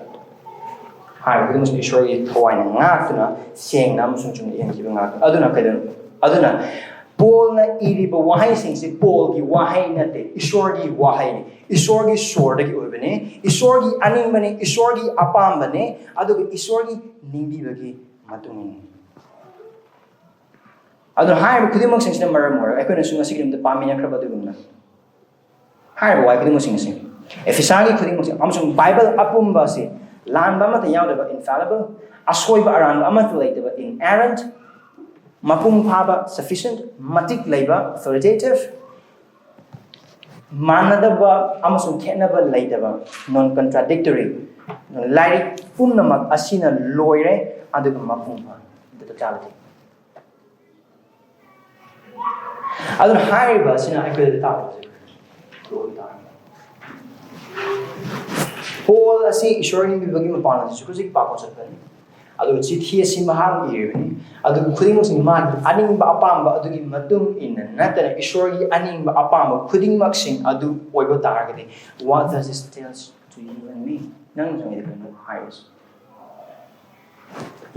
ꯍꯥꯏꯔꯤꯕ ꯈꯨꯗꯤꯡꯃꯛꯁꯨ ꯏꯁꯣꯔꯒꯤ ꯊꯋꯥꯏꯅ ꯉꯥꯛꯇꯨꯅ ꯁꯦꯡꯅ ꯑꯃꯁꯨꯡ ꯆꯨꯝꯅ ꯏꯍꯟꯈꯤꯕ ꯉꯥꯛꯇꯅꯤ꯫ ꯑꯗꯨꯅ ꯀꯩꯗꯧ-, ꯑꯗꯨꯅ ꯄꯣꯜꯅ ꯏꯔꯤꯕ ꯋꯥꯍꯩꯁꯤꯡꯁꯤ ꯄꯣꯜꯒꯤ ꯋꯥꯍꯩ ꯅꯠꯇꯦ, ꯏꯁꯣꯔꯒꯤ ꯋꯥꯍꯩꯅꯤ꯫ ꯏꯁꯣꯔꯒꯤ ꯁꯣꯔꯗꯒꯤ ꯑꯣꯏꯕꯅꯤ, ꯏꯁꯣꯔꯒꯤ ꯑꯅꯤꯡꯕꯅꯤ, ꯏꯁꯣꯔꯒꯤ ꯑꯄꯥꯝꯕꯅꯤ, ꯑꯗꯨꯒ ꯏꯁꯣꯔꯒꯤ ꯅꯤꯡꯕꯤꯕꯒꯤ ꯃꯇꯨꯡ ꯏꯟꯅ꯫ ꯑꯗꯨꯅ ꯍꯥꯏꯔꯤꯕ ꯈꯨꯗꯤꯡꯃꯛꯁꯤꯡꯁꯤꯅ ꯃꯔꯝ ꯑꯣꯏꯔꯒ ꯑꯩꯈꯣꯏꯅꯁꯨ ꯉꯁꯤꯒꯤ ꯅꯨꯃꯤꯠꯇ ꯄꯥꯃꯤꯟꯅꯈ꯭ꯔꯕ ꯑꯗꯨꯒꯨꯝꯅ ꯍꯥꯏꯔꯤꯕ ꯋꯥꯍꯩ ꯈꯨꯗꯤꯡꯃꯛꯁꯤꯡ ꯑꯁꯤ, ꯑꯦꯐꯤꯁꯥꯒꯤ ꯈꯨꯗꯤꯡꯃꯛꯁꯤ ꯑꯃꯁꯨꯡ ꯕꯥꯏꯕꯜ ꯑꯄꯨꯝꯕ ꯑꯁꯤ ꯂꯥꯟꯕ ꯑꯃꯠꯇ ꯌꯥꯎꯗꯕ, infallible, ꯑꯁꯣꯏꯕ ꯑꯔꯥꯟꯕ ꯑꯃꯠꯇ ꯂꯩꯇꯕ, inerrant, ꯃꯄꯨꯡ ꯐꯥꯕ, sufficient, ꯃꯇꯤꯛ ꯂꯩꯕ, authoritative, ꯃꯥꯟꯅꯗꯕ ꯑꯃꯁꯨꯡ ꯈꯦꯠꯅꯕ ꯂꯩꯇꯕ, non contradictory, ꯂꯥꯏꯔꯤꯛ ꯄꯨꯝꯅꯃꯛ ꯑꯁꯤꯅ ꯂꯣꯏꯔꯦ ꯑꯗꯨꯒ ꯃꯄꯨꯡ ꯐꯥ, totality꯫ ꯑꯗꯨꯅ ꯍꯥꯏꯔꯤꯕ ꯑꯁꯤꯅ ꯑꯩꯈꯣꯏꯗ ꯇꯥꯛꯄꯁꯦ, ꯄꯣꯜ ꯑꯁꯤ ꯏꯁꯣꯔ ꯅꯤꯡꯕꯤꯕꯒꯤ ꯃꯄꯥꯟ ꯑꯁꯤꯁꯨ ꯍꯧꯖꯤꯛ ꯄꯥꯛꯄ ꯆꯠꯄꯅꯤ꯫ ꯑꯗꯨꯒ ꯆꯤꯊꯤ ꯑꯁꯤ ꯃꯍꯥꯛꯅ ꯏꯔꯤꯕꯅꯤ꯫ ꯑꯗꯨꯕꯨ ꯈꯨꯗꯤꯡꯃꯛꯁꯤ ꯃꯥꯒꯤ ꯑꯅꯤꯡꯕ ꯑꯄꯥꯝꯕ ꯑꯗꯨꯒꯤ ꯃꯇꯨꯡ ꯏꯟꯅ ꯅꯠꯇꯅ ꯏꯁꯣꯔꯒꯤ ꯑꯅꯤꯡꯕ ꯑꯄꯥꯝꯕ ꯈꯨꯗꯤꯡꯃꯛꯁꯤꯡ ꯑꯗꯨ ꯑꯣꯏꯕ ꯇꯥꯔꯒꯗꯤ, what does it tell to you and me? ꯅꯪ ꯅꯪꯒꯤꯗ ꯀꯩꯅꯣ ꯍꯥꯏꯔꯤꯁꯦ?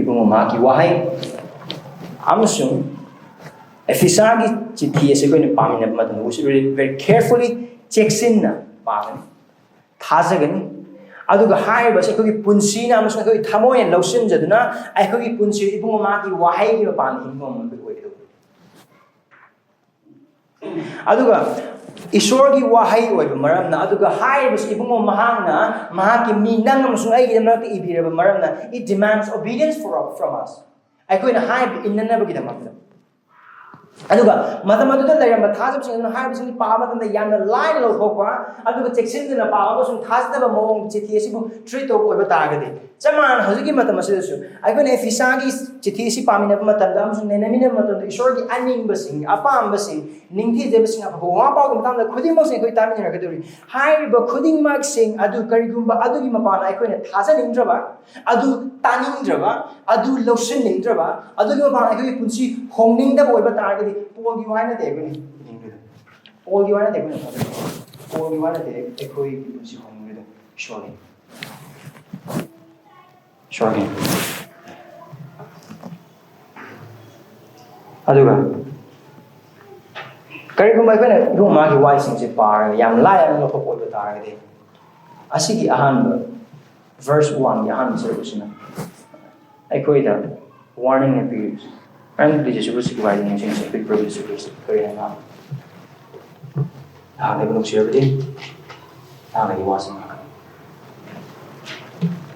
ꯏꯕꯨꯡꯉꯣ, ꯃꯍꯥꯛꯀꯤ ꯋꯥꯍꯩ ꯑꯃꯁꯨꯡ ꯑꯦꯐꯤꯁꯥꯒꯤ ꯆꯤꯊꯤ ꯑꯁꯤ ꯑꯩꯈꯣꯏꯅ ꯄꯥꯃꯤꯟꯅꯕ ꯃꯇꯝꯗ, we should read it very carefully, ꯆꯦꯛꯁꯤꯟꯅ ꯄꯥꯒꯅꯤ, ꯊꯥꯖꯒꯅꯤ꯫ ꯑꯗꯨꯒ ꯍꯥꯏꯔꯤꯕꯁꯤ ꯑꯩꯈꯣꯏꯒꯤ ꯄꯨꯟꯁꯤꯅ ꯑꯃꯁꯨꯡ ꯑꯩꯈꯣꯏꯒꯤ ꯊꯃꯣꯏꯅ ꯂꯧꯁꯤꯟꯖꯗꯨꯅ ꯑꯩꯈꯣꯏꯒꯤ ꯄꯨꯟꯁꯤ ꯏꯕꯨꯡꯉꯣ ꯃꯍꯥꯛꯀꯤ ꯋꯥꯍꯩꯒꯤ ꯃꯄꯥꯟꯗ ꯍꯤꯡꯕ ꯉꯝꯕ ꯑꯣꯏꯒꯗꯧꯕꯅꯤ꯫ ꯑꯗꯨꯒ ꯏꯁꯣꯔꯒꯤ ꯋꯥꯍꯩ ꯑꯣꯏꯕ ꯃꯔꯝꯅ, ꯑꯗꯨꯒ ꯍꯥꯏꯔꯤꯕꯁꯤ ꯏꯕꯨꯡꯉꯣ ꯃꯍꯥꯛꯅ ꯃꯍꯥꯛꯀꯤ ꯃꯤ ꯅꯪ ꯑꯃꯁꯨꯡ ꯑꯩꯒꯤꯗꯃꯛꯇ ꯏꯕꯤꯔꯕ ꯃꯔꯝꯅ, it demands obedience for, from us. ꯑꯩꯈꯣꯏꯅ ꯍꯥꯏꯕ ꯏꯟꯅꯅꯕꯒꯤꯗꯃꯛꯇ꯫ ꯑꯗꯨꯒ ꯃꯇꯝ ꯑꯗꯨꯗ ꯂꯩꯔꯝꯕ ꯊꯥꯖꯕꯁꯤꯡ ꯑꯗꯨꯅ ꯍꯥꯏꯔꯤꯕꯁꯤꯡ ꯄꯥꯕ ꯃꯇꯝꯗ ꯌꯥꯝꯅ ꯂꯥꯏꯅ ꯂꯧꯊꯣꯛꯄ, ꯑꯗꯨꯒ ꯆꯦꯛꯁꯤꯟꯗꯅ ꯄꯥꯕ ꯑꯃꯁꯨꯡ ꯊꯥꯖꯗꯕ ꯃꯑꯣꯡꯗ ꯆꯤꯊꯤ ꯑꯁꯤꯕꯨ treat ꯇꯧꯕ ꯑꯣꯏꯕ ꯇꯥꯔꯒꯗꯤ, ꯆꯞ ꯃꯥꯟꯅꯅ ꯍꯧꯖꯤꯛꯀꯤ ꯃꯇꯝ ꯑꯁꯤꯗꯁꯨ ꯑꯩꯈꯣꯏꯅ ꯑꯦꯐꯤꯁꯥꯒꯤ ꯆꯤꯊꯤ ꯑꯁꯤ ꯄꯥꯃꯤꯟꯅꯕ ꯃꯇꯝꯗ ꯑꯃꯁꯨꯡ ꯅꯩꯅꯃꯤꯟꯅꯕ ꯃꯇꯝꯗ ꯏꯁꯣꯔꯒꯤ ꯑꯅꯤꯡꯕꯁꯤꯡ, ꯑꯄꯥꯝꯕꯁꯤꯡ, ꯅꯤꯡꯊꯤꯖꯕꯁꯤꯡ, ꯑꯐꯕ ꯋꯥ ꯄꯥꯎꯒꯤ ꯃꯇꯥꯡꯗ ꯈꯨꯗꯤꯡꯃꯛꯁꯦ ꯑꯩꯈꯣꯏ ꯇꯥꯃꯤꯟꯅꯔꯛꯀꯗꯧꯔꯤ꯫ ꯍꯥꯏꯔꯤꯕ ꯈꯨꯗꯤꯡꯃꯛꯁꯤꯡ ꯑꯗꯨ ꯀꯔꯤꯒꯨꯝꯕ ꯑꯗꯨꯒꯤ ꯃꯄꯥꯟꯗ ꯑꯩꯈꯣꯏꯅ ꯊꯥꯖꯅꯤꯡꯗ꯭ꯔꯕ, ꯑꯗꯨ ꯇꯥꯅꯤꯡꯗ꯭ꯔꯕ, ꯑꯗꯨ ꯂꯧꯁꯤꯟꯅꯤꯡꯗ꯭ꯔꯕ, ꯑꯗꯨꯒꯤ ꯃꯄꯥꯟꯗ ꯑꯩꯈꯣꯏꯒꯤ ꯄꯨꯟꯁꯤ ꯍꯣꯡꯅꯤꯡꯗꯕ ꯑꯣꯏꯕ ꯇꯥꯔꯒꯗꯤ, ꯄꯣꯜꯒꯤ ꯋꯥ ꯅꯠꯇꯦ ꯑꯩꯈꯣꯏꯅ ꯍꯤꯡꯂꯤꯗꯣ꯫ ꯄꯣꯜꯒꯤ ꯋꯥ ꯅꯠꯇꯦ ꯑꯩꯈꯣꯏꯅ ꯐꯪꯂꯤꯗꯣ꯫ ꯄꯣꯜꯒꯤ ꯋꯥ ꯅꯠꯇꯦ ꯑꯩꯈꯣꯏꯒꯤ ꯄꯨꯟꯁꯤ ꯍꯣꯡꯅꯤꯡꯂꯤꯗꯣ꯫ ꯏꯁꯣꯔꯒꯤ꯫ ꯏꯁꯣꯔꯒꯤ꯫ ꯑꯗꯨꯒ ꯀꯔꯤꯒꯨꯝꯕ ꯑꯩꯈꯣꯏꯅ ꯏꯕꯨꯡ ꯃꯥꯒꯤ ꯋꯥꯍꯩꯁꯤꯡꯁꯦ ꯄꯥꯔꯒ ꯌꯥꯝ ꯂꯥꯏꯅ ꯂꯧꯊꯣꯛꯄ ꯑꯣꯏꯕ ꯇꯥꯔꯒꯗꯤ, ꯑꯁꯤꯒꯤ ꯑꯍꯥꯟꯕ verse one ꯒꯤ ꯑꯍꯥꯟꯕ ꯁꯔꯨꯛ ꯑꯁꯤꯅ ꯑꯩꯈꯣꯏꯗ warning ꯅ ꯄꯤꯔꯤꯕꯁꯦ꯫ ꯃꯔꯝꯗꯤ ꯖꯤꯁꯨ ꯈ꯭ꯔꯤꯁꯇꯒꯤ ꯋꯥꯔꯤꯗ ꯅꯤꯡꯁꯤꯡꯁꯤ, ꯑꯩꯈꯣꯏ ꯄ꯭ꯔꯚꯨ ꯖꯤꯁꯨ ꯈ꯭ꯔꯤꯁꯇ ꯀꯔꯤ ꯍꯥꯏꯅ ꯉꯥꯡꯕ? ꯅꯍꯥꯛꯅ ꯑꯩꯕꯨ ꯅꯨꯡꯁꯤꯔꯕꯗꯤ ꯅꯍꯥꯛꯅ ꯑꯩꯒꯤ ꯋꯥꯁꯤꯡ ꯉꯥꯛꯀꯅꯤ꯫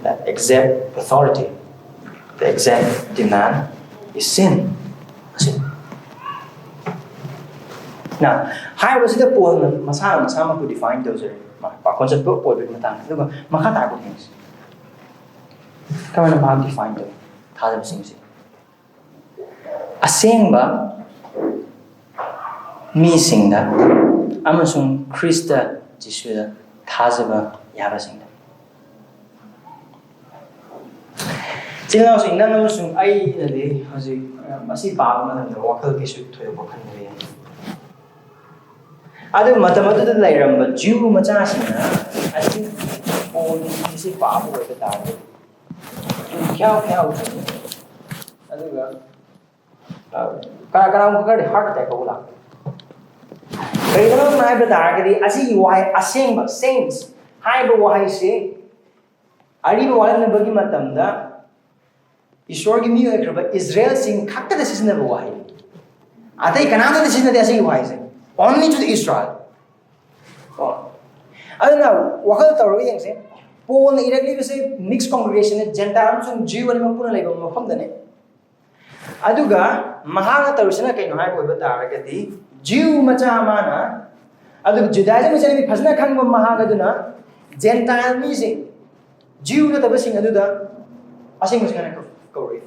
That exact authority, the exact demand is sin. Sin. Now, ꯍꯥꯏꯔꯤꯕꯁꯤꯗ ꯄꯣꯜꯅ ꯃꯁꯥꯅ ꯃꯁꯥꯃꯛꯄꯨ define ꯇꯧꯖꯔꯦ꯫ ꯃꯥ ꯄꯥꯈꯣꯟ ꯆꯠꯄ ꯑꯣꯏꯕꯒꯤ ꯃꯇꯥꯡꯗ꯫ ꯑꯗꯨꯒ ꯃꯈꯥ ꯇꯥꯔꯛꯄ ꯊꯦꯡꯅꯁꯤ꯫ ꯀꯃꯥꯏꯅ ꯃꯍꯥꯛ define ꯇꯧꯏ? ꯊꯥꯖꯕꯁꯤꯡꯁꯦ꯫ ꯑꯁꯦꯡꯕ ꯃꯤꯁꯤꯡꯗ ꯑꯃꯁꯨꯡ ꯈ꯭ꯔꯤꯁꯇ ꯖꯤꯁꯨꯗ ꯊꯥꯖꯕ ꯌꯥꯕꯁꯤꯡꯗ꯫ ꯏꯆꯤꯜ ꯏꯅꯥꯎꯁꯤꯡ, ꯅꯪ ꯑꯃꯁꯨꯡ ꯑꯩꯅꯗꯤ ꯍꯧꯖꯤꯛ, ꯑ, ꯃꯁꯤ ꯄꯥꯕ ꯃꯇꯝꯗ ꯋꯥꯈꯜ ꯀꯩꯁꯨ ꯊꯣꯏꯗꯣꯛꯄ ꯈꯟꯗ꯭ꯔꯦ꯫ ꯑꯗꯨ ꯃꯇꯝ ꯑꯗꯨꯗ ꯂꯩꯔꯝꯕ ꯖ꯭ꯌꯨ ꯃꯆꯥꯁꯤꯡꯅ ꯑꯁꯤ ꯄꯣꯜꯒꯤ ꯆꯤꯊꯤꯁꯤ ꯄꯥꯕ ꯑꯣꯏꯕ ꯇꯥꯔꯒꯗꯤ, ꯈ꯭ꯌꯥꯎ ꯈ꯭ꯌꯥꯎ ꯇꯧꯅꯤ꯫ ꯑꯗꯨꯒ, ꯑ, ꯀꯅꯥ-, ꯀꯅꯥꯒꯨꯝꯕ ꯈꯔꯗꯤ heart attack ꯇꯧꯕ ꯂꯥꯛꯄ꯫ ꯀꯔꯤꯒꯤꯅꯣ ꯍꯥꯏꯕ ꯇꯥꯔꯒꯗꯤ, ꯑꯁꯤꯒꯤ ꯋꯥꯍꯩ ꯑꯁꯦꯡꯕ, saints ꯍꯥꯏꯕ ꯋꯥꯍꯩꯁꯤ ꯑꯔꯤꯕ ꯋꯥꯔꯦꯝꯅꯕꯒꯤ ꯃꯇꯝꯗ ꯏꯁꯣꯔꯒꯤ ꯃꯤ ꯑꯣꯏꯈ꯭ꯔꯕ ꯏꯁꯔꯥꯌꯦꯜꯁꯤꯡ ꯈꯛꯇꯗ ꯁꯤꯖꯤꯟꯅꯕ ꯋꯥꯍꯩꯅꯤ꯫ ꯑꯇꯩ ꯀꯅꯥꯝꯇꯗ ꯁꯤꯖꯤꯟꯅꯗꯦ ꯑꯁꯤꯒꯤ ꯋꯥꯍꯩꯁꯦ꯫ Only to the Israel꯫ ꯀꯣ? ꯑꯗꯨꯅ ꯋꯥꯈꯜ ꯇꯧꯔꯒ ꯌꯦꯡꯁꯦ꯫ ꯄꯣꯜꯅ ꯏꯔꯛꯂꯤꯕꯁꯦ mixed congregation ꯅꯦ, Gentile ꯑꯃꯁꯨꯡ Jew ꯑꯅꯤꯃꯛ ꯄꯨꯟꯅ ꯂꯩꯕ ꯃꯐꯝꯗꯅꯦ꯫ ꯑꯗꯨꯒ ꯃꯍꯥꯛꯅ ꯇꯧꯔꯤꯁꯤꯅ ꯀꯩꯅꯣ ꯍꯥꯏꯕ ꯑꯣꯏꯕ ꯇꯥꯔꯒꯗꯤ, Jew ꯃꯆꯥ ꯑꯃꯅ, ꯑꯗꯨꯒ Judaism ꯆꯠꯅꯕꯤ ꯐꯖꯅ ꯈꯪꯕ ꯃꯍꯥꯛ ꯑꯗꯨꯅ Gentile ꯃꯤꯁꯤꯡ, Jew ꯅꯠꯇꯕꯁꯤꯡ ꯑꯗꯨꯗ ꯑꯁꯦꯡꯕꯁꯤꯡ ꯍꯥꯏꯅ ꯀꯧ-, ꯀꯧꯔꯛꯏ꯫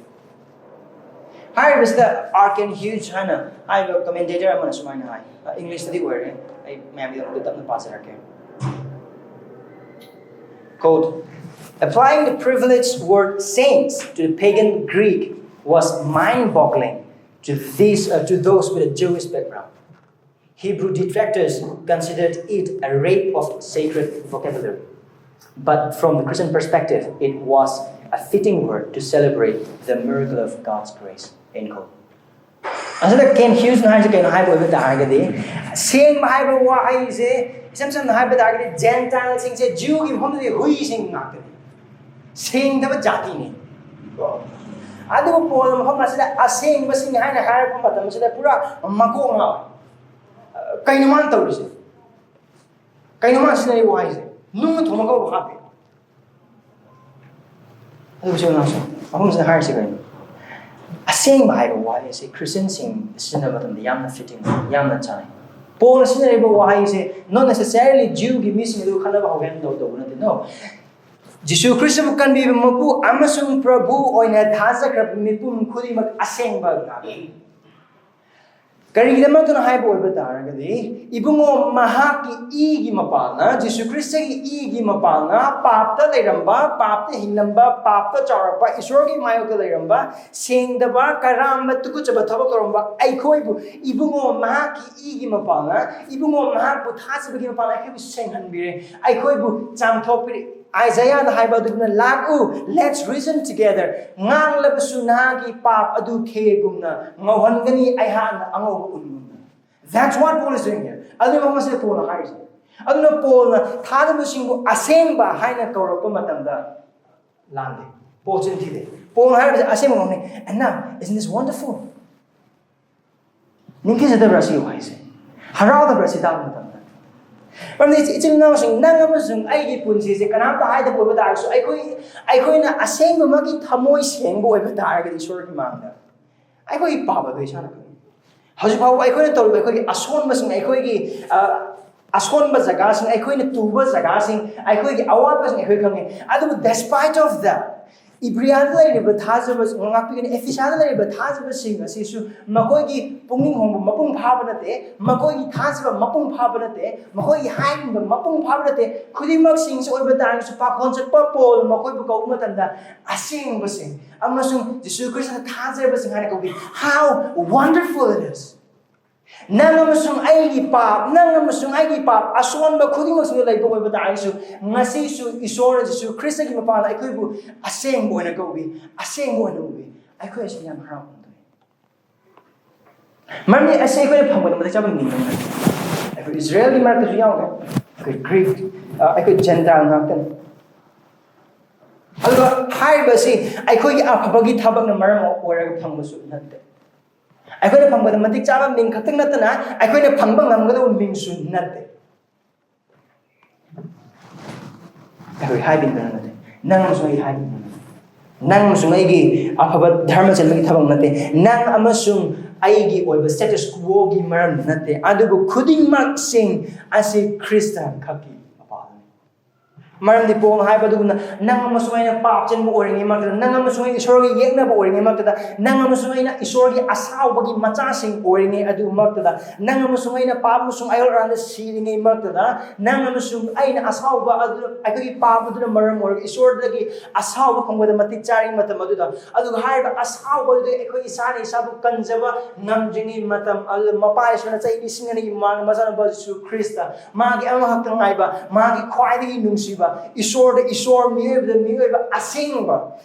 ꯍꯥꯏꯔꯤꯕꯁꯤꯗ R Kent Hughes ꯍꯥꯏꯅ ꯍꯥꯏꯕ commentator ꯑꯃꯅ ꯁꯨꯃꯥꯏꯅ ꯍꯥꯏ, ꯑ, English ꯇꯗꯤ ꯑꯣꯏꯔꯦ, ꯑꯩ ꯃꯌꯥꯝꯒꯤꯗꯃꯛꯇ ꯇꯞꯅ ꯄꯥꯖꯔꯛꯀꯦ꯫ Quote, "Applying the privileged word saints to the pagan Greek was mind-boggling to these, uh, to those with a Jewish background. Hebrew detractors considered it a rape of sacred vocabulary. But from the Christian perspective, it was a fitting word to celebrate the miracle of God's grace." End quote. ꯑꯁꯤꯗ Kent Hughes ꯅ ꯍꯥꯏꯁꯦ ꯀꯩꯅꯣ ꯍꯥꯏꯕ ꯑꯣꯏꯕ ꯇꯥꯔꯒꯗꯤ, ꯑꯁꯦꯡꯕ ꯍꯥꯏꯕ ꯋꯥꯍꯩꯁꯦ, ꯏꯁꯝ ꯁꯝꯅ ꯍꯥꯏꯕ ꯇꯥꯔꯒꯗꯤ, Gentile ꯁꯤꯡꯁꯦ Jew ꯒꯤ ꯃꯐꯝꯗꯗꯤ ꯍꯨꯏꯁꯤꯡ ꯉꯥꯛꯇꯅꯤ, ꯁꯦꯡꯗꯕ ꯖꯥꯇꯤꯅꯤ꯫ ꯑꯗꯨꯕꯨ ꯄꯣꯜꯅ ꯃꯐꯝ ꯑꯁꯤꯗ ꯑꯁꯦꯡꯕꯁꯤꯡ ꯍꯥꯏꯅ ꯍꯥꯏꯔꯛꯄ ꯃꯇꯝꯁꯤꯗ ꯄꯨꯔꯥ ꯃꯀꯣꯛ ꯉꯥꯎꯋꯦ꯫ ꯀꯩꯅꯣ ꯃꯥꯅ ꯇꯧꯔꯤꯁꯦ? ꯀꯩꯅꯣ ꯃꯥꯅ ꯁꯤꯖꯤꯟꯅꯔꯤꯕ ꯋꯥꯍꯩꯁꯦ? ꯅꯨꯡꯅ ꯊꯣꯡꯕ ꯀꯧꯕ ꯍꯥꯞꯄꯦ꯫ ꯑꯗꯨꯕꯨ ꯁꯤ ꯑꯉꯥꯡꯁꯦ, ꯃꯐꯝꯁꯤꯗ ꯍꯥꯏꯔꯤꯁꯤ ꯀꯩꯅꯣ? ꯑꯁꯦꯡꯕ ꯍꯥꯏꯕ ꯋꯥꯍꯩ ꯑꯁꯤ Christian ꯁꯤꯡ ꯁꯤꯖꯤꯟꯅꯕ ꯃꯇꯝꯗ ꯌꯥꯝꯅ fitting ꯑꯣꯏ, ꯌꯥꯝꯅ ꯆꯥꯅꯩ꯫ ꯄꯣꯜꯅ ꯁꯤꯖꯤꯟꯅꯔꯤꯕ ꯋꯥꯍꯩꯁꯦ not necessarily Jew ꯒꯤ ꯃꯤꯁꯤꯡ ꯑꯗꯨ ꯈꯠꯅꯕ ꯍꯧꯒꯦ ꯍꯥꯏꯅ ꯇꯧ-, ꯇꯧꯕ ꯅꯠꯇꯦ꯫ No. ꯖꯤꯁꯨ ꯈ꯭ꯔꯤꯁꯇꯕꯨ ꯀꯟꯕꯤꯕ ꯃꯄꯨ ꯑꯃꯁꯨꯡ ꯄ꯭ꯔꯚꯨ ꯑꯣꯏꯅ ꯊꯥꯖꯈ꯭ꯔꯕ ꯃꯤꯄꯨꯝ ꯈꯨꯗꯤꯡꯃꯛ ꯑꯁꯦꯡꯕ ꯉꯥꯛꯅꯤ꯫ ꯀꯔꯤꯒꯤꯗꯃꯛꯇꯅꯣ ꯍꯥꯏꯕ ꯑꯣꯏꯕ ꯇꯥꯔꯒꯗꯤ, ꯏꯕꯨꯡꯉꯣ, ꯃꯍꯥꯛꯀꯤ ꯏꯒꯤ ꯃꯄꯥꯜꯅ, ꯖꯤꯁꯨ ꯈ꯭ꯔꯤꯁꯇꯒꯤ ꯏꯒꯤ ꯃꯄꯥꯜꯅ ꯄꯥꯞꯇ ꯂꯩꯔꯝꯕ, ꯄꯥꯞꯇ ꯍꯤꯡꯂꯝꯕ, ꯄꯥꯞꯇ ꯆꯥꯎꯔꯛꯄ, ꯏꯁꯣꯔꯒꯤ ꯃꯥꯌꯣꯛꯇ ꯂꯩꯔꯝꯕ, ꯁꯦꯡꯗꯕ, ꯀꯔꯥꯝꯕ, ꯇꯨꯀꯠꯆꯕ ꯊꯕꯛ ꯇꯧꯔꯝꯕ ꯑꯩꯈꯣꯏꯕꯨ ꯏꯕꯨꯡꯉꯣ ꯃꯍꯥꯛꯀꯤ ꯏꯒꯤ ꯃꯄꯥꯜꯅ, ꯏꯕꯨꯡꯉꯣ ꯃꯍꯥꯛꯄꯨ ꯊꯥꯖꯕꯒꯤ ꯃꯄꯥꯜꯅ ꯑꯩꯈꯣꯏꯕꯨ ꯁꯦꯡꯍꯟꯕꯤꯔꯦ, ꯑꯩꯈꯣꯏꯕꯨ ꯆꯥꯝꯊꯣꯛꯄꯤꯔꯦ꯫ ꯑꯥꯏꯖꯥꯌꯥꯅ ꯍꯥꯏꯕ ꯑꯗꯨꯒꯨꯝꯅ, "ꯂꯥꯛꯎ, let's reason together. ꯉꯥꯡꯂꯕꯁꯨ ꯅꯍꯥꯛꯀꯤ ꯄꯥꯞ ꯑꯗꯨ ꯈꯦꯒꯨꯝꯅ ꯉꯧꯍꯟꯒꯅꯤ, ꯑꯩꯍꯥꯛꯅ ꯑꯉꯧꯕ ꯎꯟꯒꯨꯝꯅ." That's what Paul is doing here. ꯑꯗꯨꯅ ꯃꯁꯤꯗ ꯄꯣꯜꯅ ꯍꯥꯏꯔꯤꯁꯦ꯫ ꯑꯗꯨꯅ ꯄꯣꯜꯅ ꯊꯥꯖꯕꯁꯤꯡꯕꯨ ꯑꯁꯦꯡꯕ ꯍꯥꯏꯅ ꯀꯧꯔꯛꯄ ꯃꯇꯝꯗ, ꯂꯥꯟꯗꯦ꯫ ꯄꯣꯜ ꯆꯤꯟ ꯊꯤꯗꯦ꯫ ꯄꯣꯜ ꯍꯥꯏꯔꯤꯕꯁꯦ ꯑꯁꯦꯡꯕ ꯉꯥꯡꯅꯩ꯫ And now, isn't this wonderful? ꯅꯤꯡꯊꯤꯖꯗꯕ꯭ꯔꯥ ꯁꯤ ꯋꯥꯍꯩꯁꯦ? ꯍꯔꯥꯎꯗꯕ꯭ꯔꯥ ꯁꯤ ꯇꯥꯕ ꯃꯇꯝꯗ? ꯃꯔꯝꯗꯤ ꯏꯆꯤꯜ ꯏꯅꯥꯎꯁꯤꯡ, ꯅꯪ ꯑꯃꯁꯨꯡ ꯑꯩꯒꯤ ꯄꯨꯟꯁꯤꯁꯦ ꯀꯅꯥꯝꯇ ꯍꯥꯏꯗꯕ ꯑꯣꯏꯕ ꯇꯥꯔꯒꯁꯨ, ꯑꯩꯈꯣꯏ ꯑꯩꯈꯣꯏꯅ ꯑꯁꯦꯡꯕꯃꯛꯀꯤ ꯊꯃꯣꯏ ꯁꯦꯡꯕ ꯑꯣꯏꯕ ꯇꯥꯔꯒꯗꯤ ꯏꯁꯣꯔꯒꯤ ꯃꯥꯡꯗ ꯑꯩꯈꯣꯏꯒꯤ ꯄꯥꯞ ꯑꯗꯨ ꯏꯁꯥꯅ ꯈꯪꯏ꯫ ꯍꯧꯖꯤꯛ ꯐꯥꯎꯕ ꯑꯩꯈꯣꯏꯅ ꯇꯧꯔꯤꯕ ꯑꯩꯈꯣꯏꯒꯤ ꯑꯁꯣꯟꯕꯁꯤꯡ, ꯑꯩꯈꯣꯏꯒꯤ ꯑ, ꯑꯁꯣꯟꯕ ꯖꯒꯥꯁꯤꯡ, ꯑꯩꯈꯣꯏꯅ ꯇꯨꯕ ꯖꯒꯥꯁꯤꯡ, ꯑꯩꯈꯣꯏꯒꯤ ꯑꯋꯥꯠꯄꯁꯤꯡ ꯑꯩꯈꯣꯏ ꯈꯪꯉꯤ꯫ ꯑꯗꯨꯕꯨ despite of that, ꯏꯕ꯭ꯔꯤꯌꯥꯗ ꯂꯩꯔꯤꯕ ꯊꯥꯖꯕ ꯉꯥꯛꯄꯤꯒꯅꯤ, ꯑꯦꯐꯤꯁꯥꯗ ꯂꯩꯔꯤꯕ ꯊꯥꯖꯕꯁꯤꯡ ꯑꯁꯤꯁꯨ ꯃꯈꯣꯏꯒꯤ ꯄꯨꯛꯅꯤꯡ ꯍꯣꯡꯕ ꯃꯄꯨꯡ ꯐꯥꯕ ꯅꯠꯇꯦ, ꯃꯈꯣꯏꯒꯤ ꯊꯥꯖꯕ ꯃꯄꯨꯡ ꯐꯥꯕ ꯅꯠꯇꯦ, ꯃꯈꯣꯏꯒꯤ ꯍꯥꯏꯔꯤꯕ ꯃꯄꯨꯡ ꯐꯥꯕ ꯅꯠꯇꯦ꯫ ꯈꯨꯗꯤꯡꯃꯛꯁꯤꯡꯁꯨ ꯑꯣꯏꯕ ꯇꯥꯔꯒꯁꯨ, ꯄꯥꯈꯣꯟ ꯆꯠꯄ ꯄꯣꯜ ꯃꯈꯣꯏꯕꯨ ꯀꯧꯕ ꯃꯇꯝꯗ ꯑꯁꯦꯡꯕꯁꯤꯡ ꯑꯃꯁꯨꯡ ꯖꯤꯁꯨ ꯈ꯭ꯔꯤꯁꯇꯗ ꯊꯥꯖꯔꯕꯁꯤꯡ ꯍꯥꯏꯅ ꯀꯧꯏ꯫ How wonderful it is! ꯅꯪ ꯑꯃꯁꯨꯡ ꯑꯩꯒꯤ ꯄꯥꯞ, ꯅꯪ ꯑꯃꯁꯨꯡ ꯑꯩꯒꯤ ꯄꯥꯞ, ꯑꯁꯣꯟꯕ ꯈꯨꯗꯤꯡꯃꯛꯁꯤꯡꯗ ꯂꯩꯕ ꯑꯣꯏꯕ ꯇꯥꯔꯒꯁꯨ, ꯉꯁꯤꯁꯨ ꯏꯁꯣꯔ ꯖꯤꯁꯨ ꯈ꯭ꯔꯤꯁꯇꯒꯤ ꯃꯄꯥꯟꯗ ꯑꯩꯈꯣꯏꯕꯨ ꯑꯁꯦꯡꯕ ꯑꯣꯏꯅ ꯀꯧꯏ, ꯑꯁꯦꯡꯕ ꯑꯣꯏꯅ ꯎꯏ꯫ ꯑꯩꯈꯣꯏ ꯑꯁꯤ ꯌꯥꯝ ꯍꯔꯥꯎꯍꯟꯗꯣꯏꯅꯤ꯫ ꯃꯔꯝꯗꯤ ꯑꯁꯤ ꯑꯩꯈꯣꯏꯅ ꯐꯪꯕꯗ ꯃꯇꯤꯛ ꯆꯥꯕ ꯃꯤꯡ ꯑꯃꯅꯤ꯫ ꯑꯩꯈꯣꯏ ꯏꯁꯔꯥꯌꯦꯜꯒꯤ ꯃꯔꯛꯇꯁꯨ ꯌꯥꯎꯗꯦ, ꯑꯩꯈꯣꯏ ꯒ꯭ꯔꯤꯛ, ꯑ, ꯑꯩꯈꯣꯏ ꯖꯦꯟꯇꯥꯏꯜ ꯉꯥꯛꯇꯅꯤ꯫ ꯑꯗꯨꯒ ꯍꯥꯏꯔꯤꯕ ꯑꯁꯤ ꯑꯩꯈꯣꯏꯒꯤ ꯑꯐꯕꯒꯤ ꯊꯕꯛꯅ ꯃꯔꯝ ꯑꯣꯏꯔꯒ ꯐꯪꯕꯁꯨ ꯅꯠꯇꯦ꯫ ꯑꯩꯈꯣꯏꯅ ꯐꯪꯕꯗ ꯃꯇꯤꯛ ꯆꯥꯕ ꯃꯤꯡ ꯈꯛꯇꯪ ꯅꯠꯇꯅ, ꯑꯩꯈꯣꯏꯅ ꯐꯪꯕ ꯉꯝꯒꯗꯕ ꯃꯤꯡꯁꯨ ꯅꯠꯇꯦ꯫ ꯑꯩꯈꯣꯏ ꯍꯥꯏꯕꯤꯗꯅ ꯅꯠꯇꯦ, ꯅꯪ ꯑꯃꯁꯨꯡ ꯑꯩ ꯍꯥꯏꯕꯤꯗꯅ ꯅꯠꯇꯦ, ꯅꯪ ꯑꯃꯁꯨꯡ ꯑꯩꯒꯤ ꯑꯐꯕ ꯙꯔꯃ ꯆꯦꯟꯕꯒꯤ ꯊꯕꯛ ꯅꯠꯇꯦ, ꯅꯪ ꯑꯃꯁꯨꯡ ꯑꯩꯒꯤ ꯑꯣꯏꯕ status quo ꯒꯤ ꯃꯔꯝ ꯅꯠꯇꯦ, ꯑꯗꯨꯕꯨ ꯈꯨꯗꯤꯡꯃꯛꯁꯤꯡ ꯑꯁꯤ ꯈ꯭ꯔꯤꯁꯇ ꯈꯛꯀꯤ ꯃꯄꯥꯜꯅꯤ꯫ ꯃꯔꯝꯗꯤ ꯄꯣꯜꯅ ꯍꯥꯏꯕ ꯑꯗꯨꯒꯨꯝꯅ, ꯅꯪ ꯑꯃꯁꯨꯡ ꯑꯩꯅ ꯄꯥꯞ ꯆꯦꯟꯕ ꯑꯣꯏꯔꯤꯉꯩ ꯃꯔꯛꯇꯗ, ꯅꯪ ꯑꯃꯁꯨꯡ ꯑꯩꯅ ꯏꯁꯣꯔꯒ ꯌꯦꯛꯅꯕ ꯑꯣꯏꯔꯤꯉꯩ ꯃꯔꯛꯇꯗ, ꯅꯪ ꯑꯃꯁꯨꯡ ꯑꯩꯅ ꯏꯁꯣꯔꯒꯤ ꯑꯁꯥꯎꯕꯒꯤ ꯃꯆꯥꯁꯤꯡ ꯑꯣꯏꯔꯤꯉꯩ ꯑꯗꯨ ꯃꯔꯛꯇꯗ, ꯅꯪ ꯑꯃꯁꯨꯡ ꯑꯩꯅ ꯄꯥꯞ ꯑꯃꯁꯨꯡ ꯑꯌꯣꯛ ꯑꯔꯥꯟꯗ ꯁꯤꯔꯤꯉꯩ ꯃꯔꯛꯇꯗ, ꯅꯪ ꯑꯃꯁꯨꯡ ꯑꯩꯅ ꯑꯁꯥꯎꯕ ꯑꯗꯨ, ꯑꯩꯈꯣꯏꯒꯤ ꯄꯥꯞ ꯑꯗꯨꯅ ꯃꯔꯝ ꯑꯣꯏꯔꯒ ꯏꯁꯣꯔꯗꯒꯤ ꯑꯁꯥꯎꯕ ꯐꯪꯕꯗ ꯃꯇꯤꯛ ꯆꯥꯔꯤꯉꯩ ꯃꯇꯝ ꯑꯗꯨꯗ, ꯑꯗꯨꯒ ꯍꯥꯏꯔꯤꯕ ꯑꯁꯥꯎꯕ ꯑꯗꯨꯗ ꯑꯩꯈꯣꯏ ꯏꯁꯥꯅ ꯏꯁꯥꯕꯨ ꯀꯟꯖꯕ ꯉꯝꯗ꯭ꯔꯤꯉꯩ ꯃꯇꯝ ꯑꯗꯨꯗ, ꯃꯄꯥ ꯏꯁꯣꯔꯅ ꯆꯍꯤ ꯂꯤꯁꯤꯡ ꯑꯅꯤꯒꯤ ꯃꯃꯥꯡꯗ ꯃꯆꯥꯅꯨꯄꯥ ꯖꯤꯁꯨ ꯈ꯭ꯔꯤꯁꯇ ꯃꯥꯒꯤ ꯑꯃꯈꯛꯇ ꯉꯥꯏꯕ, ꯃꯥꯒꯤ ꯈ꯭ꯋꯥꯏꯗꯒꯤ ꯅꯨꯡꯁꯤꯕ, ꯏꯁꯣꯔꯗ ꯏꯁꯣꯔ, ꯃꯤꯑꯣꯏꯕꯗ ꯃꯤꯑꯣꯏꯕ, ꯑꯁꯦꯡꯕ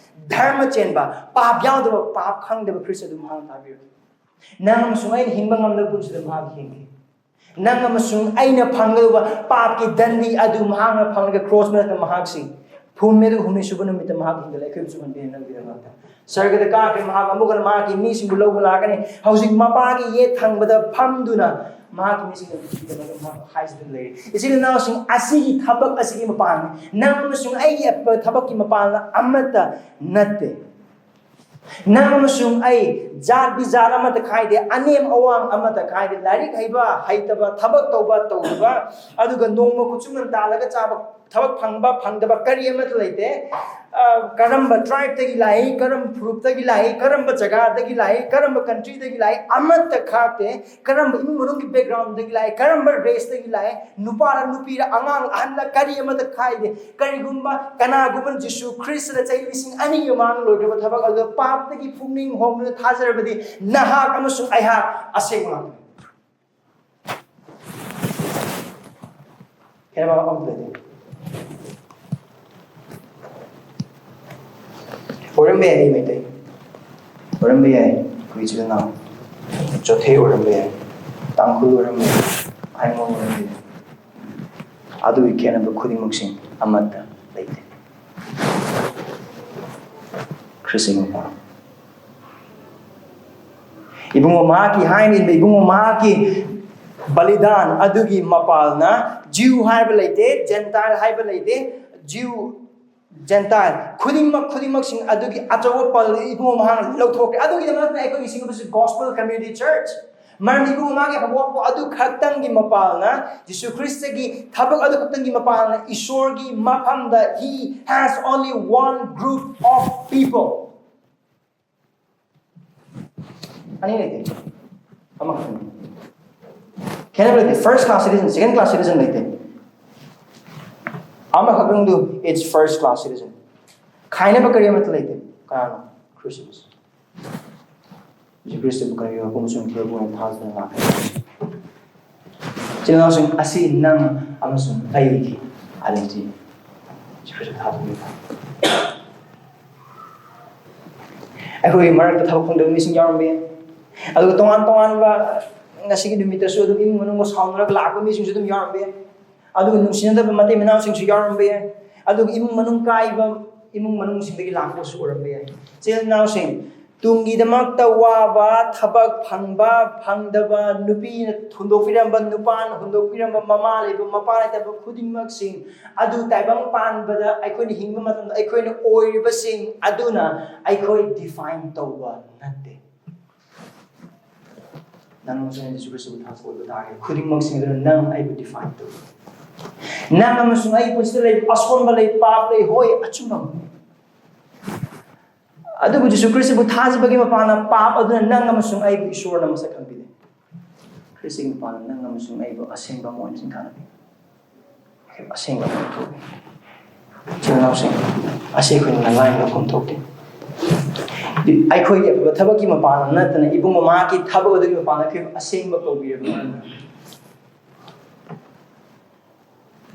ꯙꯔꯃ ꯆꯦꯟꯕ, ꯄꯥꯞ ꯌꯥꯎꯗꯕ, ꯄꯥꯞ ꯈꯪꯗꯕ ꯈ꯭ꯔꯤꯁꯇ ꯑꯗꯨ ꯃꯍꯥꯛꯅ ꯊꯥꯕꯤꯔꯛꯈꯤ꯫ ꯅꯪ ꯑꯃꯁꯨꯡ ꯑꯩꯅ ꯍꯤꯡꯕ ꯉꯝꯗꯕ ꯄꯨꯟꯁꯤꯗ ꯃꯍꯥꯛ ꯍꯤꯡꯈꯤ꯫ ꯅꯪ ꯑꯃꯁꯨꯡ ꯑꯩꯅ ꯐꯪꯒꯗꯧꯕ ꯄꯥꯞꯀꯤ ꯗꯟꯗꯤ ꯑꯗꯨ ꯃꯍꯥꯛꯅ ꯐꯪꯂꯒ ꯀ꯭ꯔꯣꯁ ꯃꯊꯛꯇ ꯃꯍꯥꯛꯁꯤ ꯐꯨꯝꯃꯦ, ꯑꯗꯨꯒ ꯍꯨꯝꯅꯤ ꯁꯨꯕ ꯅꯨꯃꯤꯠꯇ ꯃꯍꯥꯛ ꯍꯤꯡꯒꯠꯂꯛꯏ, ꯑꯩꯈꯣꯏꯕꯨꯁꯨ ꯍꯟꯕꯤꯅꯕꯒꯤꯗꯃꯛꯇ꯫ ꯁꯔꯒꯗ ꯀꯥꯈ꯭ꯔꯦ ꯃꯍꯥꯛ, ꯑꯃꯨꯛꯀ ꯍꯟꯅ ꯃꯍꯥꯛꯀꯤ ꯃꯤꯁꯤꯡꯕꯨ ꯂꯧꯕ ꯂꯥꯛꯀꯅꯤ꯫ ꯍꯧꯖꯤꯛ ꯃꯄꯥꯒꯤ ꯌꯦꯠ ꯊꯪꯕꯗ ꯐꯝꯗꯨꯅ ꯃꯍꯥꯛꯀꯤ ꯃꯤꯁꯤꯡ ꯑꯗꯨ ꯄꯤꯕꯤꯅꯕ ꯃꯍꯥꯛ ꯍꯥꯏꯖꯗꯨꯅ ꯂꯩꯔꯦ꯫ ꯏꯆꯤꯜ ꯏꯅꯥꯎꯁꯤꯡ, ꯑꯁꯤꯒꯤ ꯊꯕꯛ ꯑꯁꯤꯒꯤ ꯃꯄꯥꯟꯅꯤ꯫ ꯅꯪ ꯑꯃꯁꯨꯡ ꯑꯩꯒꯤ ꯑꯄ-, ꯊꯕꯛꯀꯤ ꯃꯄꯥꯟꯅ ꯑꯃꯠꯇ ꯅꯠꯇꯦ꯫ ꯅꯪ ꯑꯃꯁꯨꯡ ꯑꯩ ꯖꯥꯠ ꯕꯤꯖꯥꯠ ꯑꯃꯠꯇ ꯈꯥꯏꯗꯦ, ꯑꯅꯦꯝ ꯑꯋꯥꯡ ꯑꯃꯠꯇ ꯈꯥꯏꯗꯦ, ꯂꯥꯏꯔꯤꯛ ꯍꯩꯕ ꯍꯩꯇꯕ, ꯊꯕꯛ ꯇꯧꯕ ꯇꯧꯗꯕ, ꯑꯗꯨꯒ ꯅꯣꯡꯃ ꯈꯨꯠꯁꯨꯃꯟ ꯇꯥꯜꯂꯒ ꯆꯥꯕ, ꯊꯕꯛ ꯐꯪꯕ ꯐꯪꯗꯕ ꯀꯔꯤ ꯑꯃꯠꯇ ꯂꯩꯇꯦ꯫ ꯑ, ꯀꯔꯝꯕ tribeꯇꯒꯤ ꯂꯥꯛꯏ, ꯀꯔꯝꯕ ꯐꯨꯔꯨꯞꯇꯒꯤ ꯂꯥꯛꯏ, ꯀꯔꯝꯕ ꯖꯒꯥꯗꯒꯤ ꯂꯥꯛꯏ, ꯀꯔꯝꯕ countryꯗꯒꯤ ꯂꯥꯛꯏ, ꯑꯃꯠꯇ ꯈꯥꯛꯇꯦ꯫ ꯀꯔꯝꯕ ꯏꯃꯨꯡ ꯃꯅꯨꯡꯒꯤ backgroundꯗꯒꯤ ꯂꯥꯛꯏ, ꯀꯔꯝꯕ raceꯇꯒꯤ ꯂꯥꯛꯏ, ꯅꯨꯄꯥꯔ ꯅꯨꯄꯤꯔ, ꯑꯉꯥꯡ ꯑꯍꯜꯂ, ꯀꯔꯤ ꯑꯃꯠꯇ ꯈꯥꯏꯗꯦ꯫ ꯀꯔꯤꯒꯨꯝꯕ ꯀꯅꯥꯒꯨꯝꯕ ꯖꯤꯁꯨ ꯈ꯭ꯔꯤꯁꯇꯗ ꯆꯍꯤ ꯂꯤꯁꯤꯡ ꯑꯅꯤꯒꯤ ꯃꯃꯥꯡꯗ ꯂꯣꯏꯈ꯭ꯔꯕ ꯊꯕꯛ ꯑꯗꯨꯗ ꯄꯥꯞꯇꯒꯤ ꯄꯨꯛꯅꯤꯡ ꯍꯣꯡꯗꯨꯅ ꯊꯥꯖꯔꯕꯗꯤ ꯅꯍꯥꯛ ꯑꯃꯁꯨꯡ ꯑꯩꯍꯥꯛ ꯑꯁꯦꯡꯕ ꯉꯥꯛꯇꯅꯤ꯫ ꯈꯦꯠꯅꯕ ꯑꯃꯠꯇ ꯂꯩꯇꯦ꯫ ꯑꯣꯏꯔꯝꯕ ꯌꯥꯏ ꯑꯩ ꯃꯩꯇꯩ, ꯑꯣꯏꯔꯝꯕ ꯌꯥꯏ ꯑꯩꯈꯣꯏ ꯏꯆꯤꯜ ꯏꯅꯥꯎ ꯆꯣꯊꯦ, ꯑꯣꯏꯔꯝꯕ ꯌꯥꯏ ꯇꯥꯡꯈꯨꯜ, ꯑꯣꯏꯔꯝꯕ ꯌꯥꯏ ꯑꯥꯏꯃꯣꯜ, ꯑꯣꯏꯔꯝꯕ ꯌꯥꯏ꯫ ꯑꯗꯨꯒꯤ ꯈꯦꯠꯅꯕ ꯈꯨꯗꯤꯡꯃꯛꯁꯤꯡ ꯑꯃꯠꯇ ꯂꯩꯇꯦ꯫ ꯈ꯭ꯔꯤꯁꯇꯒꯤ ꯃꯄꯥꯟ꯫ ꯏꯕꯨꯡꯉꯣ ꯃꯍꯥꯛꯀꯤ ꯍꯥꯏꯅ ꯏꯟꯕ ꯏꯕꯨꯡꯉꯣ ꯃꯍꯥꯛꯀꯤ ꯕꯂꯤꯗꯥꯟ ꯑꯗꯨꯒꯤ ꯃꯄꯥꯜꯅ Jew ꯍꯥꯏꯕ ꯂꯩꯇꯦ, Gentile ꯍꯥꯏꯕ ꯂꯩꯇꯦ꯫ Jew, Gentile ꯈꯨꯗꯤꯡꯃꯛ, ꯈꯨꯗꯤꯡꯃꯛꯁꯤꯡ ꯑꯗꯨꯒꯤ ꯑꯆꯧꯕ ꯄꯜ ꯏꯕꯨꯡꯉꯣ ꯃꯍꯥꯛꯅ ꯂꯧꯊꯣꯛꯈ꯭ꯔꯦ꯫ ꯑꯗꯨꯒꯤꯗꯃꯛꯇ ꯑꯩꯈꯣꯏꯒꯤ Singapore Gospel Community Church, ꯃꯔꯝꯗꯤ ꯏꯕꯨꯡꯉꯣ ꯃꯍꯥꯛꯀꯤ ꯑꯐꯕ ꯋꯥꯐꯝ ꯑꯗꯨ ꯈꯛꯇꯪꯒꯤ ꯃꯄꯥꯜꯅ, ꯖꯤꯁꯨ ꯈ꯭ꯔꯤꯁꯇꯒꯤ ꯊꯕꯛ ꯑꯗꯨ ꯈꯛꯇꯪꯒꯤ ꯃꯄꯥꯜꯅ ꯏꯁꯣꯔꯒꯤ ꯃꯐꯝꯗ he has only one group of people꯫ ꯑꯅꯤ ꯂꯩꯇꯦ, ꯑꯃꯈꯛꯇꯅꯤ꯫ ꯈꯦꯠꯅꯕ ꯂꯩꯇꯦ꯫ First class citizen, second class citizen ꯂꯩꯇꯦ꯫ ꯑꯃꯈꯛꯇꯪꯗꯨ, it's first class citizen꯫ ꯈꯥꯏꯅꯕ ꯀꯔꯤ ꯑꯃꯠꯇ ꯂꯩꯇꯦ꯫ ꯀꯅꯥꯅꯣ? Christians꯫ ꯖꯤꯁꯨ ꯈ꯭ꯔꯤꯁꯇꯕꯨ ꯀꯔꯤꯒꯨꯝꯕ ꯄꯨꯝꯕꯁꯨ ꯃꯤꯡꯊꯣꯜꯕꯨ ꯑꯣꯏꯅ ꯊꯥꯖꯗꯨꯅ ꯂꯥꯛꯀꯅꯤ꯫ ꯏꯆꯤꯜ ꯏꯅꯥꯎꯁꯤꯡ, ꯑꯁꯤ ꯅꯪ ꯑꯃꯁꯨꯡ ꯑꯩꯒꯤ identity꯫ Jesus Christ ꯊꯥꯖꯕꯤꯕ꯫ ꯑꯩꯈꯣꯏꯒꯤ ꯃꯔꯛꯇ ꯊꯕꯛ ꯐꯪꯗꯕ ꯃꯤꯁꯤꯡ ꯌꯥꯎꯔꯝꯕ ꯌꯥꯏ꯫ ꯑꯗꯨꯒ ꯇꯣꯉꯥꯟ ꯇꯣꯉꯥꯟꯕ ꯉꯁꯤꯒꯤ ꯅꯨꯃꯤꯠꯇꯁꯨ ꯑꯗꯨꯝ ꯏꯃꯨꯡ ꯃꯅꯨꯡꯒ ꯁꯥꯎꯅꯔꯒ ꯂꯥꯛꯄ ꯃꯤꯁꯤꯡꯁꯨ ꯑꯗꯨꯝ ꯌꯥꯎꯔꯝꯕ ꯌꯥꯏ꯫ ꯑꯗꯨꯒ ꯅꯨꯡꯁꯤꯅꯗꯕ ꯃꯇꯩ ꯃꯅꯥꯎꯁꯤꯡꯁꯨ ꯌꯥꯎꯔꯝꯕ ꯌꯥꯏ꯫ ꯑꯗꯨꯒ ꯏꯃꯨꯡ ꯃꯅꯨꯡ ꯀꯥꯏꯕ, ꯏꯃꯨꯡ ꯃꯅꯨꯡꯁꯤꯡꯗꯒꯤ ꯂꯥꯛꯄꯁꯨ ꯑꯣꯏꯔꯝꯕ ꯌꯥꯏ꯫ ꯏꯆꯤꯜ ꯏꯅꯥꯎꯁꯤꯡ, ꯇꯨꯡꯒꯤꯗꯃꯛꯇ ꯋꯥꯕ, ꯊꯕꯛ ꯐꯪꯕ ꯐꯪꯗꯕ, ꯅꯨꯄꯤꯅ ꯍꯨꯟꯗꯣꯛꯄꯤꯔꯝꯕ, ꯅꯨꯄꯥꯅ ꯍꯨꯟꯗꯣꯛꯄꯤꯔꯝꯕ, ꯃꯃꯥ ꯂꯩꯕ, ꯃꯄꯥ ꯂꯩꯇꯕ ꯈꯨꯗꯤꯡꯃꯛꯁꯤꯡ ꯑꯗꯨ ꯇꯥꯏꯕꯪ ꯄꯥꯟꯕꯗ ꯑꯩꯈꯣꯏꯅ ꯍꯤꯡꯕ ꯃꯇꯝꯗ ꯑꯩꯈꯣꯏꯅ ꯑꯣꯏꯔꯤꯕꯁꯤꯡ ꯑꯗꯨꯅ ꯑꯩꯈꯣꯏ define ꯇꯧꯕ ꯅꯠꯇꯦ꯫ ꯅꯪ ꯑꯃꯁꯨꯡ ꯑꯩꯅ ꯖꯤꯁꯨ ꯈ꯭ꯔꯤꯁꯇꯕꯨ ꯊꯥꯖꯕ ꯑꯣꯏꯕ ꯇꯥꯔꯒꯗꯤ, ꯈꯨꯗꯤꯡꯃꯛꯁꯤꯡ ꯑꯗꯨꯅ ꯅꯪ ꯑꯩꯕꯨ define ꯇꯧꯏ꯫ ꯅꯪ ꯑꯃꯁꯨꯡ ꯑꯩꯒꯤ ꯄꯨꯟꯁꯤꯗ ꯂꯩꯕ ꯑꯁꯣꯟꯕ ꯂꯩ, ꯄꯥꯞ ꯂꯩ, ꯍꯣꯏ, ꯑꯆꯨꯝꯕ ꯑꯃꯅꯤ꯫ ꯑꯗꯨꯕꯨ ꯖꯤꯁꯨ ꯈ꯭ꯔꯤꯁꯇꯕꯨ ꯊꯥꯖꯕꯒꯤ ꯃꯄꯥꯟꯅ ꯄꯥꯞ ꯑꯗꯨꯅ ꯅꯪ ꯑꯃꯁꯨꯡ ꯑꯩꯕꯨ ꯏꯁꯣꯔꯅ ꯃꯁꯛ ꯈꯪꯕꯤꯗꯦ꯫ ꯈ꯭ꯔꯤꯁꯇꯒꯤ ꯃꯄꯥꯟꯅ ꯅꯪ ꯑꯃꯁꯨꯡ ꯑꯩꯕꯨ ꯑꯁꯦꯡꯕ ꯑꯃ ꯑꯣꯏꯅ ꯁꯤꯡꯊꯥꯅꯕꯤ꯫ ꯑꯁꯦꯡꯕ ꯑꯃ ꯑꯣꯏꯅ ꯊꯣꯛꯏ꯫ ꯏꯆꯤꯜ ꯏꯅꯥꯎꯁꯤꯡ, ꯑꯁꯤ ꯑꯩꯈꯣꯏꯅ ꯂꯥꯏꯅ ꯂꯧꯐꯝ ꯊꯣꯛꯇꯦ꯫ ꯑꯩꯈꯣꯏꯒꯤ ꯑꯐꯕ ꯊꯕꯛꯀꯤ ꯃꯄꯥꯟꯅ ꯅꯠꯇꯅ, ꯏꯕꯨꯡ ꯃꯃꯥꯒꯤ ꯊꯕꯛ ꯑꯗꯨꯒꯤ ꯃꯄꯥꯟꯅ ꯑꯩꯈꯣꯏꯕꯨ ꯑꯁꯦꯡꯕ ꯀꯧꯕꯤꯔꯕ ꯃꯔꯝꯅ,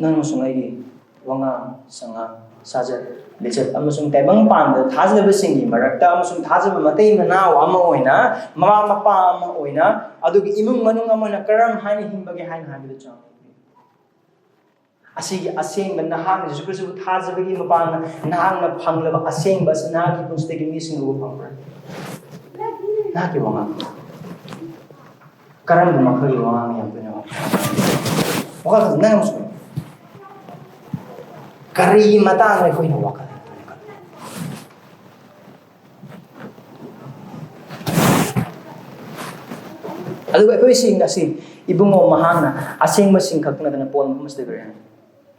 ꯅꯪ ꯑꯃꯁꯨꯡ ꯑꯩꯒꯤ ꯋꯥꯉꯥꯡ ꯁꯉꯥꯡ, ꯁꯥꯖꯠ ꯂꯤꯆꯠ ꯑꯃꯁꯨꯡ ꯇꯥꯏꯕꯪ ꯄꯥꯟꯕꯗ ꯊꯥꯖꯕꯁꯤꯡꯒꯤ ꯃꯔꯛꯇ ꯑꯃꯁꯨꯡ ꯊꯥꯖꯕ ꯃꯇꯩ ꯃꯅꯥꯎ ꯑꯃ ꯑꯣꯏꯅ, ꯃꯃꯥ ꯃꯄꯥ ꯑꯃ ꯑꯣꯏꯅ, ꯑꯗꯨꯒꯤ ꯏꯃꯨꯡ ꯃꯅꯨꯡ ꯑꯃ ꯑꯣꯏꯅ ꯀꯔꯝ ꯍꯥꯏꯅ ꯍꯤꯡꯕꯒꯦ ꯍꯥꯏꯅ ꯍꯥꯏꯕꯗꯨ ꯆꯥꯎꯅ ꯌꯦꯡꯕꯤꯌꯨ꯫ ꯑꯁꯤꯒꯤ ꯑꯁꯦꯡꯕ ꯅꯍꯥꯛꯅ ꯖꯤꯁꯨ ꯈ꯭ꯔꯤꯁꯇꯕꯨ ꯊꯥꯖꯕꯒꯤ ꯃꯄꯥꯟꯅ ꯅꯍꯥꯛꯅ ꯐꯪꯂꯕ ꯑꯁꯦꯡꯕ ꯑꯁꯤ ꯅꯍꯥꯛꯀꯤ ꯄꯨꯟꯁꯤꯗꯒꯤ ꯃꯤꯁꯤꯡꯅ ꯎꯕ ꯐꯪꯕ꯭ꯔꯥ? ꯅꯍꯥꯛꯀꯤ ꯋꯥꯉꯥꯡ ꯀꯔꯝꯕ ꯃꯈꯜꯒꯤ ꯋꯥꯉꯥꯡ ꯌꯥꯝ ꯇꯣꯏꯅ ꯋꯥꯉꯥꯡ? ꯋꯥꯈꯜ ꯈꯟ-, ꯅꯪ ꯑꯃꯁꯨꯡ ꯀꯔꯤꯒꯤ ꯃꯇꯥꯡꯗ ꯑꯩꯈꯣꯏꯅ ꯋꯥꯈꯜ ꯌꯥꯝ ꯇꯣꯏꯅ ꯈꯜꯂꯤ? ꯑꯗꯨꯒ ꯑꯩꯈꯣꯏꯁꯤꯡ ꯑꯁꯤ ꯏꯕꯨꯡꯉꯣ ꯃꯍꯥꯛꯅ ꯑꯁꯦꯡꯕꯁꯤꯡ ꯈꯛꯇ ꯅꯠꯇꯅ ꯄꯣꯠ ꯃꯐꯝ ꯑꯁꯤꯗ ꯀꯔꯤ ꯍꯥꯏ?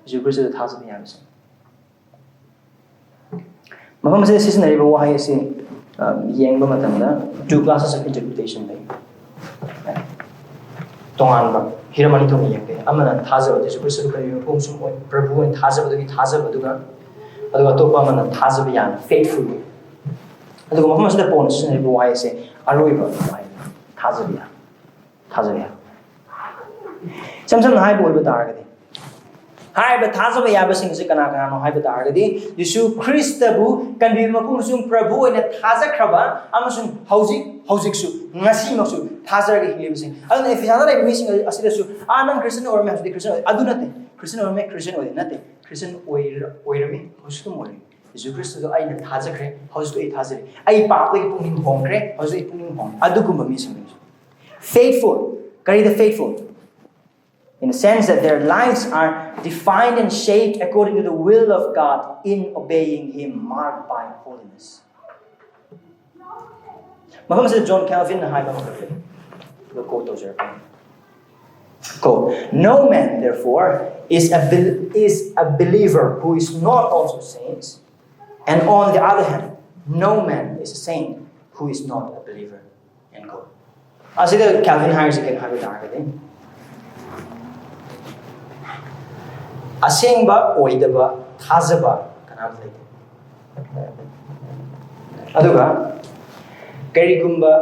ꯖꯤꯁꯨ ꯈ꯭ꯔꯤꯁꯇꯗ ꯊꯥꯖꯕ ꯌꯥꯕꯁꯤꯡ꯫ ꯃꯐꯝ ꯑꯁꯤꯗ ꯁꯤꯖꯤꯟꯅꯔꯤꯕ ꯋꯥꯍꯩ ꯑꯁꯤ, ꯑ, ꯌꯦꯡꯕ ꯃꯇꯝꯗ two classes of interpretation ꯂꯩ꯫ ꯇꯣꯉꯥꯟꯕ ꯍꯤꯔꯝ ꯑꯅꯤ ꯊꯣꯛꯅ ꯌꯦꯡꯕ ꯌꯥꯏ꯫ ꯑꯃꯅ ꯊꯥꯖꯕ, ꯖꯤꯁꯨ ꯈ꯭ꯔꯤꯁꯇꯕꯨ ꯀꯔꯤ ꯃꯄꯨ ꯑꯃꯁꯨꯡ ꯑꯣꯏ-, ꯄ꯭ꯔꯚꯨ ꯑꯣꯏꯅ ꯊꯥꯖꯕꯗꯨꯒꯤ ꯊꯥꯖꯕꯗꯨꯒ, ꯑꯗꯨꯒ ꯑꯇꯣꯞꯄ ꯑꯃꯅ ꯊꯥꯖꯕ ꯌꯥꯅ, faithful ꯑꯣꯏ꯫ ꯑꯗꯨꯒ ꯃꯐꯝ ꯑꯁꯤꯗ ꯄꯣꯟꯅ ꯁꯤꯖꯤꯟꯅꯔꯤꯕ ꯋꯥꯍꯩ ꯑꯁꯤ ꯑꯔꯣꯏꯕ ꯋꯥꯍꯩ, ꯊꯥꯖꯕ ꯌꯥ, ꯊꯥꯖꯕ ꯌꯥ꯫ ꯏꯁꯝ ꯁꯝꯅ ꯍꯥꯏꯕ ꯑꯣꯏꯕ ꯇꯥꯔꯒꯗꯤ, ꯍꯥꯏꯔꯤꯕ ꯊꯥꯖꯕ ꯌꯥꯕꯁꯤꯡ ꯑꯁꯤ ꯀꯅꯥ ꯀꯅꯥꯅꯣ ꯍꯥꯏꯕ ꯇꯥꯔꯒꯗꯤ, ꯌꯤꯁꯨ ꯈ꯭ꯔꯤꯁꯇꯕꯨ ꯀꯟꯕꯤꯕ ꯃꯄꯨ ꯑꯃꯁꯨꯡ ꯄ꯭ꯔꯚꯨ ꯑꯣꯏꯅ ꯊꯥꯖꯈ꯭ꯔꯕ ꯑꯃꯁꯨꯡ ꯍꯧꯖꯤꯛ, ꯍꯧꯖꯤꯛꯁꯨ, ꯉꯁꯤꯃꯛꯁꯨ ꯊꯥꯖꯔꯒ ꯍꯤꯡꯂꯤꯕꯁꯤꯡ꯫ ꯑꯗꯨꯅ ꯑꯦꯐꯤꯁꯥꯗ ꯂꯩꯕ ꯃꯤꯁꯤꯡ ꯑꯁꯤꯗꯁꯨ, "ꯑꯥ, ꯅꯪ ꯈ꯭ꯔꯤꯁꯇꯤꯌꯟ ꯑꯣꯏꯔꯝꯃꯦ, ꯍꯧꯖꯤꯛꯇꯤ ꯈ꯭ꯔꯤꯁꯇꯤꯌꯟ ꯑꯣꯏ", ꯑꯗꯨ ꯅꯠꯇꯦ꯫ ꯈ꯭ꯔꯤꯁꯇꯤꯌꯟ ꯑꯣꯏꯔꯝꯃꯦ, ꯈ꯭ꯔꯤꯁꯇꯤꯌꯟ ꯑꯣꯏꯗꯦ ꯅꯠꯇꯦ, ꯈ꯭ꯔꯤꯁꯇꯤꯌꯟ ꯑꯣꯏꯔ ꯑꯣꯏꯔꯝꯃꯤ, ꯍꯧꯖꯤꯛꯁꯨ ꯑꯗꯨꯝ ꯑꯣꯏꯔꯤ꯫ ꯌꯦꯁꯨ ꯈ꯭ꯔꯤꯁꯇꯗꯣ ꯑꯩꯅ ꯊꯥꯖꯈ꯭ꯔꯦ, ꯍꯧꯖꯤꯛꯁꯨ ꯑꯩ ꯊꯥꯖꯔꯤ꯫ ꯑꯩ ꯄꯥꯞꯇꯒꯤ ꯄꯨꯛꯅꯤꯡ ꯍꯣꯡꯈ꯭ꯔꯦ, ꯍꯧꯖꯤꯛ ꯑꯩ ꯄꯨꯛꯅꯤꯡ ꯍꯣꯡꯉꯦ꯫ ꯑꯗꯨꯒꯨꯝꯕ ꯃꯤꯁꯤꯡ꯫ Faithful꯫ ꯀꯔꯤꯗ faithful? In the sense that their lives are defined and shaped according to the will of God in obeying Him, marked by holiness. ꯃꯐꯝ ꯑꯁꯤꯗ ꯖꯣꯟ ꯀꯦꯜꯚꯤꯟꯅ ꯍꯥꯏꯕ ꯑꯃꯈꯛ ꯂꯩ꯫ ꯑꯗꯨ quote ꯇꯧꯖꯔꯛꯀꯦ꯫ Quote, "No man, therefore, is a, bel- is a believer who is not also saints, and on the other hand, no man is a saint who is not a believer." End quote. ꯑꯁꯤꯗ Calvin ꯍꯥꯏꯔꯤꯁꯤ ꯀꯩꯅꯣ ꯍꯥꯏꯕ ꯇꯥꯔꯒꯗꯤ, ꯑꯁꯦꯡꯕ ꯑꯣꯏꯗꯕ ꯊꯥꯖꯕ ꯀꯅꯥꯝꯇ ꯂꯩꯇꯦ꯫ ꯑꯗꯨꯒ ꯀꯔꯤꯒꯨꯝꯕ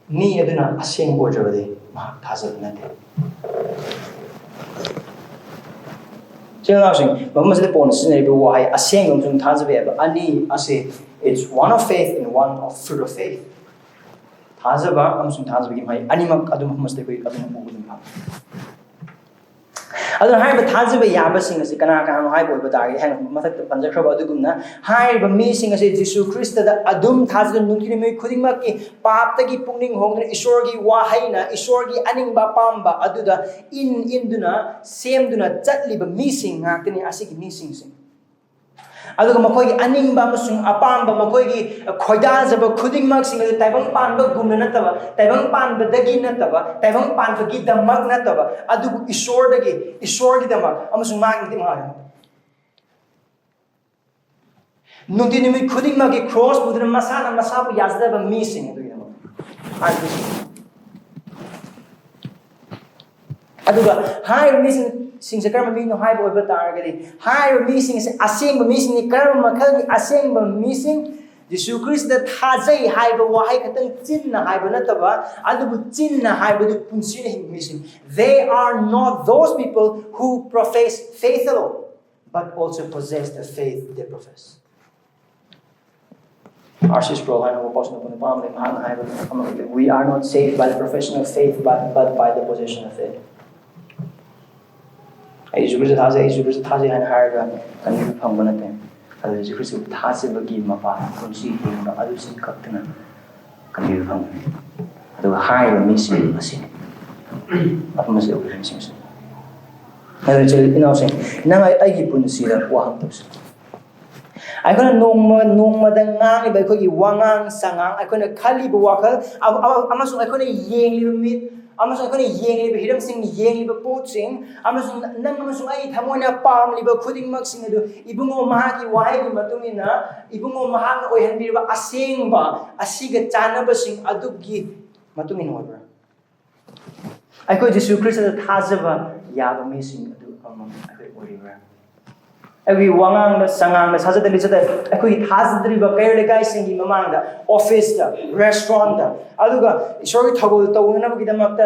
ꯃꯤ ꯑꯗꯨꯅ ꯑꯁꯦꯡꯕ ꯑꯣꯏꯗ꯭ꯔꯕꯗꯤ ꯃꯍꯥꯛ ꯊꯥꯖꯕ ꯅꯠꯇꯦ꯫ ꯏꯆꯤꯜ ꯏꯅꯥꯎꯁꯤꯡ, ꯃꯐꯝ ꯑꯁꯤꯗ ꯄꯣꯟꯅ ꯁꯤꯖꯤꯟꯅꯔꯤꯕ ꯋꯥꯍꯩ "ꯑꯁꯦꯡꯕ" ꯑꯃꯁꯨꯡ "ꯊꯥꯖꯕ" ꯍꯥꯏꯕ ꯑꯅꯤ ꯑꯁꯤ, it's one of faith and one of fruit of faith꯫ ꯊꯥꯖꯕ ꯑꯃꯁꯨꯡ ꯊꯥꯖꯕꯒꯤ ꯃꯍꯩ ꯑꯅꯤꯃꯛ ꯑꯗꯨ ꯃꯐꯝ ꯑꯁꯤꯗ ꯑꯩꯈꯣꯏ ꯑꯗꯨꯝ ꯎꯕ ꯑꯗꯨꯝ ꯐꯪꯉꯤ꯫ ꯑꯗꯨꯅ ꯍꯥꯏꯔꯤꯕ ꯊꯥꯖꯕ ꯌꯥꯕꯁꯤꯡ ꯑꯁꯤ ꯀꯅꯥ ꯀꯅꯥꯅꯣ ꯍꯥꯏꯕ ꯑꯣꯏꯕ ꯇꯥꯔꯒꯗꯤ, ꯍꯥꯏꯅ ꯃꯊꯛꯇ ꯄꯟꯖꯈ꯭ꯔꯕ ꯑꯗꯨꯒꯨꯝꯅ, ꯍꯥꯏꯔꯤꯕ ꯃꯤꯁꯤꯡ ꯑꯁꯤ ꯖꯤꯁꯨ ꯈ꯭ꯔꯤꯁꯇꯗ ꯑꯗꯨꯝ ꯊꯥꯖꯗꯨꯅ ꯅꯨꯡꯊꯤꯜ ꯅꯨꯃꯤꯠ ꯈꯨꯗꯤꯡꯃꯛꯀꯤ ꯄꯥꯞꯇꯒꯤ ꯄꯨꯛꯅꯤꯡ ꯍꯣꯡꯗꯨꯅ ꯏꯁꯣꯔꯒꯤ ꯋꯥꯍꯩꯅ, ꯏꯁꯣꯔꯒꯤ ꯑꯅꯤꯡꯕ ꯑꯄꯥꯝꯕ ꯑꯗꯨꯗ ꯏꯟ ꯏꯟꯗꯨꯅ ꯁꯦꯝꯗꯨꯅ ꯆꯠꯂꯤꯕ ꯃꯤꯁꯤꯡ ꯉꯥꯛꯇꯅꯤ ꯑꯁꯤꯒꯤ ꯃꯤꯁꯤꯡꯁꯦ꯫ ꯑꯗꯨꯒ ꯃꯈꯣꯏꯒꯤ ꯑꯅꯤꯡꯕ ꯑꯃꯁꯨꯡ ꯑꯄꯥꯝꯕ, ꯃꯈꯣꯏꯒꯤ ꯈꯣꯏꯗꯥꯖꯕ ꯈꯨꯗꯤꯡꯃꯛꯁꯤꯡ ꯑꯗꯨ ꯇꯥꯏꯕꯪ ꯄꯥꯟꯕꯒꯨꯝꯅ ꯅꯠꯇꯕ, ꯇꯥꯏꯕꯪ ꯄꯥꯟꯕꯗꯒꯤ ꯅꯠꯇꯕ, ꯇꯥꯏꯕꯪ ꯄꯥꯟꯕꯒꯤꯗꯃꯛ ꯅꯠꯇꯕ, ꯑꯗꯨꯕꯨ ꯏꯁꯣꯔꯗꯒꯤ, ꯏꯁꯣꯔꯒꯤꯗꯃꯛ ꯑꯃꯁꯨꯡ ꯃꯥꯒꯤ ꯃꯇꯤꯛ ꯃꯉꯥꯏ꯫ ꯅꯨꯡꯇꯤ ꯅꯨꯃꯤꯠ ꯈꯨꯗꯤꯡꯃꯛꯀꯤ ꯀ꯭ꯔꯣꯁ ꯄꯨꯗꯨꯅ ꯃꯁꯥꯅ ꯃꯁꯥꯕꯨ ꯌꯥꯖꯗꯕ ꯃꯤꯁꯤꯡ ꯑꯗꯨꯒꯤꯗꯃꯛ꯫ ꯑꯗꯨꯒ ꯍꯥꯏꯔꯤꯕ ꯃꯤꯁꯤꯡꯁꯦ ꯀꯔꯝꯕ ꯃꯤꯅꯣ ꯍꯥꯏꯕ ꯑꯣꯏꯕ ꯇꯥꯔꯒꯗꯤ, ꯍꯥꯏꯔꯤꯕ ꯃꯤꯁꯤꯡ ꯑꯁꯤ ꯑꯁꯦꯡꯕ ꯃꯤꯁꯤꯡꯅꯤ꯫ ꯀꯔꯝꯕ ꯃꯈꯜꯒꯤ ꯑꯁꯦꯡꯕ ꯃꯤꯁꯤꯡ? ꯖꯤꯁꯨ ꯈ꯭ꯔꯤꯁꯇ ꯊꯥꯖꯩ ꯍꯥꯏꯕ ꯋꯥꯍꯩ ꯈꯛꯇꯪ ꯆꯤꯟꯅ ꯍꯥꯏꯕ ꯅꯠꯇꯕ, ꯑꯗꯨꯕꯨ ꯆꯤꯟꯅ ꯍꯥꯏꯕꯗꯨ ꯄꯨꯟꯁꯤꯗ ꯍꯤꯡꯕ ꯃꯤꯁꯤꯡ꯫ They are not those people who profess faith alone, but also possess the faith they profess. R C Sproul ꯍꯥꯏꯅ ꯄꯥꯎꯁꯟꯅꯄ ꯅꯨꯄꯥ ꯑꯃ ꯂꯩ, ꯃꯍꯥꯛꯅ ꯍꯥꯏꯕ ꯑꯃ ꯂꯩ, "We are not saved by the profession of faith, but, but by the possession of faith." "ꯑꯩ Jesus Christ ꯊꯥꯖꯩ, ꯑꯩ ꯖꯤꯁꯨ ꯈ꯭ꯔꯤꯁꯇ ꯊꯥꯖꯩ" ꯍꯥꯏꯅ ꯍꯥꯏꯔꯒ ꯀꯟꯕꯤꯕ ꯐꯪꯕ ꯅꯠꯇꯦ꯫ ꯑꯗꯨ ꯖꯤꯁꯨ ꯈ꯭ꯔꯤꯁꯇꯕꯨ ꯊꯥꯖꯕꯒꯤ ꯃꯄꯥꯟ ꯄꯨꯟꯁꯤ ꯍꯤꯡꯕ ꯑꯗꯨꯁꯤꯡ ꯈꯛꯇꯅ ꯀꯟꯕꯤꯕ ꯐꯪꯒꯅꯤ꯫ ꯑꯗꯨꯒ ꯍꯥꯏꯔꯤꯕ ꯃꯤꯁꯤꯡ ꯑꯁꯤꯅꯤ꯫ ꯃꯐꯝ ꯑꯁꯤꯗ ꯑꯣꯏꯔꯤꯕꯁꯤꯡꯁꯤ꯫ ꯑꯗꯨꯅ ꯏꯆꯤꯜ ꯏꯅꯥꯎꯁꯤꯡ, ꯅꯪ ꯑꯩ, ꯑꯩꯒꯤ ꯄꯨꯟꯁꯤꯗ ꯋꯥꯍꯪ ꯇꯧꯁꯤ꯫ ꯑꯩꯈꯣꯏꯅ ꯅꯣꯡꯃ ꯅꯣꯡꯃꯗ ꯉꯥꯡꯂꯤꯕ ꯑꯩꯈꯣꯏꯒꯤ ꯋꯥꯉꯥꯡ ꯁꯉꯥꯡ, ꯑꯩꯈꯣꯏꯅ ꯈꯜꯂꯤꯕ ꯋꯥꯈꯜ, ꯑꯃ-, ꯑꯃ-, ꯑꯃꯁꯨꯡ ꯑꯩꯈꯣꯏꯅ ꯌꯦꯡꯂꯤꯕ ꯃꯤꯠ, ꯑꯃꯁꯨꯡ ꯑꯩꯈꯣꯏꯅ ꯌꯦꯡꯂꯤꯕ ꯍꯤꯔꯝꯁꯤꯡ, ꯌꯦꯡꯂꯤꯕ ꯄꯣꯠꯁꯤꯡ, ꯑꯃꯁꯨꯡ ꯅꯪ ꯑꯃꯁꯨꯡ ꯑꯩꯒꯤ ꯊꯃꯣꯏꯅ ꯄꯥꯝꯂꯤꯕ ꯈꯨꯗꯤꯡꯃꯛꯁꯤꯡ ꯑꯗꯨ ꯏꯕꯨꯡꯉꯣ ꯃꯍꯥꯛꯀꯤ ꯋꯥꯍꯩꯒꯤ ꯃꯇꯨꯡ ꯏꯟꯅ, ꯏꯕꯨꯡꯉꯣ ꯃꯍꯥꯛꯅ ꯑꯣꯏꯍꯟꯕꯤꯔꯤꯕ ꯑꯁꯦꯡꯕ ꯑꯁꯤꯒ ꯆꯥꯟꯅꯕꯁꯤꯡ ꯑꯗꯨꯒꯤ ꯃꯇꯨꯡ ꯏꯟꯅ ꯑꯣꯏꯕ꯭ꯔꯥ? ꯑꯩꯈꯣꯏ ꯖꯤꯁꯨ ꯈ꯭ꯔꯤꯁꯇꯗ ꯊꯥꯖꯕ ꯌꯥꯕ ꯃꯤꯁꯤꯡ ꯑꯗꯨ ꯑꯃꯃꯝ ꯑꯩꯈꯣꯏ ꯑꯣꯏꯔꯤꯕ꯭ꯔꯥ? ꯑꯩꯈꯣꯏꯒꯤ ꯋꯥꯉꯥꯡꯗ, ꯁꯉꯥꯡꯗ, ꯁꯥꯖꯠꯇ, ꯂꯤꯆꯠꯇ ꯑꯩꯈꯣꯏꯒꯤ ꯊꯥꯖꯗ꯭ꯔꯤꯕ ꯀꯩꯔꯣꯜ ꯂꯩꯀꯥꯏꯁꯤꯡꯒꯤ ꯃꯃꯥꯡꯗ, ꯑꯣꯐꯤꯁꯇ, ꯔꯦꯁꯇꯨꯔꯦꯟꯗ, ꯑꯗꯨꯒ ꯏꯁꯣꯔꯒꯤ ꯊꯧꯒꯜ ꯇꯧꯅꯅꯕꯒꯤꯗꯃꯛꯇ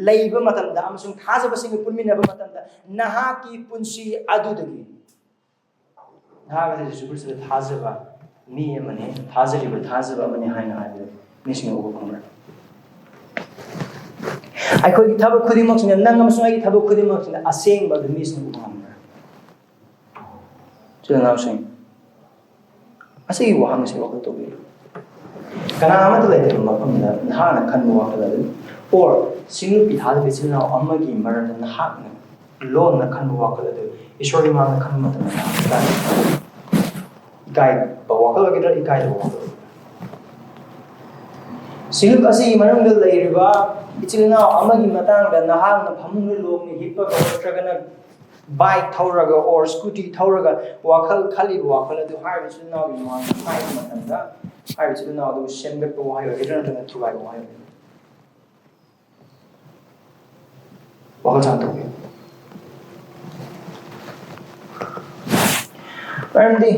ꯂꯩꯕ ꯃꯇꯝꯗ ꯑꯃꯁꯨꯡ ꯊꯥꯖꯕꯁꯤꯡꯒ ꯄꯨꯟꯃꯤꯟꯅꯕ ꯃꯇꯝꯗ ꯅꯍꯥꯛꯀꯤ ꯄꯨꯟꯁꯤ ꯑꯗꯨꯗꯒꯤ ꯅꯍꯥꯛ ꯑꯁꯤ ꯖꯤꯁꯨ ꯈ꯭ꯔꯤꯁꯇꯗ ꯊꯥꯖꯕ ꯃꯤ ꯑꯃꯅꯤ, ꯊꯥꯖꯔꯤꯕ ꯊꯥꯖꯕ ꯑꯃꯅꯤ ꯍꯥꯏꯅ ꯍꯥꯏꯕꯗꯨ ꯃꯤꯁꯤꯡꯅ ꯎꯕ ꯐꯪꯕ꯭ꯔꯥ? ꯑꯩꯈꯣꯏꯒꯤ ꯊꯕꯛ ꯈꯨꯗꯤꯡꯃꯛꯁꯤꯅ, ꯅꯪ ꯑꯃꯁꯨꯡ ꯑꯩꯒꯤ ꯊꯕꯛ ꯈꯨꯗꯤꯡꯃꯛꯁꯤꯅ ꯑꯁꯦꯡꯕ ꯑꯗꯨ ꯃꯤꯁꯤꯡꯅ ꯎꯕ ꯉꯝꯕ꯭ꯔꯥ? ꯏꯆꯤꯜ ꯏꯅꯥꯎꯁꯤꯡ, ꯑꯁꯤꯒꯤ ꯋꯥꯍꯪꯁꯤ ꯋꯥꯈꯜ ꯇꯧꯕꯤꯌꯨ꯫ ꯀꯅꯥ ꯑꯃꯠꯇ ꯂꯩꯇꯕ ꯃꯐꯝꯗ ꯅꯍꯥꯛꯅ ꯈꯟꯕ ꯋꯥꯈꯜ ꯑꯗꯨ, or ꯁꯤꯡꯂꯨꯞ ꯄꯤꯊꯥꯗꯕ ꯏꯆꯤꯜ ꯏꯅꯥꯎ ꯑꯃꯒꯤ ꯃꯔꯝꯗ ꯅꯍꯥꯛꯅ ꯂꯣꯟꯅ ꯈꯟꯕ ꯋꯥꯈꯜ ꯑꯗꯨ ꯏꯁꯣꯔꯒꯤ ꯃꯥꯡꯗ ꯈꯟꯕ ꯃꯇꯝꯗ ꯅꯍꯥꯛ ꯏꯀꯥꯏ-, ꯏꯀꯥꯏꯕ ꯋꯥꯈꯜ ꯑꯣꯏꯒꯗ꯭ꯔꯥ, ꯏꯀꯥꯏꯗꯕ ꯋꯥꯈꯜ ꯑꯣꯏꯒꯗ꯭ꯔꯥ? ꯁꯤꯡꯂꯨꯞ ꯑꯁꯤꯒꯤ ꯃꯅꯨꯡꯗ ꯂꯩꯔꯤꯕ ꯏꯆꯤꯜ ꯏꯅꯥꯎ ꯑꯃꯒꯤ ꯃꯇꯥꯡꯗ ꯅꯍꯥꯛꯅ ꯐꯃꯨꯡꯗ ꯂꯣꯡꯅ ꯍꯤꯞꯄꯒ ꯅꯠꯇ꯭ꯔꯒꯅ ꯕꯥꯏꯛ ꯊꯧꯔꯒ or ꯁ꯭ꯀꯨꯇꯤ ꯊꯧꯔꯒ ꯋꯥꯈꯜ ꯈꯜꯂꯤꯕ ꯋꯥꯈꯜ ꯑꯗꯨ ꯍꯥꯏꯔꯤꯕ ꯏꯆꯤꯜ ꯏꯅꯥꯎꯒꯤ ꯃꯃꯥꯡꯗ ꯍꯥꯏꯕ ꯃꯇꯝꯗ, ꯍꯥꯏꯔꯤꯕ ꯏꯆꯤꯜ ꯏꯅꯥꯎ ꯑꯗꯨ ꯁꯦꯝꯒꯠꯄ ꯋꯥꯍꯩ ꯑꯣꯏꯒꯗ꯭ꯔꯥ ꯅꯠꯇ꯭ꯔꯒ ꯊꯨꯒꯥꯏꯕ ꯋꯥꯍꯩ ꯑꯣꯏꯒꯗ꯭ꯔꯥ? ꯋꯥꯈꯜ ꯁꯥꯟꯇꯣꯛꯄꯤꯌꯨ꯫ ꯃꯔꯝꯗꯤ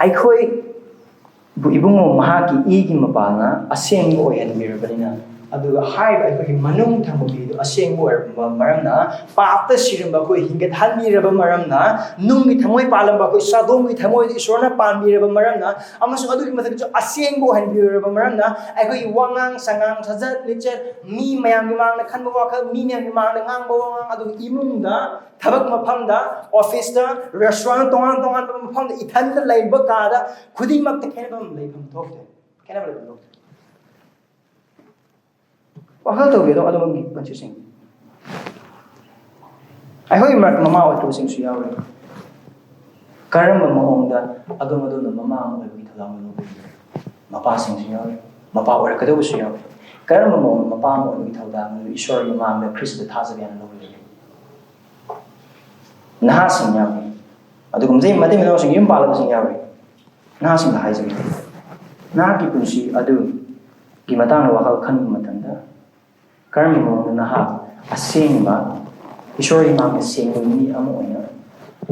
ꯑꯩꯈꯣꯏꯕꯨ ꯏꯕꯨꯡꯉꯣ ꯃꯍꯥꯛꯀꯤ ꯏꯒꯤ ꯃꯄꯥꯜꯅ ꯑꯁꯦꯡꯕ ꯑꯣꯏꯍꯟꯕꯤꯔꯕꯅꯤꯅ, ꯑꯗꯨꯒ ꯍꯥꯏꯔꯤꯕ ꯑꯩꯈꯣꯏꯒꯤ ꯃꯅꯨꯡ ꯊꯝꯕ ꯃꯤꯗꯨ ꯑꯁꯦꯡꯕ ꯑꯣꯏꯔꯝꯕ ꯃꯔꯝꯅ, ꯄꯥꯞꯇ ꯁꯤꯔꯝꯕ ꯑꯩꯈꯣꯏ ꯍꯤꯡꯒꯠꯍꯟꯕꯤꯔꯕ ꯃꯔꯝꯅ, ꯅꯨꯡꯒꯤ ꯊꯃꯣꯏ ꯄꯥꯜꯂꯝꯕ ꯑꯩꯈꯣꯏ ꯁꯥꯗꯣꯝꯒꯤ ꯊꯃꯣꯏꯗꯨ ꯏꯁꯣꯔꯅ ꯄꯥꯟꯕꯤꯔꯕ ꯃꯔꯝꯅ, ꯑꯃꯁꯨꯡ ꯑꯗꯨꯒꯤ ꯃꯊꯛꯇꯁꯨ ꯑꯁꯦꯡꯕ ꯑꯣꯏꯍꯟꯕꯤꯔꯕ ꯃꯔꯝꯅ, ꯑꯩꯈꯣꯏꯒꯤ ꯋꯥꯉꯥꯡ ꯁꯉꯥꯡ, ꯁꯥꯖꯠ ꯂꯤꯆꯠ, ꯃꯤ ꯃꯌꯥꯝꯒꯤ ꯃꯥꯡꯗ ꯈꯟꯕ ꯋꯥꯈꯜ, ꯃꯤ ꯃꯌꯥꯝꯒꯤ ꯃꯥꯡꯗ ꯉꯥꯡꯕ ꯋꯥꯉꯥꯡ, ꯑꯗꯨꯒ ꯏꯃꯨꯡꯗ, ꯊꯕꯛ ꯃꯐꯝꯗ, ꯑꯣꯐꯤꯁꯇ, ꯔꯦꯁꯇꯨꯔꯦꯟ, ꯇꯣꯉꯥꯟ ꯇꯣꯉꯥꯟꯕ ꯃꯐꯝꯗ, ꯏꯊꯟꯗ ꯂꯩꯕ ꯀꯥꯗ, ꯈꯨꯗꯤꯡꯃꯛꯇ ꯈꯦꯠꯅꯕ ꯑꯃ ꯂꯩꯐꯝ ꯊꯣꯛꯇꯦ꯫ ꯈꯦꯠꯅꯕ ꯂꯩꯐꯝ ꯊꯣꯛꯇꯦ꯫ ꯋꯥꯈꯜ ꯇꯧꯕꯤꯌꯨ ꯑꯗꯣꯝꯒꯤ ꯄꯨꯟꯁꯤꯁꯤꯡ꯫ ꯑꯩꯈꯣꯏꯒꯤ ꯃꯔꯛꯇ ꯃꯃꯥ ꯑꯣꯏꯗꯕꯁꯤꯡꯁꯨ ꯌꯥꯎꯔꯤ꯫ ꯀꯔꯝꯕ ꯃꯑꯣꯡꯗ ꯑꯗꯣꯝ ꯑꯗꯣꯝꯅ ꯃꯃꯥ ꯑꯃ ꯑꯣꯏꯕꯒꯤ ꯊꯧꯗꯥꯡ ꯂꯧꯕꯤꯕꯒꯦ? ꯃꯄꯥꯁꯤꯡꯁꯨ ꯌꯥꯎꯔꯤ, ꯃꯄꯥ ꯑꯣꯏꯔꯛꯀꯗꯧꯕꯁꯨ ꯌꯥꯎꯔꯤ꯫ ꯀꯔꯝꯕ ꯃꯑꯣꯡꯗ ꯃꯄꯥ ꯑꯃ ꯑꯣꯏꯕꯒꯤ ꯊꯧꯗꯥꯡ ꯑꯗꯨ ꯏꯁꯣꯔꯒꯤ ꯃꯃꯥꯡꯗ ꯈ꯭ꯔꯤꯁꯇ ꯊꯥꯖꯕ ꯌꯥꯅ ꯂꯧꯕꯤꯕꯒꯦ? ꯅꯍꯥꯁꯤꯡ ꯌꯥꯎꯔꯤ, ꯑꯗꯨꯒ ꯃꯇꯩ ꯃꯇꯩ ꯃꯅꯥꯎꯁꯤꯡ, ꯌꯨꯝ ꯄꯥꯜꯂꯕꯁꯤꯡ ꯌꯥꯎꯔꯤ꯫ ꯅꯍꯥꯁꯤꯡꯗ ꯍꯥꯏꯖꯒꯦ, ꯅꯍꯥꯛꯀꯤ ꯄꯨꯟꯁꯤ ꯑꯗꯨꯒꯤ ꯃꯇꯥꯡꯗ ꯋꯥꯈꯜ ꯈꯟꯕ ꯃꯇꯝꯗ, ꯀꯔꯝꯕ ꯃꯑꯣꯡꯗ ꯅꯍꯥꯛ ꯑꯁꯦꯡꯕ, ꯏꯁꯣꯔꯒꯤ ꯃꯥꯡꯗ ꯁꯦꯡꯕ ꯃꯤ ꯑꯃ ꯑꯣꯏꯅ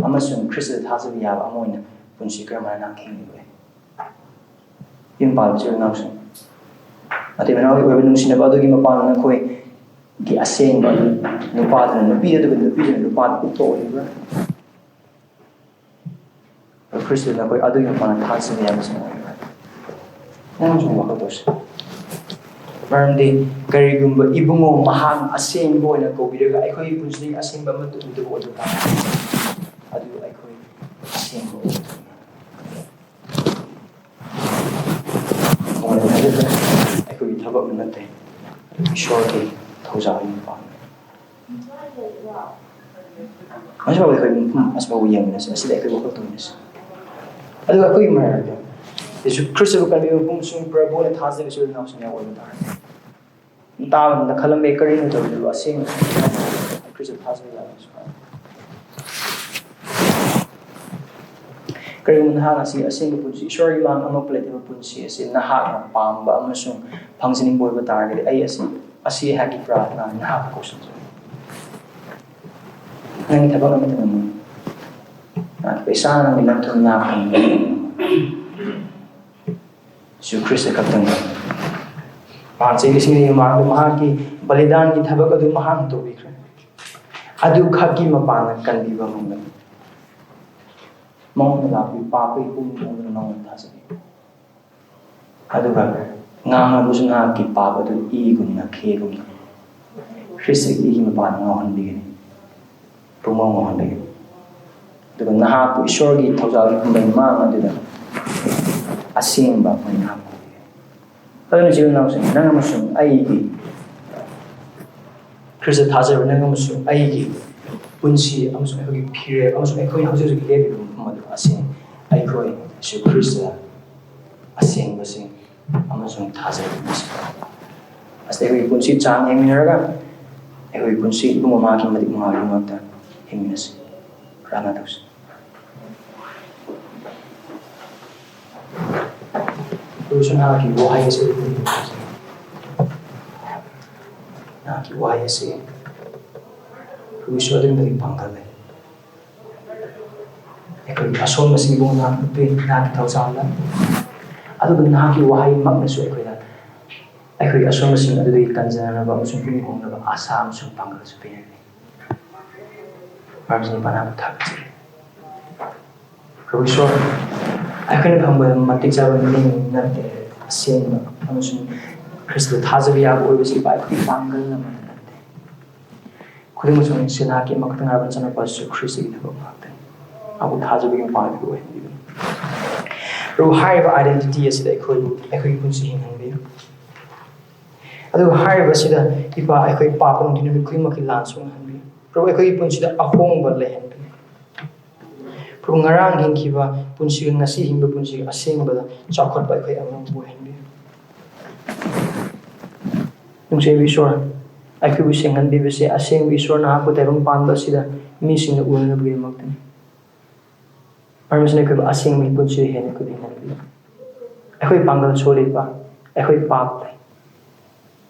ꯑꯃꯁꯨꯡ ꯈ꯭ꯔꯤꯁꯇꯗ ꯊꯥꯖꯕ ꯌꯥꯕ ꯑꯃ ꯑꯣꯏꯅ ꯄꯨꯟꯁꯤ ꯀꯔꯝꯍꯥꯏꯅ ꯅꯍꯥꯛ ꯍꯤꯡꯂꯤꯕꯒꯦ? ꯌꯨꯝ ꯄꯥꯜꯂꯕ ꯏꯆꯤꯜ ꯏꯅꯥꯎꯁꯤꯡ, ꯃꯇꯩ ꯃꯅꯥꯎꯒꯤ ꯑꯣꯏꯕ ꯅꯨꯡꯁꯤꯅꯕ ꯑꯗꯨꯒꯤ ꯃꯄꯥꯡꯅ ꯅꯈꯣꯏꯒꯤ ꯑꯁꯦꯡꯕ ꯅꯨꯄꯥꯗꯨꯅ ꯅꯨꯄꯤ, ꯑꯗꯨꯒ ꯅꯨꯄꯤꯗꯨꯅ ꯅꯨꯄꯥꯗ ꯎꯠꯄ ꯑꯣꯏꯔꯤꯕ꯭ꯔꯥ? ꯈ꯭ꯔꯤꯁꯇꯨꯅ ꯑꯩꯈꯣꯏ ꯑꯗꯨꯒꯤ ꯃꯄꯥꯟꯗ ꯊꯥꯖꯕ ꯌꯥꯕꯁꯤꯡ ꯑꯣꯏꯔꯤꯕ꯭ꯔꯥ? ꯅꯪꯁꯨ ꯋꯥꯈꯜ ꯇꯧꯁꯤ꯫ ꯃꯔꯝꯗꯤ ꯀꯔꯤꯒꯨꯝꯕ ꯏꯕꯨꯡꯉꯣ ꯃꯍꯥꯛꯅ ꯑꯁꯦꯡꯕ ꯑꯣꯏꯅ ꯀꯧꯕꯤꯔꯒ ꯑꯩꯈꯣꯏꯒꯤ ꯄꯨꯟꯁꯤꯗꯒꯤ ꯑꯁꯦꯡꯕ ꯑꯃꯠꯇ ꯎꯗꯕ ꯑꯣꯏꯕ ꯇꯥꯔꯒꯗꯤ, ꯑꯗꯨ ꯑꯩꯈꯣꯏ ꯑꯁꯦꯡꯕ ꯑꯣꯏꯗꯕꯅꯤ꯫ ꯑꯩꯈꯣꯏꯒꯤ ꯊꯕꯛꯅ ꯅꯠꯇꯦ, ꯏꯁꯣꯔꯒꯤ ꯊꯧꯖꯥꯜꯒꯤ ꯃꯄꯥꯟ꯫ ꯍꯧꯖꯤꯛꯐꯥꯎ ꯑꯩꯈꯣꯏ ꯃꯐꯝ ꯑꯁꯤꯐꯥꯎ ꯌꯦꯡꯃꯤꯟꯅꯁꯤ, ꯑꯁꯤꯗ ꯑꯩꯈꯣꯏ ꯋꯥꯈꯜ ꯇꯧꯃꯤꯟꯅꯁꯤ꯫ ꯑꯗꯨꯒ ꯑꯩꯈꯣꯏꯒꯤ ꯃꯔꯛꯇ ꯌꯦꯁꯨ ꯈ꯭ꯔꯤꯁꯇꯕꯨ ꯀꯟꯕꯤꯕ ꯃꯄꯨ ꯑꯃꯁꯨꯡ ꯄ꯭ꯔꯚꯨꯅ ꯊꯥꯖꯕ ꯏꯆꯤꯜ ꯏꯅꯥꯎꯁꯤꯡ ꯌꯥꯎꯕ ꯇꯥꯔꯦ꯫ ꯇꯥꯕ ꯃꯇꯝꯗ ꯈꯜꯂꯝꯕ ꯌꯥꯏ, "ꯀꯔꯤꯅꯣ ꯇꯧꯔꯤꯗꯨꯕꯨ? ꯑꯁꯦꯡꯕ ꯈ꯭ꯔꯤꯁꯇ ꯊꯥꯖꯕ ꯌꯥꯕꯁꯨ ꯀꯔꯤꯒꯨꯝꯕ ꯅꯍꯥꯛ ꯉꯁꯤ ꯑꯁꯦꯡꯕ ꯄꯨꯟꯁꯤ, ꯏꯁꯣꯔꯒꯤ ꯃꯥꯡ ꯑꯃꯣꯠꯄ ꯂꯩꯇꯕ ꯄꯨꯟꯁꯤ ꯑꯁꯤ ꯅꯍꯥꯛꯅ ꯄꯥꯝꯕ ꯑꯃꯁꯨꯡ ꯐꯪꯖꯅꯤꯡꯕ ꯑꯣꯏꯕ ꯇꯥꯔꯒꯗꯤ, ꯑꯩ ꯑꯁꯤ, ꯑꯁꯤ ꯑꯩꯍꯥꯛꯀꯤ ꯄ꯭ꯔꯥꯔꯊꯅꯥ ꯅꯍꯥꯛꯄꯨ ꯀꯧꯁꯤꯟꯖꯔꯤ꯫ ꯅꯪꯒꯤ ꯊꯕꯛ ꯑꯃꯠꯇ ꯉꯝꯃꯣꯏ꯫ ꯅꯪꯒꯤ ꯄꯩꯁꯥ, ꯅꯪꯒꯤ ꯂꯟ ꯊꯨꯝ, ꯅꯪ ꯐꯪꯕ ꯉꯝꯃꯣꯏ꯫ ꯖꯤꯁꯨ ꯈ꯭ꯔꯤꯁꯇ ꯈꯛꯇꯪ꯫ ꯃꯍꯥꯛ ꯆꯍꯤ ꯂꯤꯁꯤꯡ ꯑꯅꯤ ꯃꯃꯥꯡꯗ ꯃꯍꯥꯛꯀꯤ ꯕꯂꯤꯗꯥꯟꯒꯤ ꯊꯕꯛ ꯑꯗꯨ ꯃꯍꯥꯛꯅ ꯇꯧꯕꯤꯈ꯭ꯔꯦ꯫ ꯑꯗꯨ ꯈꯛꯀꯤ ꯃꯄꯥꯟꯅ ꯀꯟꯕꯤꯕ ꯉꯝꯒꯅꯤ꯫ ꯃꯉꯣꯟꯗ ꯂꯥꯛꯄꯤ ꯄꯥꯞꯀꯤ ꯄꯨꯝꯅꯃꯛ ꯑꯗꯨꯅ ꯃꯉꯣꯟꯗ ꯊꯥꯖꯒꯦ꯫ ꯑꯗꯨꯒ ꯉꯥꯡꯂꯕꯁꯨ ꯅꯍꯥꯛꯀꯤ ꯄꯥꯞ ꯑꯗꯨ ꯏꯒꯨꯝꯅ ꯈꯦꯒꯨꯝꯅ ꯈ꯭ꯔꯤꯁꯇꯒꯤ ꯏꯒꯤ ꯃꯄꯥꯟꯗ ꯉꯥꯎꯍꯟꯕꯤꯒꯅꯤ, ꯄꯨꯝꯉꯥꯎ ꯉꯥꯎꯍꯟꯕꯤꯒꯅꯤ꯫ ꯑꯗꯨꯒ ꯅꯍꯥꯛꯄꯨ ꯏꯁꯣꯔꯒꯤ ꯊꯧꯖꯥꯜꯒꯤ ꯀꯨꯝꯍꯩ ꯃꯥꯡ ꯑꯗꯨꯗ ꯑꯁꯦꯡꯕ ꯑꯣꯏꯅ ꯍꯥꯞꯄꯤꯒꯅꯤ꯫ ꯑꯗꯨꯅ ꯏꯆꯤꯜ ꯏꯅꯥꯎꯁꯤꯡ, ꯅꯪ ꯑꯃꯁꯨꯡ ꯑꯩꯒꯤ ꯈ꯭ꯔꯤꯁꯇ ꯊꯥꯖꯕ ꯅꯪ ꯑꯃꯁꯨꯡ ꯑꯩꯒꯤ ꯄꯨꯟꯁꯤ ꯑꯃꯁꯨꯡ ꯑꯩꯈꯣꯏꯒꯤ ꯐꯤꯔꯦꯞ ꯑꯃꯁꯨꯡ ꯑꯩꯈꯣꯏꯅ ꯍꯧꯖꯤꯛ ꯍꯧꯖꯤꯛ ꯂꯦꯞꯂꯤꯕ ꯃꯐꯝ ꯑꯗꯨ ꯑꯁꯤ ꯑꯩꯈꯣꯏ ꯖꯤꯁꯨ ꯈ꯭ꯔꯤꯁꯇ ꯑꯁꯦꯡꯕꯁꯤꯡ ꯑꯃꯁꯨꯡ ꯊꯥꯖꯕꯁꯤꯡ ꯑꯁꯤ ꯑꯩꯈꯣꯏꯒꯤ ꯄꯨꯟꯁꯤ ꯆꯥꯡ ꯌꯦꯡꯃꯤꯟꯅꯔꯒ ꯑꯩꯈꯣꯏꯒꯤ ꯄꯨꯟꯁꯤ ꯏꯕꯨꯡ ꯃꯃꯥꯒꯤ ꯃꯇꯤꯛ ꯃꯉꯥꯒꯤꯗꯃꯛꯇ ꯍꯤꯡꯃꯤꯟꯅꯁꯤ꯫ ꯄ꯭ꯔꯥꯔꯊꯅꯥ ꯇꯧꯁꯤ꯫ ꯄꯨꯔꯨꯁ ꯅꯍꯥꯛꯀꯤ ꯋꯥꯍꯩ ꯑꯁꯤ ꯑꯩꯈꯣꯏ ꯅꯍꯥꯛꯀꯤ ꯋꯥꯍꯩ ꯑꯁꯤ ꯄꯨꯔꯨꯁ ꯑꯗꯨꯛꯀꯤ ꯃꯇꯤꯛ ꯄꯥꯡꯒꯜ ꯂꯩ꯫ ꯑꯩꯈꯣꯏꯒꯤ ꯑꯁꯣꯟꯕꯁꯤꯡꯕꯨ ꯅꯍꯥꯛꯅ ꯄꯤ, ꯅꯍꯥꯛꯀꯤ ꯊꯧꯖꯥꯜꯗ꯫ ꯑꯗꯨꯒ ꯅꯍꯥꯛꯀꯤ ꯋꯥꯍꯩꯃꯛꯅꯁꯨ ꯑꯩꯈꯣꯏꯗ ꯑꯩꯈꯣꯏꯒꯤ ꯑꯁꯣꯟꯕꯁꯤꯡ ꯑꯗꯨꯗꯒꯤ ꯀꯟꯖꯅꯅꯕ ꯑꯃꯁꯨꯡ ꯄꯨꯛꯅꯤꯡ ꯍꯣꯡꯅꯕ ꯑꯥꯁꯥ ꯑꯃꯁꯨꯡ ꯄꯥꯡꯒꯜꯁꯨ ꯄꯤꯔꯛꯂꯤ꯫ ꯃꯔꯝꯁꯤꯅ ꯄꯥꯅꯕ ꯊꯥꯒꯠꯆꯔꯤ꯫ ꯄ꯭ꯔꯚꯨ ꯏꯁꯣꯔ, ꯑꯩꯈꯣꯏꯅ ꯐꯪꯕ ꯃꯇꯤꯛ ꯆꯥꯕ ꯃꯤꯑꯣꯏ ꯅꯠꯇꯦ, ꯑꯁꯦꯡꯕ ꯑꯃꯁꯨꯡ ꯈ꯭ꯔꯤꯁꯇ ꯊꯥꯖꯕ ꯌꯥꯕ ꯑꯣꯏꯕꯁꯤ ꯏꯄꯥ ꯑꯩꯈꯣꯏꯒꯤ ꯄꯥꯡꯒꯜ ꯑꯃꯠꯇ ꯅꯠꯇꯦ꯫ ꯈꯨꯗꯤꯡꯃꯛꯁꯨ ꯁꯦꯅꯥꯀꯤ ꯑꯃꯈꯛꯇ ꯉꯥꯏꯔꯕ ꯅꯆꯥꯅꯨꯄꯥꯁꯨ ꯈ꯭ꯔꯤꯁꯇꯒꯤ ꯊꯕꯛ ꯉꯥꯛꯇꯅꯤ꯫ ꯃꯥꯕꯨ ꯊꯥꯖꯕꯒꯤ ꯃꯄꯥꯡꯒꯜ ꯑꯣꯏꯍꯟꯕꯤꯕꯅꯤ꯫ ꯄ꯭ꯔꯚꯨ, ꯍꯥꯏꯔꯤꯕ identity ꯑꯁꯤꯗ ꯑꯩꯈꯣꯏꯕꯨ, ꯑꯩꯈꯣꯏꯒꯤ ꯄꯨꯟꯁꯤ ꯍꯤꯡꯍꯟꯕꯤꯌꯨ꯫ ꯑꯗꯨꯒ ꯍꯥꯏꯔꯤꯕ ꯑꯁꯤꯗ ꯏꯄꯥ ꯑꯩꯈꯣꯏ ꯄꯥꯞ ꯄꯨꯝꯅꯃꯛ ꯅꯨꯃꯤꯠ ꯈꯨꯗꯤꯡꯃꯛꯀꯤ ꯂꯥꯟ ꯁꯣꯛꯅꯍꯟꯕꯤꯌꯨ꯫ ꯄ꯭ꯔꯚꯨ, ꯑꯩꯈꯣꯏꯒꯤ ꯄꯨꯟꯁꯤꯗ ꯑꯍꯣꯡꯕ ꯂꯩꯍꯟꯕꯤꯌꯨ꯫ ꯄ꯭ꯔꯚꯨ, ꯉꯔꯥꯡ ꯍꯤꯡꯈꯤꯕ ꯄꯨꯟꯁꯤꯒ ꯉꯁꯤ ꯍꯤꯡꯕ ꯄꯨꯟꯁꯤꯒ ꯑꯁꯦꯡꯕꯗ ꯆꯥꯎꯈꯠꯄ ꯑꯩꯈꯣꯏ ꯑꯃꯃꯝꯕꯨ ꯑꯣꯏꯍꯟꯕꯤꯌꯨ꯫ ꯅꯨꯡꯁꯤꯕ ꯏꯁꯣꯔ, ꯑꯩꯈꯣꯏꯕꯨ ꯁꯦꯡꯍꯟꯕꯤꯕꯁꯦ ꯑꯁꯦꯡꯕ ꯏꯁꯣꯔ ꯅꯍꯥꯛꯄꯨ ꯇꯥꯏꯕꯪ ꯄꯥꯟꯕ ꯑꯁꯤꯗ ꯃꯤꯁꯤꯡꯅ ꯎꯅꯅꯕꯒꯤꯗꯃꯛꯇꯅꯤ꯫ ꯃꯔꯝ ꯑꯁꯤꯅ ꯑꯩꯈꯣꯏꯕꯨ ꯑꯁꯦꯡꯕꯒꯤ ꯄꯨꯟꯁꯤꯗ ꯍꯦꯟꯅ ꯑꯩꯈꯣꯏꯕꯨ ꯍꯤꯡꯍꯟꯕꯤꯌꯨ꯫ ꯑꯩꯈꯣꯏ ꯄꯥꯡꯒꯜ ꯁꯣꯜꯂꯤꯕ, ꯑꯩꯈꯣꯏ ꯄꯥꯞ ꯂꯩ꯫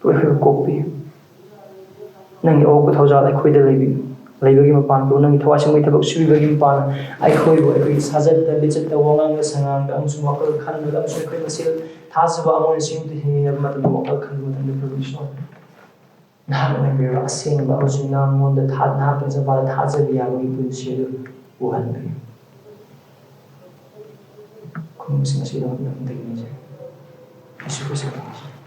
ꯑꯩꯈꯣꯏꯕꯨ ꯀꯣꯛꯄꯤꯌꯨ꯫ ꯅꯪꯒꯤ ꯑꯋꯣꯛꯄ ꯊꯧꯖꯥꯜ ꯑꯩꯈꯣꯏꯗ ꯂꯩꯕꯤꯌꯨ꯫ ꯂꯩꯕꯒꯤ ꯃꯄꯥꯟ, ꯅꯪꯒꯤ ꯊꯋꯥꯏ ꯁꯦꯡꯕꯒꯤ ꯊꯕꯛ ꯁꯨꯕꯤꯕꯒꯤ ꯃꯄꯥꯟ, ꯑꯩꯈꯣꯏꯕꯨ ꯑꯩꯈꯣꯏꯒꯤ ꯁꯥꯖꯠꯇ, ꯂꯤꯆꯠꯇ, ꯋꯥꯉꯥꯡꯗ, ꯁꯉꯥꯡꯗ ꯑꯃꯁꯨꯡ ꯋꯥꯈꯜ ꯈꯟꯕꯗ ꯑꯃꯁꯨꯡ ꯑꯩꯈꯣꯏ ꯃꯁꯦꯜ ꯊꯥꯖꯕ ꯑꯃ ꯑꯣꯏꯅ ꯁꯦꯝꯗꯨꯅ ꯍꯤꯡꯃꯤꯟꯅꯕ ꯃꯇꯝꯗ ꯋꯥꯈꯜ ꯈꯟꯕ ꯃꯇꯝꯗ ꯄ꯭ꯔꯚꯨ ꯏꯁꯣꯔ ꯅꯍꯥꯛꯅ ꯑꯣꯏꯕꯤꯔꯕ ꯑꯁꯦꯡꯕ ꯑꯃꯁꯨꯡ ꯅꯉꯣꯟꯗ ꯊꯥ-, ꯅꯍꯥꯛꯀꯤ ꯅꯆꯥꯅꯨꯄꯥꯗ ꯊꯥꯖꯕ ꯌꯥꯕꯒꯤ ꯄꯨꯟꯁꯤ ꯑꯗꯨ ꯎꯍꯟꯕꯤꯌꯨ꯫ ꯈꯨꯔꯨꯝꯕꯁꯤꯡ ꯑꯁꯤꯗꯃꯛ ꯅꯪꯗꯒꯤ ꯅꯤꯖꯔꯤ꯫ ꯌꯦꯁꯨ ꯈ꯭ꯔꯤꯁꯇꯒꯤ ꯅꯤꯖꯔꯤ꯫